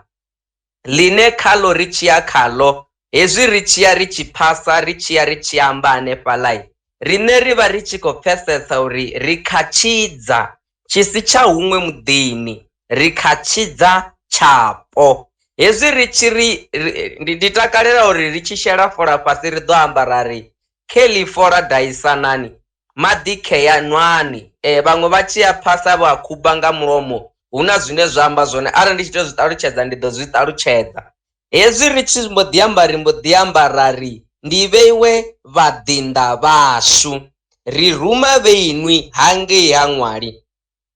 ḽine khaḽo ri tshi ya khaḽo hezwi ri tshi ya ri tshi phasa ri tshi ya ri tshi amba hanefhaḽa riṋe ri vha ri tshi khou pfesesa uri ri kha tshidza tshi si tsha huṅwe muḓini, ri kha tshidza tshapo. Hezwi ri tshi ri ndi takalela uri ri tshi shela fola fhasi ri ḓo amba ra ri kheḽi fola daisanani maḓi khea nwani. Vhaṅwe vha tshi ya phasa vha khuba nga mulomo hu na zwine zwa amba zwone arali ndi tshi tea u zwi ṱalutshedza ndi ḓo zwi ṱalutshedza. Hezwi ri tshi mbo ḓi amba ri mbo ḓi amba ra ri ndi vheiwe vhaḓinḓa vhashu, ri ruma vheinwi hangei ha ṅwali.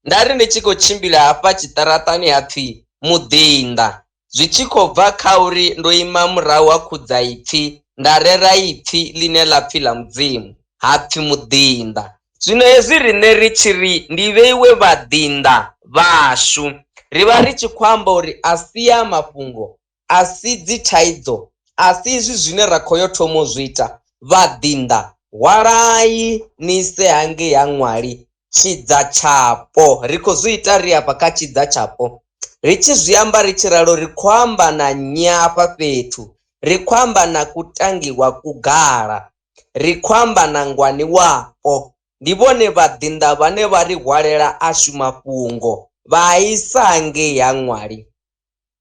Nda ri ndi tshi khou tshimbila hafha tshiṱaraṱani ha pfi muḓinḓa, zwi tshi khou bva kha uri ndo ima murahu ha khudzaipfi nda rera ipfi ḽine ḽa pfi ḽa Mudzimu, ha pfi muḓinḓa. Zwino hezwi riṋe ri tshi ri ndi vheiwe vhaḓinḓa vhashu, ri vha ri tshi khou amba uri a si a mafhungo, a si dzi thaidzo, a si izwi zwine ra khou yo thoma u zwi ita. Vhaḓinḓa, hwalai ni ise hangei ha ṅwali tshidza tshapo. Ri khou zwi ita ri afha kha tshidza tshapo. Ri tshi zwi amba ri tshi ralo ri khou amba na nnyi afha fhethu? Ri khou amba na kutangi wa kugala. Ri khou amba na ngwani wapo. Ndi vhone vhaḓinḓa vhane vha ri hwalela ashu mafhungo vha a isa hangei ha ṅwali.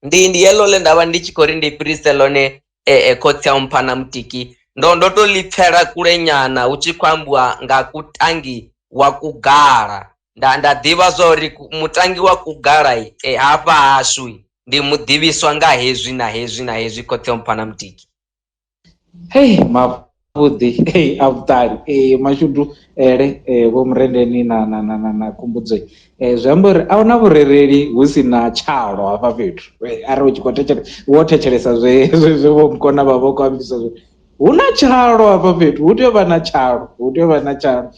Ndi ndi heḽo ḽe nda vha ndi tshi khou ri ndi fhirise ḽone khotsi a mpha na mutiki ndo ndo to ḽi pfela kule nyana hu tshi khou ambiwa nga kutangi wa kugala nda nda ḓivha zwa uri mutangi wa kugala hafha hashu ndi muḓivhiswa nga hezwi na hezwi na hezwi khotsi a mpha na mutiki. Hei mavhuḓi hei a vhuṱali mashudu ele vho murendeni na na na na na khumbudzo zwi amba uri a huna vhurereli hu si na tshalo hafha fhethu arali u tshi khou thetshelesa wo thetshelesa zwe zwe vho mukona vha vho khou ambisa zwo hu na tshalo hafha fhethu hu tea u vha na tshalo hu tea u vha na tshalo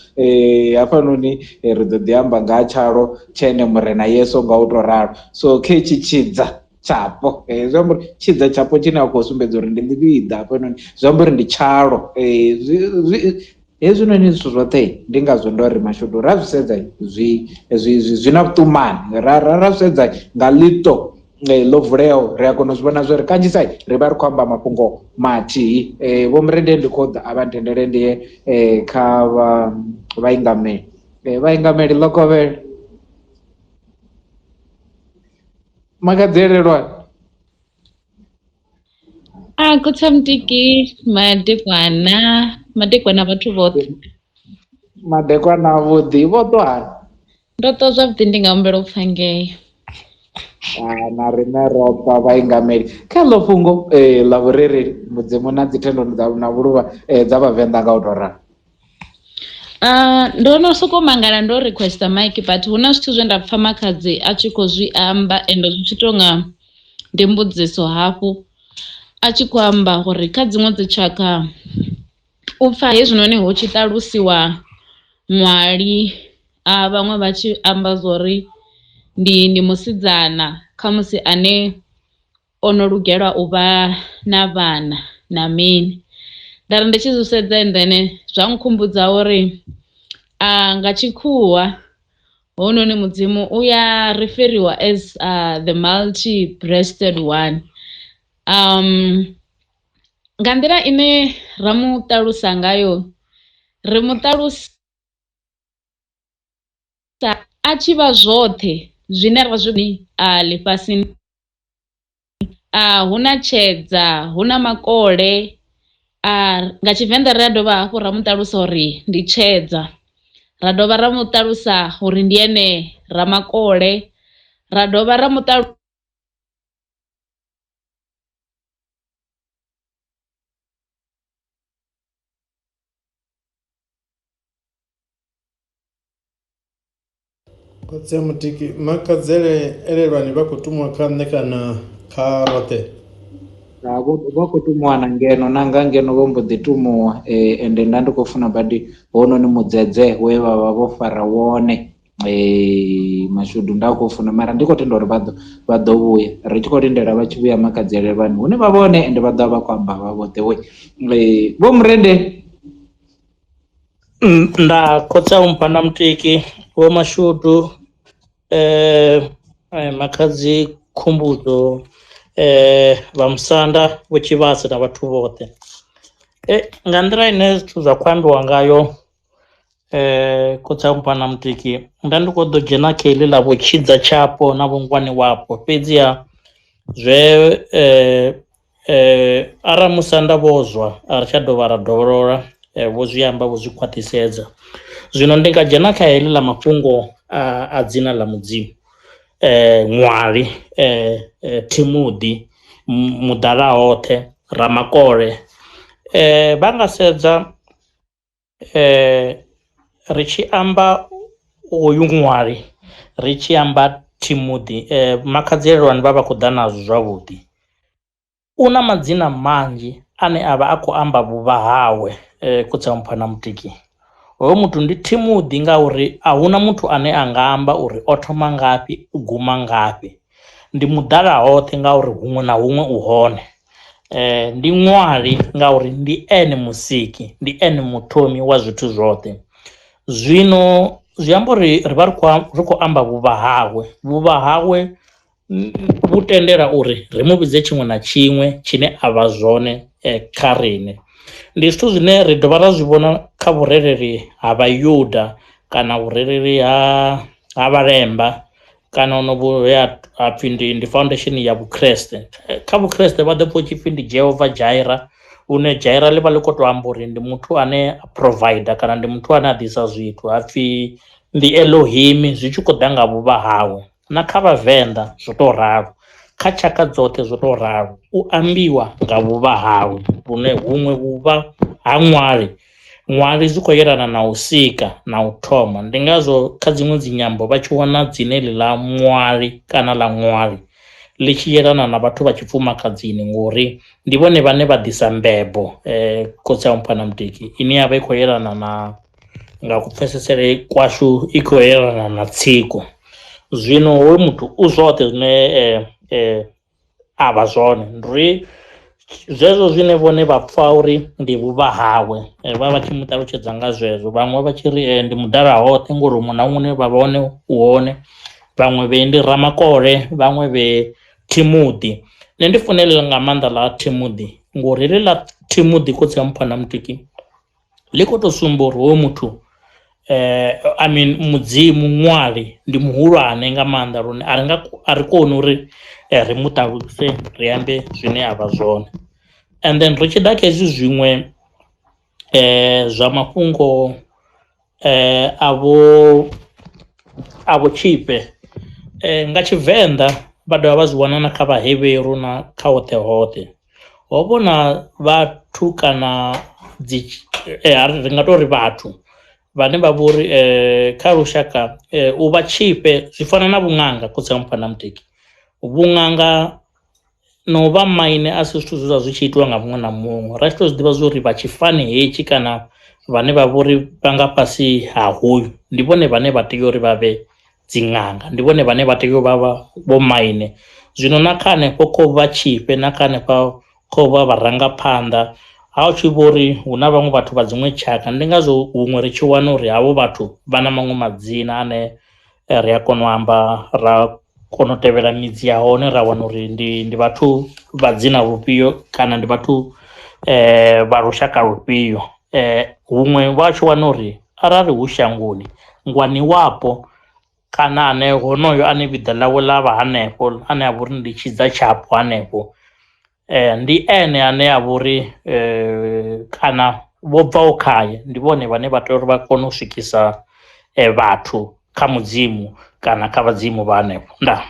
hafhanoni ri ḓo ḓi amba nga ha tshalo tshene murena Yesu nga u to ralo so khetshi tshidza tshapo zwi amba uri tshidza tshapo tshine a khou sumbedza uri ndi ḽivhiḓa hafhanoni zwi amba uri ndi tshalo hezwinoni zwithu zwoṱhe ndi ngazwo ndo ri mashudu ra zwi sedza zwi zwi zwi na vhuṱumani ra ra ra zwi sedza nga ḽiṱo ḽo vuleaho ri a kona u zwi vhona zwori kanzhisa ri vha ri khou amba mafhungo mathihi. Vho Murendeni ndi khou ḓa a vha ntendele ndi ye kha vha vhaingameli vhaingameli ḽo kovhela. Makhadzi elelwani. A khotsi a Mutiki madekwana madekwana vhathu vhoṱhe. Madekwana avhuḓi vho ṱwa hani? Ndo ṱwa zwavhuḓi ndi nga humbela u pfa ngei. Ah, na riṋe ro pfa vhaingameli kha ḽo fhungo ḽa vhurereli mudzimu na dzithendo dza na vhuluvha dza vhavenḓa nga u tou ralo. Ndo no soko mangala ndo requester mic but hu na zwithu zwe nda pfha makhadzi a tshi khou zwi amba ende zwi tshi tou nga ndi mbudziso hafhu a tshi khou amba uri kha dziṅwe dzi tshaka u pfha hezwinoni hu tshi ṱalusiwa ṅwali a vhaṅwe vha tshi amba zwori ndi ndi musidzana khamusi ane o no lugelwa u vha na vhana na mini. Nda ri ndi tshi zwi sedza and then zwa nkhumbudza uri nga tshikhuwa hounoni mudzimu u ya riferiwa as the multi breasted one. Nga nḓila ine ra mu ṱalusa ngayo ri mu ṱalusa a tshi vha zwoṱhe zwine ra zwi ḽifhasini. Hu na tshedza, hu na makole. Nga Tshivenḓa ri a dovha hafhu ra mu ṱalusa uri ndi tshedza, ra dovha ra mu ṱalusa uri ndi ene Ramakole, ra dovha ra mu ṱalu Khotsi a Mutiki makhadzele elelwani vha khou tumiwa kha nṋe kana kha roṱhe? Vha khou tumuwa na ngeno na nga ngeno vho mbo ḓi tumuwa ende nda ndi khou funa badi hounoni mudzedze we vha vha vho fara wone mashudu nda khou funa mara ndi khou tenda uri vha ḓo vhuya ri tshi khou lindela vha tshi vhuya makhadzi elelwani hune vha vha hone ende vha ḓo vha vha khou amba vha vhoṱhe we vho murende. Nda khotsi a mpha na mutiki vho mashudu makhadzi khumbudzo vha musanda vho tshivhase na vhathu vhoṱhe. Nga nḓila ine zwithu zwa khou ambiwa ngayo khotsi a mpha na mutiki nda ndi kho ḓo dzhena kha heḽi ḽa vho tshidza tshapo na vhongwani wapo fhedziha zwe Arali musanda vho zwa a ri tsha dovha ra dovholola vho zwi amba vho zwi khwaṱhisedza. Zwino ndi nga dzhena kha heḽi ḽa mafhungo a dzina ḽa mudzimu ṅwali thimuḓi muḓala hoṱhe Ramakole vha nga sedza Ri tshi amba hoyu ṅwali ri tshi amba thimuḓi Makhadzi Elelwani vha vha khou ḓa nazwo zwavhuḓi. U na madzina manzhi ane avha a khou amba vhuvha hawe khotsi a Mpho na Mutiki. Hoyo muthu ndi thimuḓi ngauri a huna muthu ane a nga amba uri o thoma ngafhi u guma ngafhi, ndi muḓala hoṱhe ngauri huṅwe na huṅwe u hone. Ndi ṅwali ngauri ndi ene musiki ndi ene muthomi wa zwithu zwoṱhe. Zwino zwi amba uri ri vha ri khou ri khou amba vhuvha hawe, vhuvha hawe vhu tendela uri ri mu vhidze tshiṅwe na tshiṅwe tshine a vha zwone kha riṋe. Ndi zwithu zwine ri dovha ra zwi vhona kha vhurereli ha vhayuda kana vhurereli ha ha vhalemba kana honovhu he ha pfhi ndi ndi foundation ya vhukriste kha vhukriste vha ḓo pfha hu tshi pfhi ndi Jehovah Jireh lune Jireh ḽi vha ḽi khou tou amba uri ndi muthu ane a provider kana ndi muthu ane a ḓisa zwithu ha pfhi ndi Elohim zwi tshi khou ḓa nga vhuvha hawe na kha vhavenḓa zwo tou ralo kha tshaka dzoṱhe zwo tou ralo u ambiwa nga vhuvha hawe vhune huṅwe vhuvha ha ṅwali Ṅwali zwi khou yelana na u sika na u thoma, ndi ngazwo kha dziṅwe dzinyambo vha tshi wana dzina heḽi ḽa ṅwali kana ḽa ṅwali ḽi tshi yelana na vhathu vha tshifumakadzini ngori ndi vhone vhane vha ḓisa mbebo khotsi a Mpho na Mutiki ine yavha i khou yelana na nga kupfesesele kwashu i khou yelana na tsiko. Zwino hoyu muthu u zwoṱhe zwine a vha zwone ndi uri zwezwo zwine vhone vha pfha uri ndi vhuvha hawe vha vha tshi mu ṱalutshedza nga zwezwo vhaṅwe vha tshi ri ndi mudala hoṱhe ngori huṅwe na huṅwe hune vha vha hone u hone vhaṅwe vhe ndi ramakole vhaṅwe vhe thimuḓi nṋe ndi funa heḽi nga maanḓa ḽa thimuḓi ngori heḽi ḽa thimuḓi khotsi a mpho na mutiki ḽi khou tou sumba uri hoyu muthu I mean mudzimu ṅwali ndi muhulwane nga maanḓa lune a ri nga a ri koni uri ri mu ṱaluse ri ambe zwine a vha zwone. And then ri tshi ḓa kha hezwi zwiṅwe zwa mafhungo a vho a vho tshifhe nga tshivenḓa vha dovha vha zwi wana na kha vhahevheru na kha hoṱhe hoṱhe. Ho vha hu na vhathu kana dzi ri nga tori vhathu vhane vha vhori kha lushaka u vha tshifhe zwi fana na vhuṅanga khotsi a mpha na muteki vhuṅanga na u vha maine a si zwithu zwe zwa zwi tshi itiwa nga muṅwe na muṅwe ra tshi to zwiḓivha zwori vha tshifani hetshi kana vhane vha vhori vha nga fhasi ha hoyu ndi vhone vhane vha tea uri vha vhe dzi ṅanga ndi vhone vhane vha tea u vha vha vho maine zwino na kha hanefho kho vha tshifhe na kha hanefha kho vha vharangaphanḓa ha u tshi vhori hu na vhaṅwe vhathu vha dziṅwe tshaka ndi ngazwo huṅwe ri tshi wana uri havho vhathu vha na maṅwe madzina ane ri a kona u amba ra kona u tevhela midzi ya hone ra wana uri ndi ndi vhathu vha dzina lufhio kana ndi vhathu vha lushaka lufhio huṅwe vha tshi wana uri arali hu shangoni ngwani wapo kana ane honoyo ane vhiḓa ḽawe ḽa vha hanefho ane a vha uri ndi tshidza tshapo hanefho. Ndi ene ane a vha uri kana vho bvaho khaye ndi vhone vhane vha tea uri vha kone u swikisa vhathu kha mudzimu kana kha vhadzimu vha hanefho. Ndaa.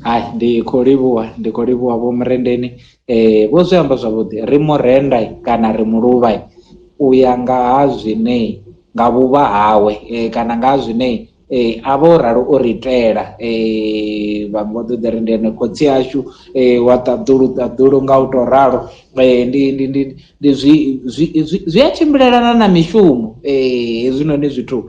Hai, ndi khou livhuwa, ndi khou livhuwa Vho Murendeni. Vho zwi amba zwavhuḓi, ri murenda kana ri muluvha u ya nga ha zwine nga vhuvha hawe kana nga ha zwine a vha o ralo o ri itela. Vhaṅwe vha ḓo ḓi ri ndi ene khotsi ashu wa ṱaḓulu ṱaḓulu nga u to ralo. Ndi ndi ndi ndi zwi zwi zwi a tshimbilelana na mishumo hezwinoni zwithu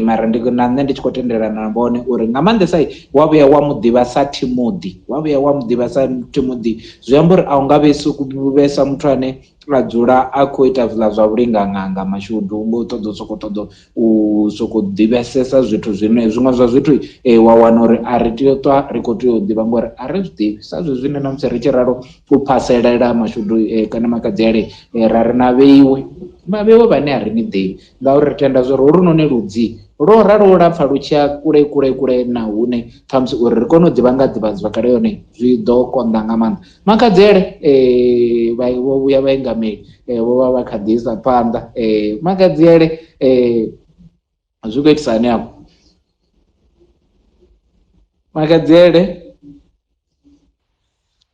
mara ndi na nṋe ndi tshi khou tendelana na vhone uri nga maanḓesa wa vhuya wa mu ḓivha sa thimuḓi wa vhuya wa mu ḓivha sa thimuḓi zwi amba uri a u nga vhesi vhesa muthu ane a dzula a khou ita zwiḽa zwa vhulinga ṅanga mashudu ngo ṱoḓa u sokou ṱoḓa u sokou ḓivhesesa zwithu zwine zwiṅwe zwa zwithu wa wana uri a ri tea u ṱwa ri khou tea u ḓivha ngori a ri zwi ḓivhi sa zwezwi zwine na musi ri tshi ralo u phaselela mashudu kana makadziele ra ri na vheiwe vha vheiwe vhane a ri ni ḓivhi ngauri ri tenda zwa uri holunoni ludzi lwo ralo u lapfa lu tshiya kule kule kule na hune ṱhamusi uri ri kone u ḓivha nga ḓivhazwakale yone zwi ḓo konḓa nga maanḓa. Makhadziele vha vho vhuya vhaingameli vho vha vha kha ḓi isa phanḓa makhadziele zwi khou itisa hani afho makhadziele.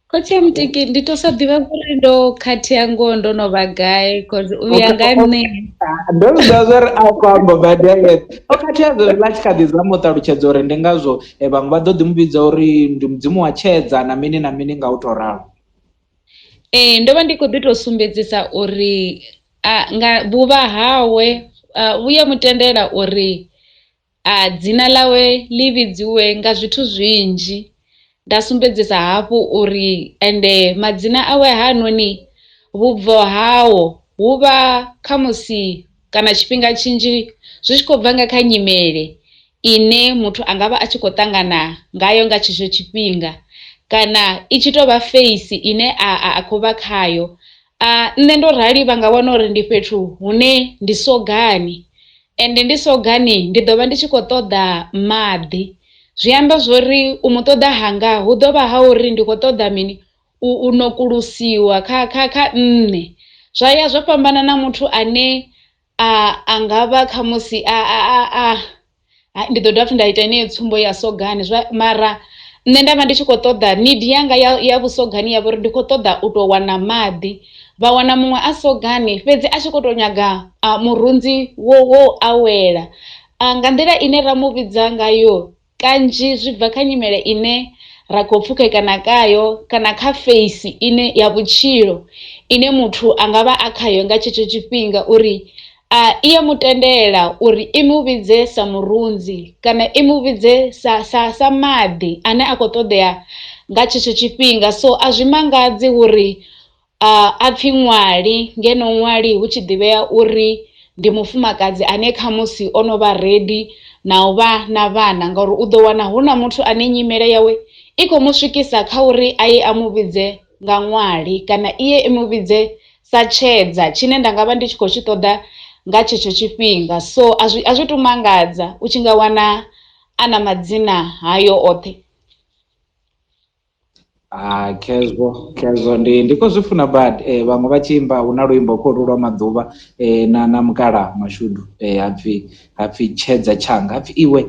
Khotsi a Mutiki ndi to sa ḓivha uri ndo khathea ngoho ndo no vha gai cause u ya nga nṋe ndo zwi ḓivha zwori a khou amba badi ya yeṱhe o khathea zwezwiḽa a tshi kha ḓi zama u ṱalutshedza uri ndi ngazwo vhaṅwe vha ḓo ḓi mu vhidza uri ndi mudzimu wa tshedza na mini na mini nga u to ralo. Ee ndo vha ndi khou ḓi to sumbedzisa uri a nga vhuvha hawe vhu ya mutendela uri A dzina ḽawe ḽi vhidziwe nga zwithu zwinzhi, nda sumbedzisa hafhu uri ende madzina awe haanoni vhubvo hao hu vha khamusi kana tshifhinga tshinzhi zwi tshi khou bva nga kha nyimele ine muthu anga vha a tshi khou ṱangana ngayo nga tshetsho tshifhinga kana i tshi tou vha feisi ine a khou vha khayo. Nṋe ndo rali vha nga wana uri ndi fhethu hune ndi sogani ende ndi sogani ndi ḓo vha ndi tshi khou ṱoḓa maḓi, zwi amba zwori u mu ṱoḓa hanga hu ḓo vha ha uri ndi khou ṱoḓa mini u nokulusiwa kha kha kha nṋe, zwa ya zwo fhambana na muthu ane a a nga vha khamusi a a a ndi ḓo dovha futhi nda ita yeneyo tsumbo ya sogani zwa mara nṋe nda vha ndi tshi khou ṱoḓa need yanga ya ya vhusogani ya vha uri ndi khou ṱoḓa u tou wana maḓi, vha wana muṅwe a sogani fhedzi a tshi khou tou nyaga murunzi wo wo awela. Nga nḓila ine ra mu vhidza ngayo kanzhi zwi bva kha nyimele ine ra khou pfhukhekana kayo kana kha feisi ine ya vhutshilo ine muthu anga vha a khayo nga tshetsho tshifhinga uri a i ya mu tendela uri i mu vhidze sa murunzi kana i mu vhidze sa sa sa maḓi ane a khou ṱoḓea nga tshetsho tshifhinga. So a zwi mangadzi uri A pfi Ṅwali ngeno Ṅwali hu tshi ḓivhea uri ndi mufumakadzi ane khamusi o no vha ready na u vha na vhana ngauri u ḓo wana hu na muthu ane nyimele yawe i khou mu swikisa kha uri a ye a mu vhidze nga Ṅwali kana i ye i mu vhidze sa tshedza tshine nda nga vha ndi tshi khou tshi ṱoḓa nga tshetsho tshifhinga. So a zwi a zwi tu mangadza u tshi nga wana a na madzina hayo oṱhe. Ha khezwo khezwo ndi ndi khou zwi funa badi vhaṅwe vha tshi imba hu na luimbo kholu lwa maḓuvha na na mukala mashudu hapfi hapfi tshedza tshanga hapfi iwe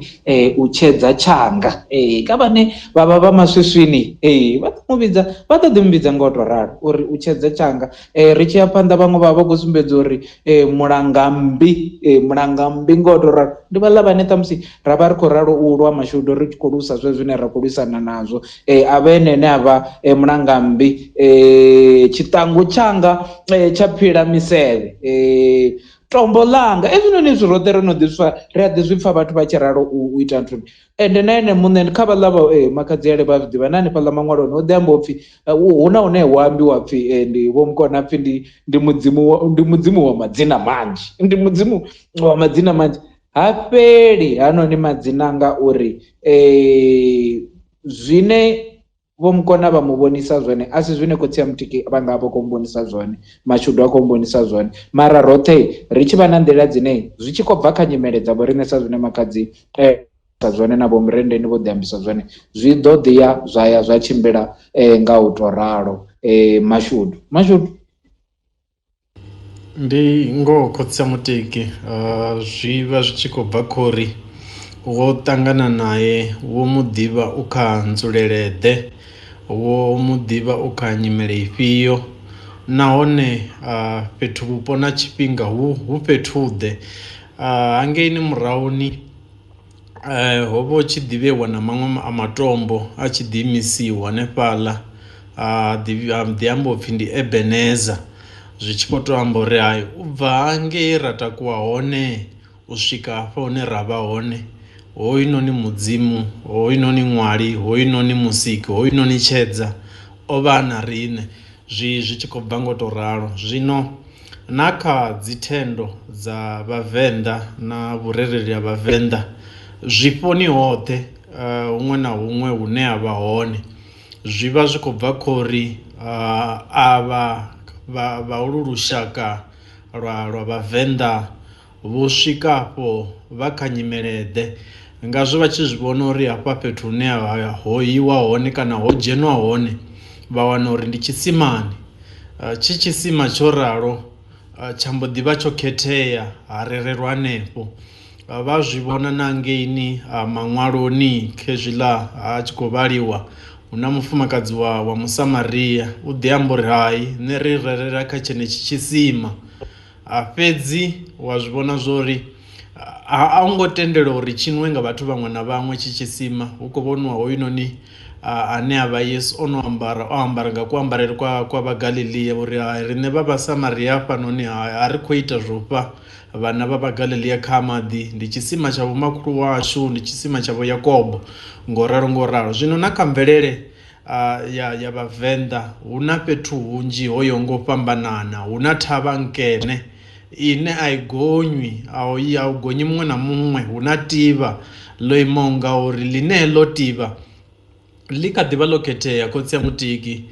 u tshedza tshanga kha vhane vha vha vha maswiswini vha ḓo mu vhidza vha ḓo ḓi mu vhidza nga u to ralo uri u tshedza tshanga ri tshi ya phanḓa vhaṅwe vha vha khou sumbedza uri mulangammbi mulangammbi nga u to ralo ndi vhaḽa vhane ṱhamusi ra vha ri khou ralo u lwa mashudu ri tshi khou lusa zwezwo zwine ra khou lwisana nazwo a vha ene ane a vha mulangammbi tshiṱangu tshanga tsha phila misevhe tombo ḽanga hezwinoni zwithu roṱhe ro no ḓi zwi ri a ḓi zwi pfha vhathu vha tshi ralo u ita nthuni ende na ene muṋe kha vhaḽa vha makhadzi ale vha zwi ḓivha na hanefhaḽa maṅwaloni o ḓi amba upfhi hu na hune hu ambiwa pfhi ndi vho mukona pfhi ndi ndi mudzimu ndi mudzimu wa madzina manzhi ndi mudzimu wa madzina manzhi ha fheli hanoni madzina ngauri zwine vho mukona vha mu vhonisa zwone a si zwine khotsi a mutiki vha nga vha khou vhonisa zwone mashudu a khou vhonisa zwone mara roṱhe ri tshi vha na nḓila dzine zwi tshi khou bva kha nyimele dza vho riṋe sa zwine makhadzi. zwone na vho Murendeni vho ḓi ambisa zwone, zwi ḓo ḓi ya zwa ya zwa tshimbila nga u to ralo. Mashudu, mashudu. Ndi ngoho khotsi a mutiki zwi vha zwi tshi khou bva khori wo ṱangana nae wo mu ḓivha u kha nzulele ḓe, wo mu ḓivha u kha nyimele ifhio nahone fhethu vhupo na tshifhinga hu hu fhethu ḓe. Hangeini murahuni ho vha hu tshi ḓivhewa na maṅwe a matombo a tshi ḓi imisiwa hanefhaḽa a ḓi a ḓi amba upfhi ndi Ebenezer zwi tshi khou tou amba uri hai u bva hangei ra takuwa hone u swika hafha hune ra vha hone hoyunoni mudzimu hoyunoni ṅwali hoyunoni musiki hoyunoni tshedza o vha a na riṋe zwi zwi tshi khou bva ngo to ralo. Zwino Na kha dzithendo dza Vhavenḓa na vhurereli ha Vhavenḓa, zwifhoni hoṱhe huṅwe na huṅwe hune ha vha hone zwi vha zwi khou bva kha uri avha vha holu lushaka lwa lwa Vhavenḓa vho swika afho vha kha nyimele ḓe. Ngazwo vha tshi zwi vhona uri hafha fhethu hune ho iwa hone kana ho dzhenwa hone vha wana uri ndi tshisimani. Tshi tshisima tsho ralo tsha mbo ḓi vha tsho khethea ha rerelwa hanefho. Vha zwi vhona na hangeini maṅwaloni khezwiḽa a tshi khou vhaliwa hu na mufumakadzi wa wa musamaria u ḓi amba uri hai nṋe ri rerela kha tshenetshi tshisima. Fhedzi wa zwi vhona zwori a u ngo tendelwa uri tshi nwe nga vhathu vhaṅwe na vhaṅwe tshi tshisima hu khou vhoniwa hoyunoni ane a vha Yesu o no ambara o ambara nga kuambarele kwa kwa Vhagalilia uri hai riṋe vha Vhasamaria hafhanoni a ri khou ita zwo fha vhana vha Vhagalilia kha maḓi ndi tshisima tsha vhomakhulu washu ndi tshisima tsha vho Yakobo ngo ralo ngo ralo. Zwino na kha mvelele ya ya Vhavenḓa hu na fhethu hunzhi ho yaho nga u fhambanana hu na thavha nkene ine a i gonywi a i a u gonyi muṅwe na muṅwe hu na tivha ḽo imaho nga uri ḽine heḽo tivha ḽi kha ḓivha ḽo khethea khotsi a mutiki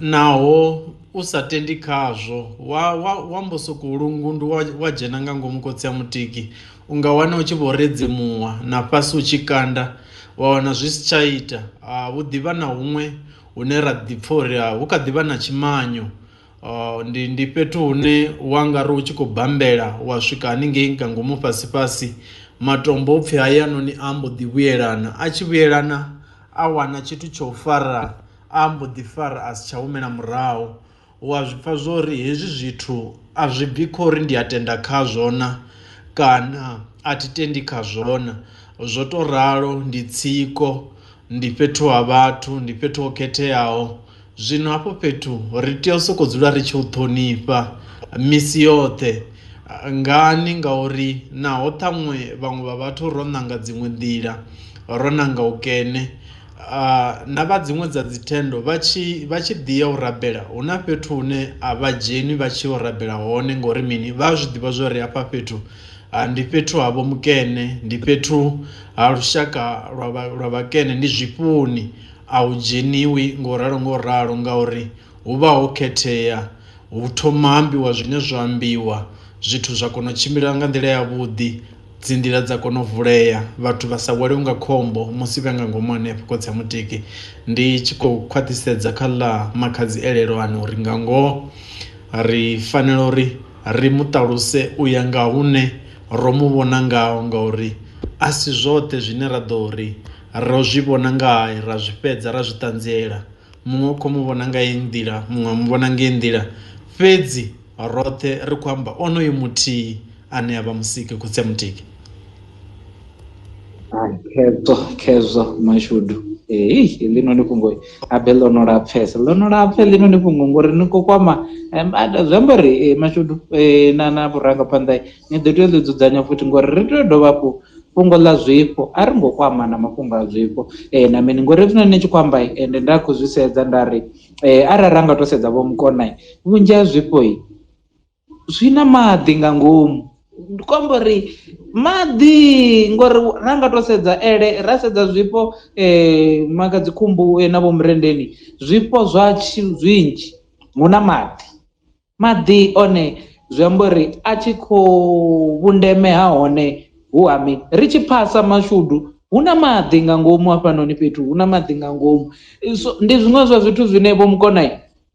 naho u sa tendi khazwo wa wa wa mbo sokou lungundu wa wa dzhena nga ngomu khotsi a mutiki u nga wana u tshi vho redzemuwa na fhasi u tshi kanda wa wana zwi si tsha ita hu ḓivha na huṅwe hune ra ḓi pfha uri hu kha ḓivha na tshimanyo ndi ndi fhethu hune wa nga ri u tshi khou bambela wa swika haningei nga ngomu fhasi fhasi matombo upfhi hayanoni a mbo ḓi vhuyelana a tshi vhuyelana a wana tshithu tsho fara a mbo ḓi fara a si tsha humela murahu. U a zwi pfha zwo ri hezwi zwithu a zwi bvi kha uri ndi a tenda khazwo na kana a thi tendi khazwo na, zwo to ralo ndi tsiko ndi fhethu ha vhathu ndi fhethu ho khetheaho. Zwino hafho fhethu ri tea u sokou dzula ri tshi u ṱhonifha misi yoṱhe ngani ngauri naho ṱhaṅwe vhaṅwe vha vhathu ro ṋanga dziṅwe nḓila ro ṋanga u kene na vha dziṅwe dza dzi thendo vha tshi vha tshi ḓi ya u rabela hu na fhethu hune a vha dzheni vha tshi ya u rabela hone ngori mini vha zwi ḓivha zwori hafha fhethu ndi fhethu ha vho mukene ndi fhethu ha lushaka lwa lwa vhakene ndi zwifhoni a hu dzheniwi ngo ralo ngo ralo ngauri hu vha ho khethea hu thoma ambiwa zwine zwa ambiwa zwithu zwa kona u tshimbila nga nḓila ya vhuḓi dzi nḓila dza kona u vulea vhathu vha sa wele nga khombo musi vha nga ngomu hanefho khotsi a mutiki ndi tshi khou khwaṱhisedza kha ḽa makhadzi elelwani uri nga ngoho ri fanela uri ri mu ṱaluse u ya nga hune ro mu vhona ngaho ngauri a si zwoṱhe zwine ra ḓo ri ro zwi vhona nga hae ra zwi fhedza ra zwi ṱanziela muṅwe u khou mu vhona nga heyi nḓila muṅwe a mu vhona nga heyi nḓila fhedzi roṱhe ri khou amba onoyo muthihi ane a vha musiki khotsi a mutiki. Khezwo khezwo mashudu hei heḽinoni fhungo habe ḽo no lapfesa ḽo no lapfa heḽinoni fhungo ngori ni khou kwama zwi amba uri mashudu na na vhurangaphanḓa ni ḓo tea u ḽi dzudzanya futhi ngori ri tea u dovha hafhu fhungo ḽa zwifho a ri ngo kwama na mafhungo a zwifho na mini ngori hezwinoni ni tshi khou amba ende nda khou zwi sedza nda ri arali ra nga to sedza vho mukona vhunzhi ha zwifho zwi na maḓi nga ngomu ndi khou amba uri maḓi ngori ra nga to sedza ele ra sedza zwifho Makhadzi Khumbu na Vho Murendeni zwifho zwa zwinzhi hu na maḓi, maḓi one zwi amba uri a tshi kho vhundeme ha hone Hu ha mini ri tshi phasa mashudu hu na maḓi nga ngomu hafhanoni fhethu, hu na maḓi nga ngomu. So ndi zwiṅwe zwa zwithu zwine vho mukona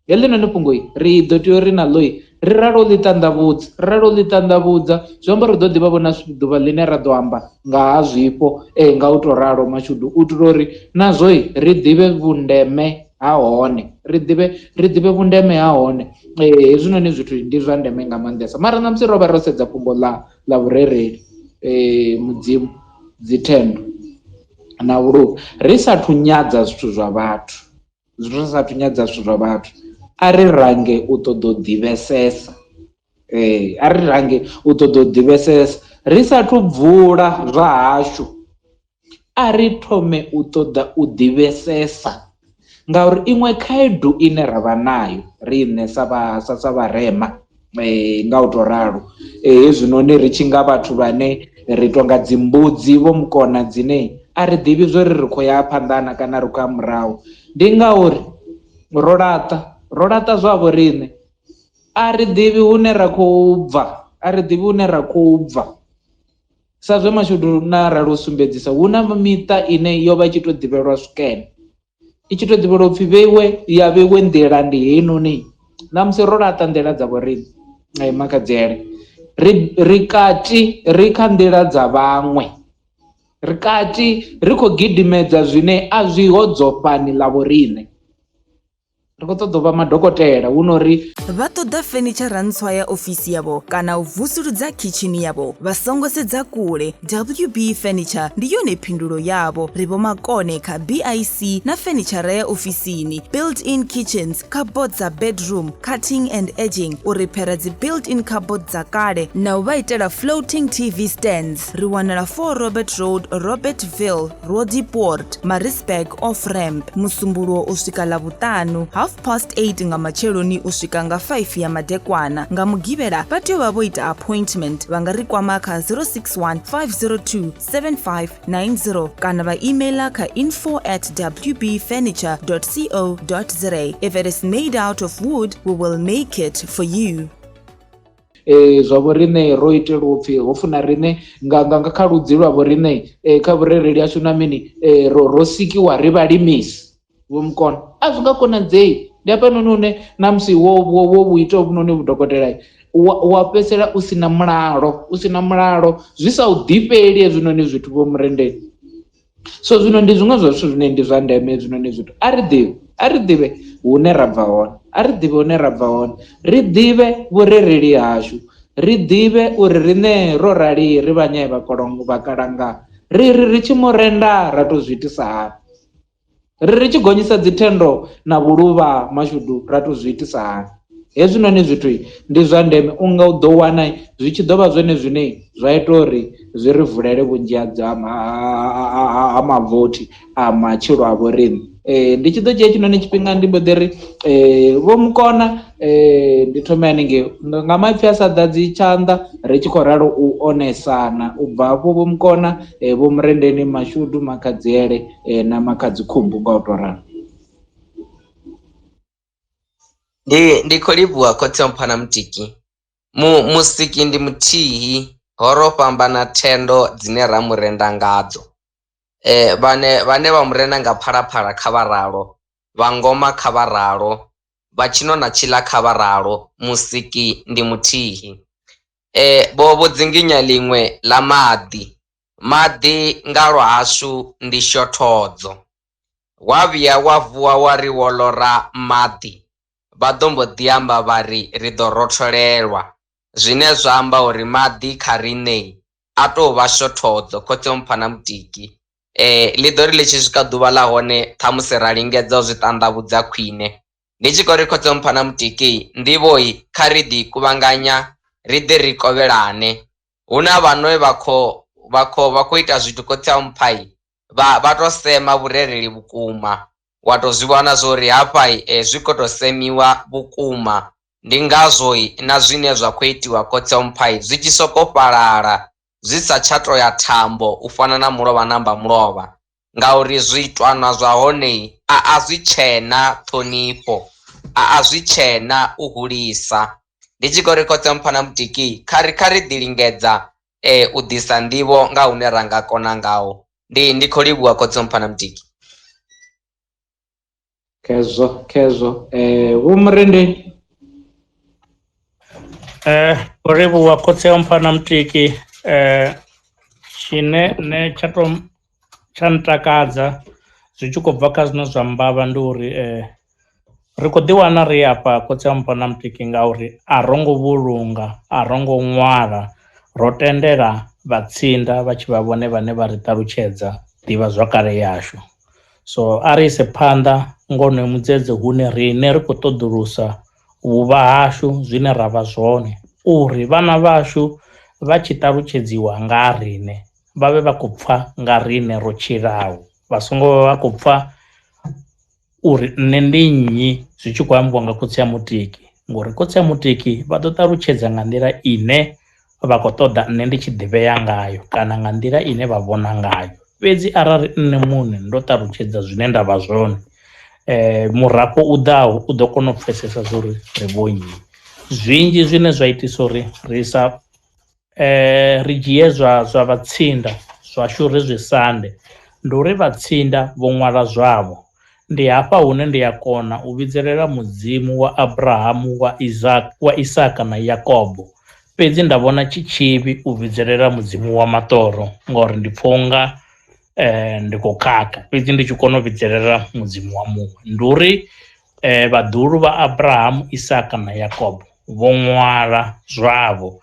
heḽinoni fhungo ri ḓo tea uri naḽo ri ralo ḽi ṱanḓavhudza, ri ralo ḽi ṱanḓavhudza zwi amba ri ḓo ḓivha vhona ḓuvha ḽine ra ḓo amba nga ha zwifho nga u to ralo mashudu, u itela uri nazwo ri ḓivhe vhundeme ha hone, ri ḓivhe vhundeme ha hone. Hezwinoni zwithu ndi zwa ndeme nga maanḓesa, mara ṋamusi ro vha ro sedza fhungo ḽa vhurereli, mudzimu, dzithendo na vhuluvhi, ri sathu nyadza zwithu zwa vhathu, ri sathu nyadza zwithu zwa vhathu, a ri range u ṱoḓa u ḓivhesesa, a ri range u ṱoḓa u ḓivhesesa, ri sathu bvula zwa hashu, a ri thome u ṱoḓa u ḓivhesesa. Ngauri iṅwe khaedu ine ra vha nayo riṋe sa vharema nga u to ralo, hezwinoni ri tshi nga vhathu vhane ri tonga dzimbudzi vho mukona dzine a ri ḓivhi zwori ri khou ya phanḓana kana ri khou ya murahu, ndi ngauri ro laṱa zwavho riṋe, a ri ḓivhi hune ra khou bva, a ri ḓivhi hune ra khou bva. Sa zwe mashudu na ralo u sumbedzisa, hu na miṱa ine yo vha i tshi to ḓivhelwa swikene, i tshi to ḓivhelwa upfhi vheiwe ya vheiwe nḓila ndi heinoni. Ṋamusi ro laṱa nḓila dza vho riṋe makhadziele, ri kati ri kha nḓila dza vhaṅwe, ri kati ri khou gidimedza zwine a zwi ho dzofhani ḽa vho riṋe. Ri khou ṱoḓa u vha madokotela hu no ri vha ṱoḓa fenitshara ntswa ya ofisi yavho kana u vusuludza khitshini yavho, vha songo sedza kule. WB Furniture ndi yone phindulo yavho. Ri vho makone kha BIC na fenitshara ya ofisini, built-in kitchens, cupboard dza bedroom, cutting and edging, u repaira dzi built-in cupboard dza kale na u vha itela floating TV stands. Ri wanala 4 Robert Road, Robertville, Roodepoort, Maritzburg off ramp. Musumbuluwo u swika Ḽavhuṱanu 8:30 nga matsheloni u swika nga 5 ya madekwana. Nga Mugivhela vha tea u vha vho ita appointment. Vha nga ri kwama kha 061 502 7590 kana vha emaila kha info@wbfurniture.co.za. If it is made out of wood, we will make it for you. Zwa vho riṋe ro itelwa upfhi ho funa riṋe nga kha ludzi lwa vho riṋe, kha vhurereli hashu na mini, ro sikiwa ri vhalimisi vho mukona. A zwi nga konadzei. Ndi hafhanoni hune namusi wo vhu ita vhunoni vhudokotela wa fhedzisela u sina mulalo, u sina mulalo zwi sa u ḓifheli hezwinoni zwithu vho murendeni. So zwino ndi zwiṅwe zwa zwithu zwine ndi zwa ndeme hezwinoni zwithu. A ri ḓivhe hune ra bva hone, a ri ḓivhe hune ra bva hone, ri ḓivhe vhurereli hashu, ri ḓivhe uri riṋe ro rali ri vhanyae vhakalanga, ri tshi murenda ra to zwi itisa hani, ri tshi gonyisa dzithendo na vhuluvha mashudu ra to zwi itisa hani. Hezwinoni zwithu ndi zwa ndeme, unga u ḓo wana zwi tshi ḓo vha zwone zwine zwa ita uri zwi ri vulele vhunzhi ha mavothi a matshilo a vho riṋe. Ndi tshi ḓo dzhia tshinoni tshifhinga ndi mbo ḓi ri vho mukona, ndi thome haningei nga maipfi a sa ḓadzi tshanḓa ri tshi khou ralo u onesana. U bva hafho vho mukona, vho murendeni, mashudu, makhadziele na makhadzi khumbu nga u to ralo. Ndi khou livhuwa khotsi Mphana Mutiki. Musiki ndi muthihi, ho ro fhambana thendo dzine ra murenda ngadzo. Vhane vha murenda nga phalaphala kha vha ralo, vha ngoma kha vha ralo, vha tshino na tshiḽa kha vha ralo, musiki ndi muthihi. Vho dzinginya ḽiṅwe ḽa maḓi. Maḓi nga lwa hashu ndi shothodzo. Wa vhuya wa vuwa wa ri wo lora maḓi, vha ḓo mbo ḓi amba vha ri ri ḓo rotholelwa, zwine zwa amba uri maḓi kha riṋe a tou vha shothodzo. Khotsi Mphana Mutiki, ḽi ḓo ri ḽi tshi swika ḓuvha ḽa hone ṱhamusi ra lingedza u zwi ṱanḓavhudza khwine. Ndi tshi khou ri khotsi Mphana Mutiki, nḓivhoi kha ri ḓi kuvhanganya ri ḓi ri kovhelane. Hu na vhanwe vha khou ita zwithu khotsi Mphai vha to sema vhurereli vhukuma, wa to zwi vhona zwori hafha zwi khou to semiwa vhukuma. Ndi ngazwo na zwine zwa khou itiwa khotsi Mphai zwi tshi soko fhalala zwi sa tsha to ya thambo u fana na mulovha namba mulovha, ngauri zwiitwana zwa hone a zwi tshena ṱhonifho, a zwi tshena u hulisa. Ndi tshi khou ri khotsi Mphana Mutiki, kha ri ḓi lingedza u ḓisa nḓivho nga hune ra nga kona ngaho. Ndi ndi khou livhuwa Khotsi Mphana Mutiki. Khezwo khezwo Vho Murendeni. U livhuwa Khotsi Mphana Mutiki. Tshine nṋe tsha to tsha ntakadza zwi tshi khou bva kha zwine zwa mbavha ndi uri ri khou ḓi wana ri afha Khotsi Mphana Mutiki ngauri a ro ngo vhulunga, a ro ngo ṅwala, ro tendela vhatsinda vha tshi vha vhone vhane vha ri ṱalutshedza ḓivha zwakale yashu. So a ri ise phanḓa ngono mudzedze hune riṋe ri khou ṱoḓulusa vhuvha hashu zwine ra vha zwone uri vhana vhashu vha tshi ṱalutshedziwa nga riṋe vha vhe vha khou pfha nga riṋe ro tshilaho, vha songo vha vha khou pfha uri nṋe ndi nnyi zwi tshi khou ambiwa nga Khotsi a Mutiki, ngori Khotsi a Mutiki vha ḓo ṱalutshedza nga nḓila ine vha khou ṱoḓa nṋe ndi tshi ḓivhea ngayo kana nga nḓila ine vha vhona ngayo. Fhedzi arali nṋe muṋe ndo ṱalutshedza zwine nda vha zwone murafho u ḓaho u ḓo kona u pfhesesa zwa uri ri vho nnyi. Zwinzhi zwine zwa itisa uri ri sa ri dzhie zwa zwa vhatsinda zwashu ri zwi sande ndi uri vhatsinda vho ṅwala zwavho. Ndi hafha hune ndi a kona u vhidzelela Mudzimu wa Abrahamu wa Isaka wa Isaka na Yakobo, fhedzi nda vhona tshi tshivhi u vhidzelela Mudzimu wa maṱoro ngori ndi pfha unga ndi khou khakha, fhedzi ndi tshi kona u vhidzelela Mudzimu wa muṅwe. Ndi uri vhaḓuhulu vha Abrahamu, Isaka na Yakobo vho ṅwala zwavho,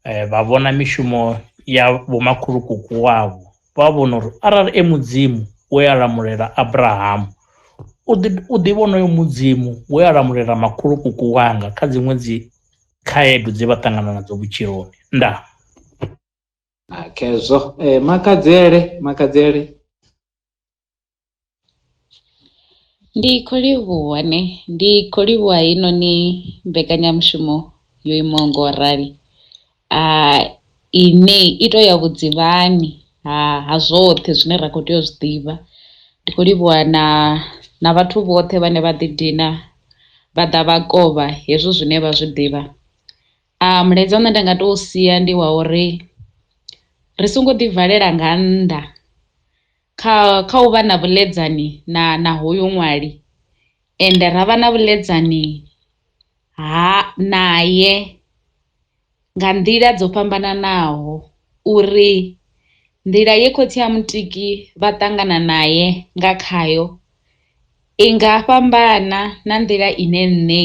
vha vhona mishumo ya vhomakhulukuku wavho, vha vhona uri arali e Mudzimu we a lamulela Abrahamu u ḓi vhonoyo Mudzimu we a lamulela makhulukuku wanga kha dziṅwe dzi khaedu dze vha ṱangana nadzo vhutshiloni. Ndaa. Khezwo Makhadziele Makhadziele. Ndi khou livhuwa ne, ndi khou livhuwa heinoni mbekanyamushumo yo imaho ngo rali ine i to ya vhudzivhani ha zwoṱhe zwine ra khou tea u zwi ḓivha. Ndi khou livhuwa na na vhathu vhoṱhe vhane vha ḓi dina vha ḓa vha kovha hezwo zwine vha zwi ḓivha. Mulaedza une nda nga to sia ndi wa uri ri songo ḓi valela nga nnḓa kha kha u vha na vhuḽedzani na na hoyu ṅwali, ende ra vha na vhuḽedzani ha naye nga nḓila dzo fhambananaho uri nḓila ye khotsi a Mutiki vha ṱangana naye nga khayo i nga fhambana na nḓila ine nṋe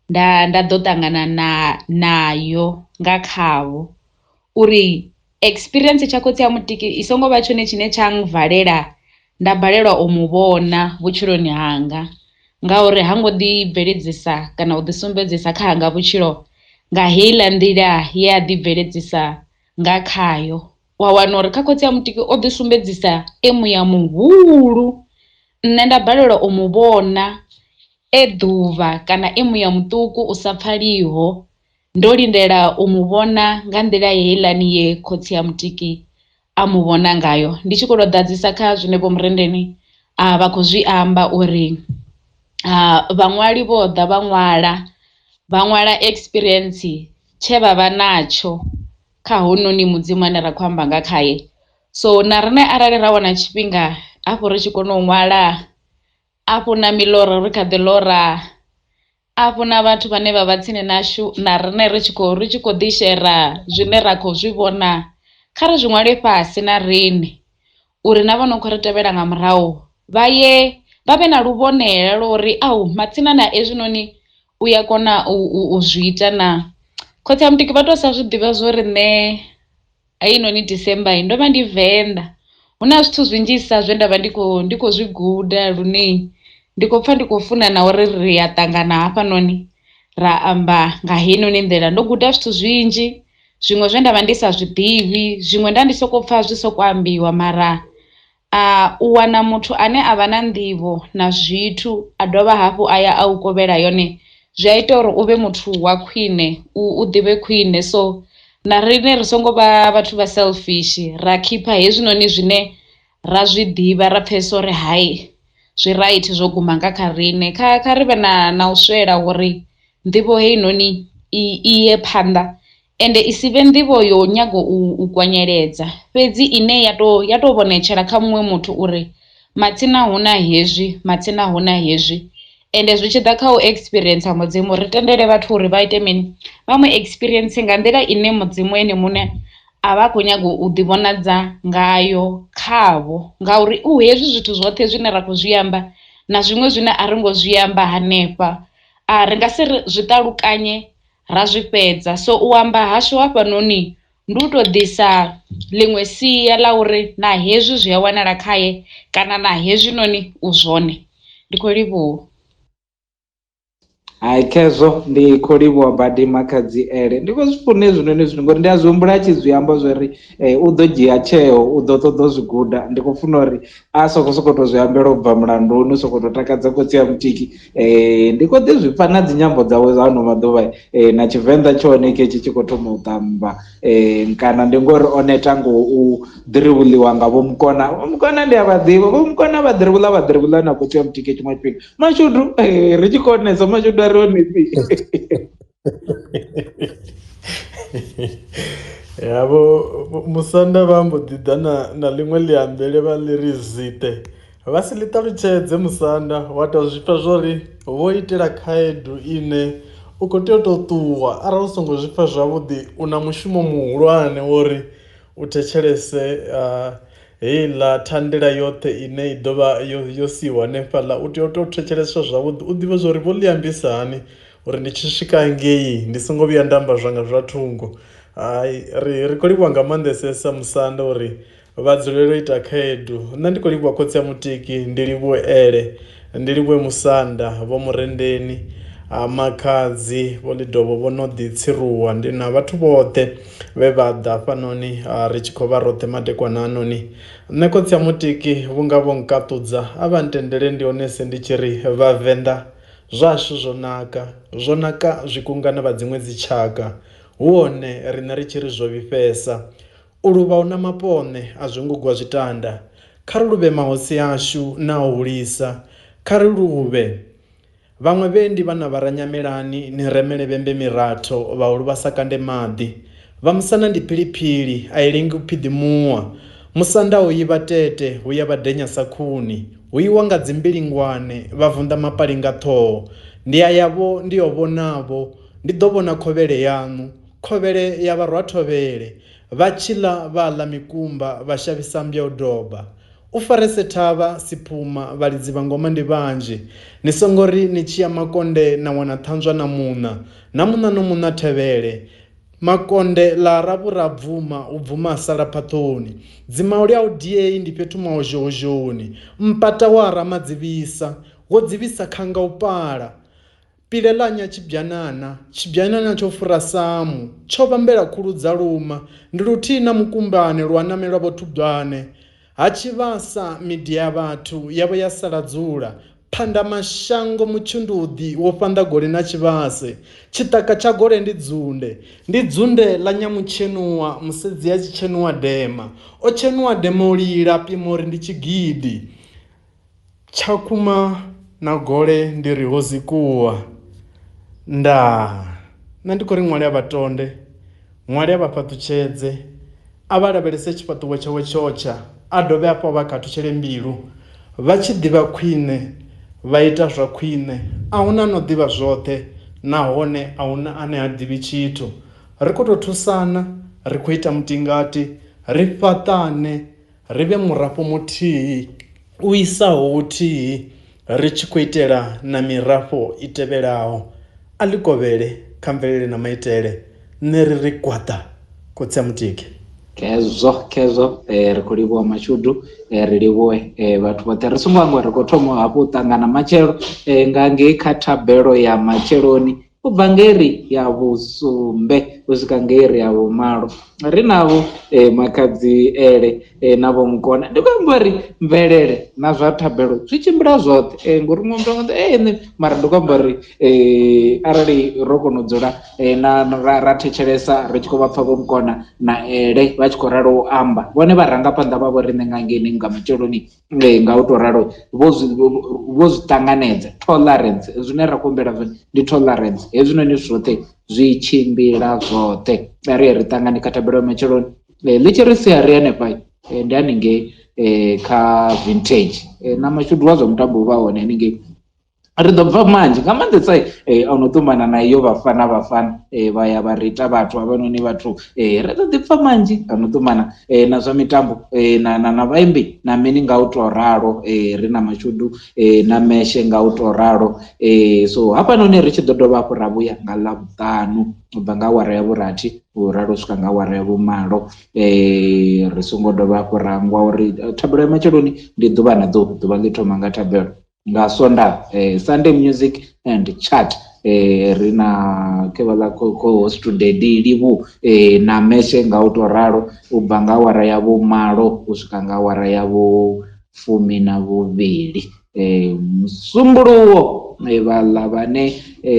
nda nda ḓo ṱangana na nayo nga khavho, uri experience tsha khotsi a Mutiki i songo vha tshone tshine tsha valela nda balelwa u mu vhona vhutshiloni hanga, ngauri ha ngo ḓi bveledzisa kana u ḓi sumbedzisa kha hanga vhutshilo nga heiḽa nḓila ye a ḓi bveledzisa nga khayo. Wa wana uri kha khotsi a Mutiki o ḓi sumbedzisa e muya muhulu, nṋe nda balelwa u mu vhona e ḓuvha kana e muya muṱuku u sa pfaliho, ndo lindela u mu vhona nga nḓila heiḽani ye khotsi a Mutiki a mu vhona ngayo. Ndi tshi khou tou ḓadzisa kha zwine Vho Murendeni vha khou zwi amba uri vhaṅwali vho ḓa vha ṅwala vha ṅwala experience tshe vha vha natsho kha hounoni Mudzimu ane ra khou amba nga khaye. So na riṋe arali ra wana tshifhinga hafhu ri tshi kona u ṅwala afho na miḽoro ri kha ḓi ḽora, afho na vhathu vhane vha vha tsini nashu na riṋe ri tshi khou ri tshi khou ḓi shera zwine ra khou zwi vhona, kha ri zwi ṅwale fhasi na riṋe uri na vha no khou ri tevhela nga murahu vha ye vha vhe na luvhonela lwa uri au matsina na ezwinoni u ya kona u zwi ita naa. Khotsi a Mutiki vha tou sa zwi ḓivha zwo ri nṋe heinoni December ndo vha ndi Venḓa, hu na zwithu zwinzhisa zwe nda vha ndi khou ndi khou zwi guda lune ndi khou pfha ndi khou funa na uri ri a ṱangana hafhanoni ra amba nga heinoni nḓila. Ndo guda zwithu zwinzhi zwiṅwe zwe nda vha ndi sa zwiḓivhi, zwiṅwe nda ndi soko pfha zwi soko ambiwa mara u wana muthu ane a vha na nḓivho na zwithu a dovha hafhu a ya a u kovhela yone zwi a ita uri u vhe muthu wa khwine u ḓivhe khwine. So na riṋe ri songo vha vhathu vha selfish ra khipha hezwinoni zwine ra zwi ḓivha ra pfhesesa uri hai zwi right zwo guma nga kha riṋe, kha kha ri vhe na na u swela uri nḓivho heinoni i ye phanḓa. Ende i si vhe nḓivho yo nyaga u kwanyeledza fhedzi ine ya to ya to vhonetshela kha muṅwe muthu uri matsina hu na hezwi matsina hu na hezwi. Ende zwi tshi ḓa kha u experience mudzimu ri tendele vhathu uri vha ite mini vha mu experience nga nḓila ine mudzimu ene muṋe a vha a khou nyaga u ḓi vhonadza ngayo khavho ngauri u hezwi zwithu zwoṱhe zwine ra khou zwi amba na zwiṅwe zwine a ri ngo zwi amba hanefha a ri nga si zwi ṱalukanye ra zwi fhedza. So u amba hashu hafhanoni ndi u tou ḓisa ḽiṅwe sia ḽa uri na hezwi zwi a wanala khaye kana na hezwinoni u zwone. Ndi khou livhuwa. Hai khezwo ndi khou livhuwa badi makhadzi ele ndi khou zwi funa hezwinoni zwithu ngori ndi a zwi humbula a tshi zwi amba zwori u ḓo dzhia tsheo u ḓo ṱoḓa u zwi guda ndi khou funa uri a soko soko to zwi ambela u bva mulanduni u soko to takadza khotsi ya mutiki ndi khou ḓi zwi pfa na dzinyambo dzawe dza ano maḓuvha na tshivenḓa tshone ketshi tshi khou thoma u ṱamba kana ndi ngori o neta ngo u ḓirivhuḽiwa nga vho mukona vho mukona ndi a vha ḓivha vho mukona vha ḓirivhuḽa vha ḓirivhuḽa na khotsi ya mutiki tshiṅwe tshifhinga mashudu ri tshi konesa mashudu a ri onesi ya vho musanda vha mbo ḓi ḓa na na ḽiṅwe ḽiambele vha ḽi ri zite vha si ḽi ṱalutshedze musanda wa tou zwi pfha zwori vho itela khaedu ine u khou tea u tou ṱuwa arali u songo zwi pfha zwavhuḓi u na mushumo muhulwane wo uri u thetshelese heiḽa thandela yoṱhe ine i ḓo vha yo yo siiwa hanefhaḽa u tea u tou thetsheleswa zwavhuḓi u ḓivhe zwa uri vho ḽi ambisa hani uri ndi tshi swika ngei ndi songo vhuya nda amba zwanga zwa thungo. Hai ri ri khou livhuwa nga maanḓesesa musanda uri vha dzulele u ita khaedu nṋe ndi khou livhuwa khotsi a mutiki ndi livhuwe ele ndi livhuwe musanda vho murendeni ha makhadzi vho ḽidovho vho no ḓi tsiruwa ndi na vhathu vhoṱhe vhe vha ḓa hafhanoni ri tshi khou vha roṱhe madekwana anoni nṋe khotsi a mutiki vhunga vho nkaṱudza a vha ntendele ndi onese ndi tshi ri vhavenḓa zwashu zwo naka zwo naka zwi kunga na vha dziṅwe dzitshaka hu hone riṋe ri tshi ri zwo vhifhesa U luvha hu na mapone a zwo ngo gwa zwitanda. Kha ri luvhe mahosi ashu na a u hulisa. Kha ri luvhe. Vhaṅwe vhe ndi vhana vha Ranyamelani ni remele vhembe miratho vhahulu vha sa kande maḓi. Vhamusanda ndi philiphili a i lengi u phiḓimuwa. Musanda hu yi vhatete hu ya vhadenya sa khuni. Hu iwa nga dzimbilingwane vha vunḓa mapali nga ṱhoho. Ndi a ya vho ndi yo vhona-vho ndi ḓo vhona khovhele yaṋu. Khovhele ya vharwathovhele, vha tshi ḽa vha ḽa mikumba, vha shavhisa mmbya u doba. U farese thavha, siphuma, vhalidzi vha ngoma ndi vhanzhi. Ni songo ri ni tshi ya Makonde na wana ṱhanzwa na muṋa, na muṋa no muṋa thevhele. Makonde ḽa ra vhura bvuma, hu bvuma ha sala phaṱhoni. Dzimauli a u diei ndi fhethu maozhoozhoni. Mpata wa ramadzivhisa, wo dzivhisa khanga u pala. Pile ḽa nya tshibyanana, tshibyanana tsho fura samu, tsho vhambela khulu dza luma, ndi luthihi na mukumbane lwa namelwa vho-Thubwane. Ha tshivhasa midia ya vhathu ya vho ya sala dzula, phandamashango mutshunduḓi wo fhanḓa gole na tshivhase, tshiṱaka tsha gole ndi dzunde, ndi dzunde ḽa nyamutshenuwa musedzi a tshi tshenuwa dema, o tshenuwa dema u lila pimo uri ndi tshigidi. Tshakhuma na gole ndi ri ho zikuwa. Ndaa! Nṋe ndi khou ri ṅwali a vha tonde, ṅwali a vha fhaṱutshedze, a vha lavhelese tshifhaṱuwo tshawe tsho tsha, a dovhe hafhu a vha khathutshele mbilu. Vha tshi ḓivha khwine, vha ita zwa khwine. A hu na a no ḓivha zwoṱhe nahone a hu na ane ha ḓivhi tshithu. Ri khou tou thusana, ri khou ita mutingati, ri fhaṱane. Ri vhe murafho muthihi u isaho huthihi ri tshi khou itela na mirafho i tevhelaho. A ḽi kovhele kha mvelele na maitele. Nṋe ri ri gwaḓa, Khotsi a Mutiki. Khezwo khezwo eh, ri khou livhuwa mashudu eh, ri livhuwe eh, vhathu vhoṱhe ri songo hangwa ri khou thoma hafhu u ṱangana matshelo eh, nga ngei kha thabelo ya matsheloni u bva nga iri ya vhusumbe u swika nga iri ya vhumalo ri navho eh, makhadzi ele eh, na vho mukona ndi khou amba uri mvelele na zwa thabelo zwi tshimbila zwoṱhe eh, ngori muṅwe muthu anga eh, nṋe mara ndi khou amba uri eh, arali ro kona u dzula eh, na ra, ra thetshelesa ri tshi khou vha pfa vho mukona na ele vha tshi khou ralo u amba vhone vharangaphanḓa vha vho riṋe nga ngeini nga matsheloni Ee, nga u tou ralo vho zwi vho zwi ṱanganedza tolerance zwine ra khou humbela zwone ndi tolerance hezwinoni zwithu zwoṱhe zwi tshimbila zwoṱhe. Ri ri ṱangane kha thabelo ya matsheloni ḽi tshi ri sia ri hanefha ndi haningei kha vintage na mashudu wa zwa mutambo vha hone haningei. Ri ḓo bva manzhi nga maanḓesa o no ṱumana na iyo vhafana vhafana vha ya vha ri ita vhathu havhanoni vhathu ri ḓo ḓi pfa manzhi ano ṱumana na zwa mitambo na na na vhaimbi na mini nga u to ralo ri na mashudu na meshe nga u to ralo. So hafhanoni ri tshi ḓo dovha hafhu ra vhuya nga Ḽavhuṱanu u bva nga awara ya vhurathi u ralo u swika nga awara ya vhumalo. Ri songo dovha hafhu ra hangwa uri thabelo ya matsheloni ndi ḓuvha na ḓuvha, ḓuvha ḽi thoma nga thabelo. Nga Sonda Sunday Music and Chat ri na khevhaḽa co-host Daddy Livhu na Meshe nga u to ralo u bva nga awara ya vhumalo u swika nga awara ya vhufumi na vhuvhili. Musumbuluwo vhaḽa vhane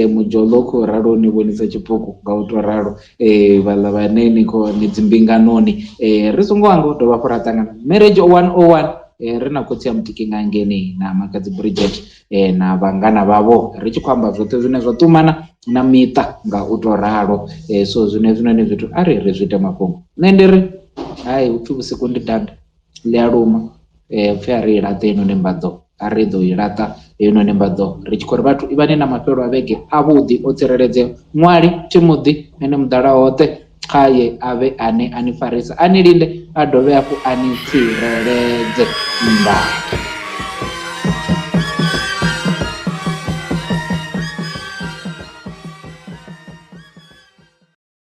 mudzholo khou ralo ni vhonisa tshipuku nga u to ralo vhaḽa vhane ni kho ni dzimbinganoni ri songo hangwa u dovha hafhu ra ṱangana Marriage 101 ri na khotsi ya mutiki nga ngeni na Makhadzi Bridget na vhangana vhavho ri tshi khou amba zwoṱhe zwine zwa ṱumana na miṱa nga u to ralo. So zwine zwinoni zwithu a ri ri zwi ite mafhungo. Nṋe ndi ri hai upfhi vhusiku ndi danda ḽi a luma upfhi a ri i laṱe heinoni mbaḓo, a ri ḓo i laṱa heinoni mbaḓo ri tshi khou ri vhathu ivhani na mafhelo a vhege avhuḓi o tsireledzeaho. Ṅwali Thimuḓi ene muḓala hoṱhe khaye avhe ane a ni farisa a ni linde a dovhe hafhu a ni tsireledze. Ndaa.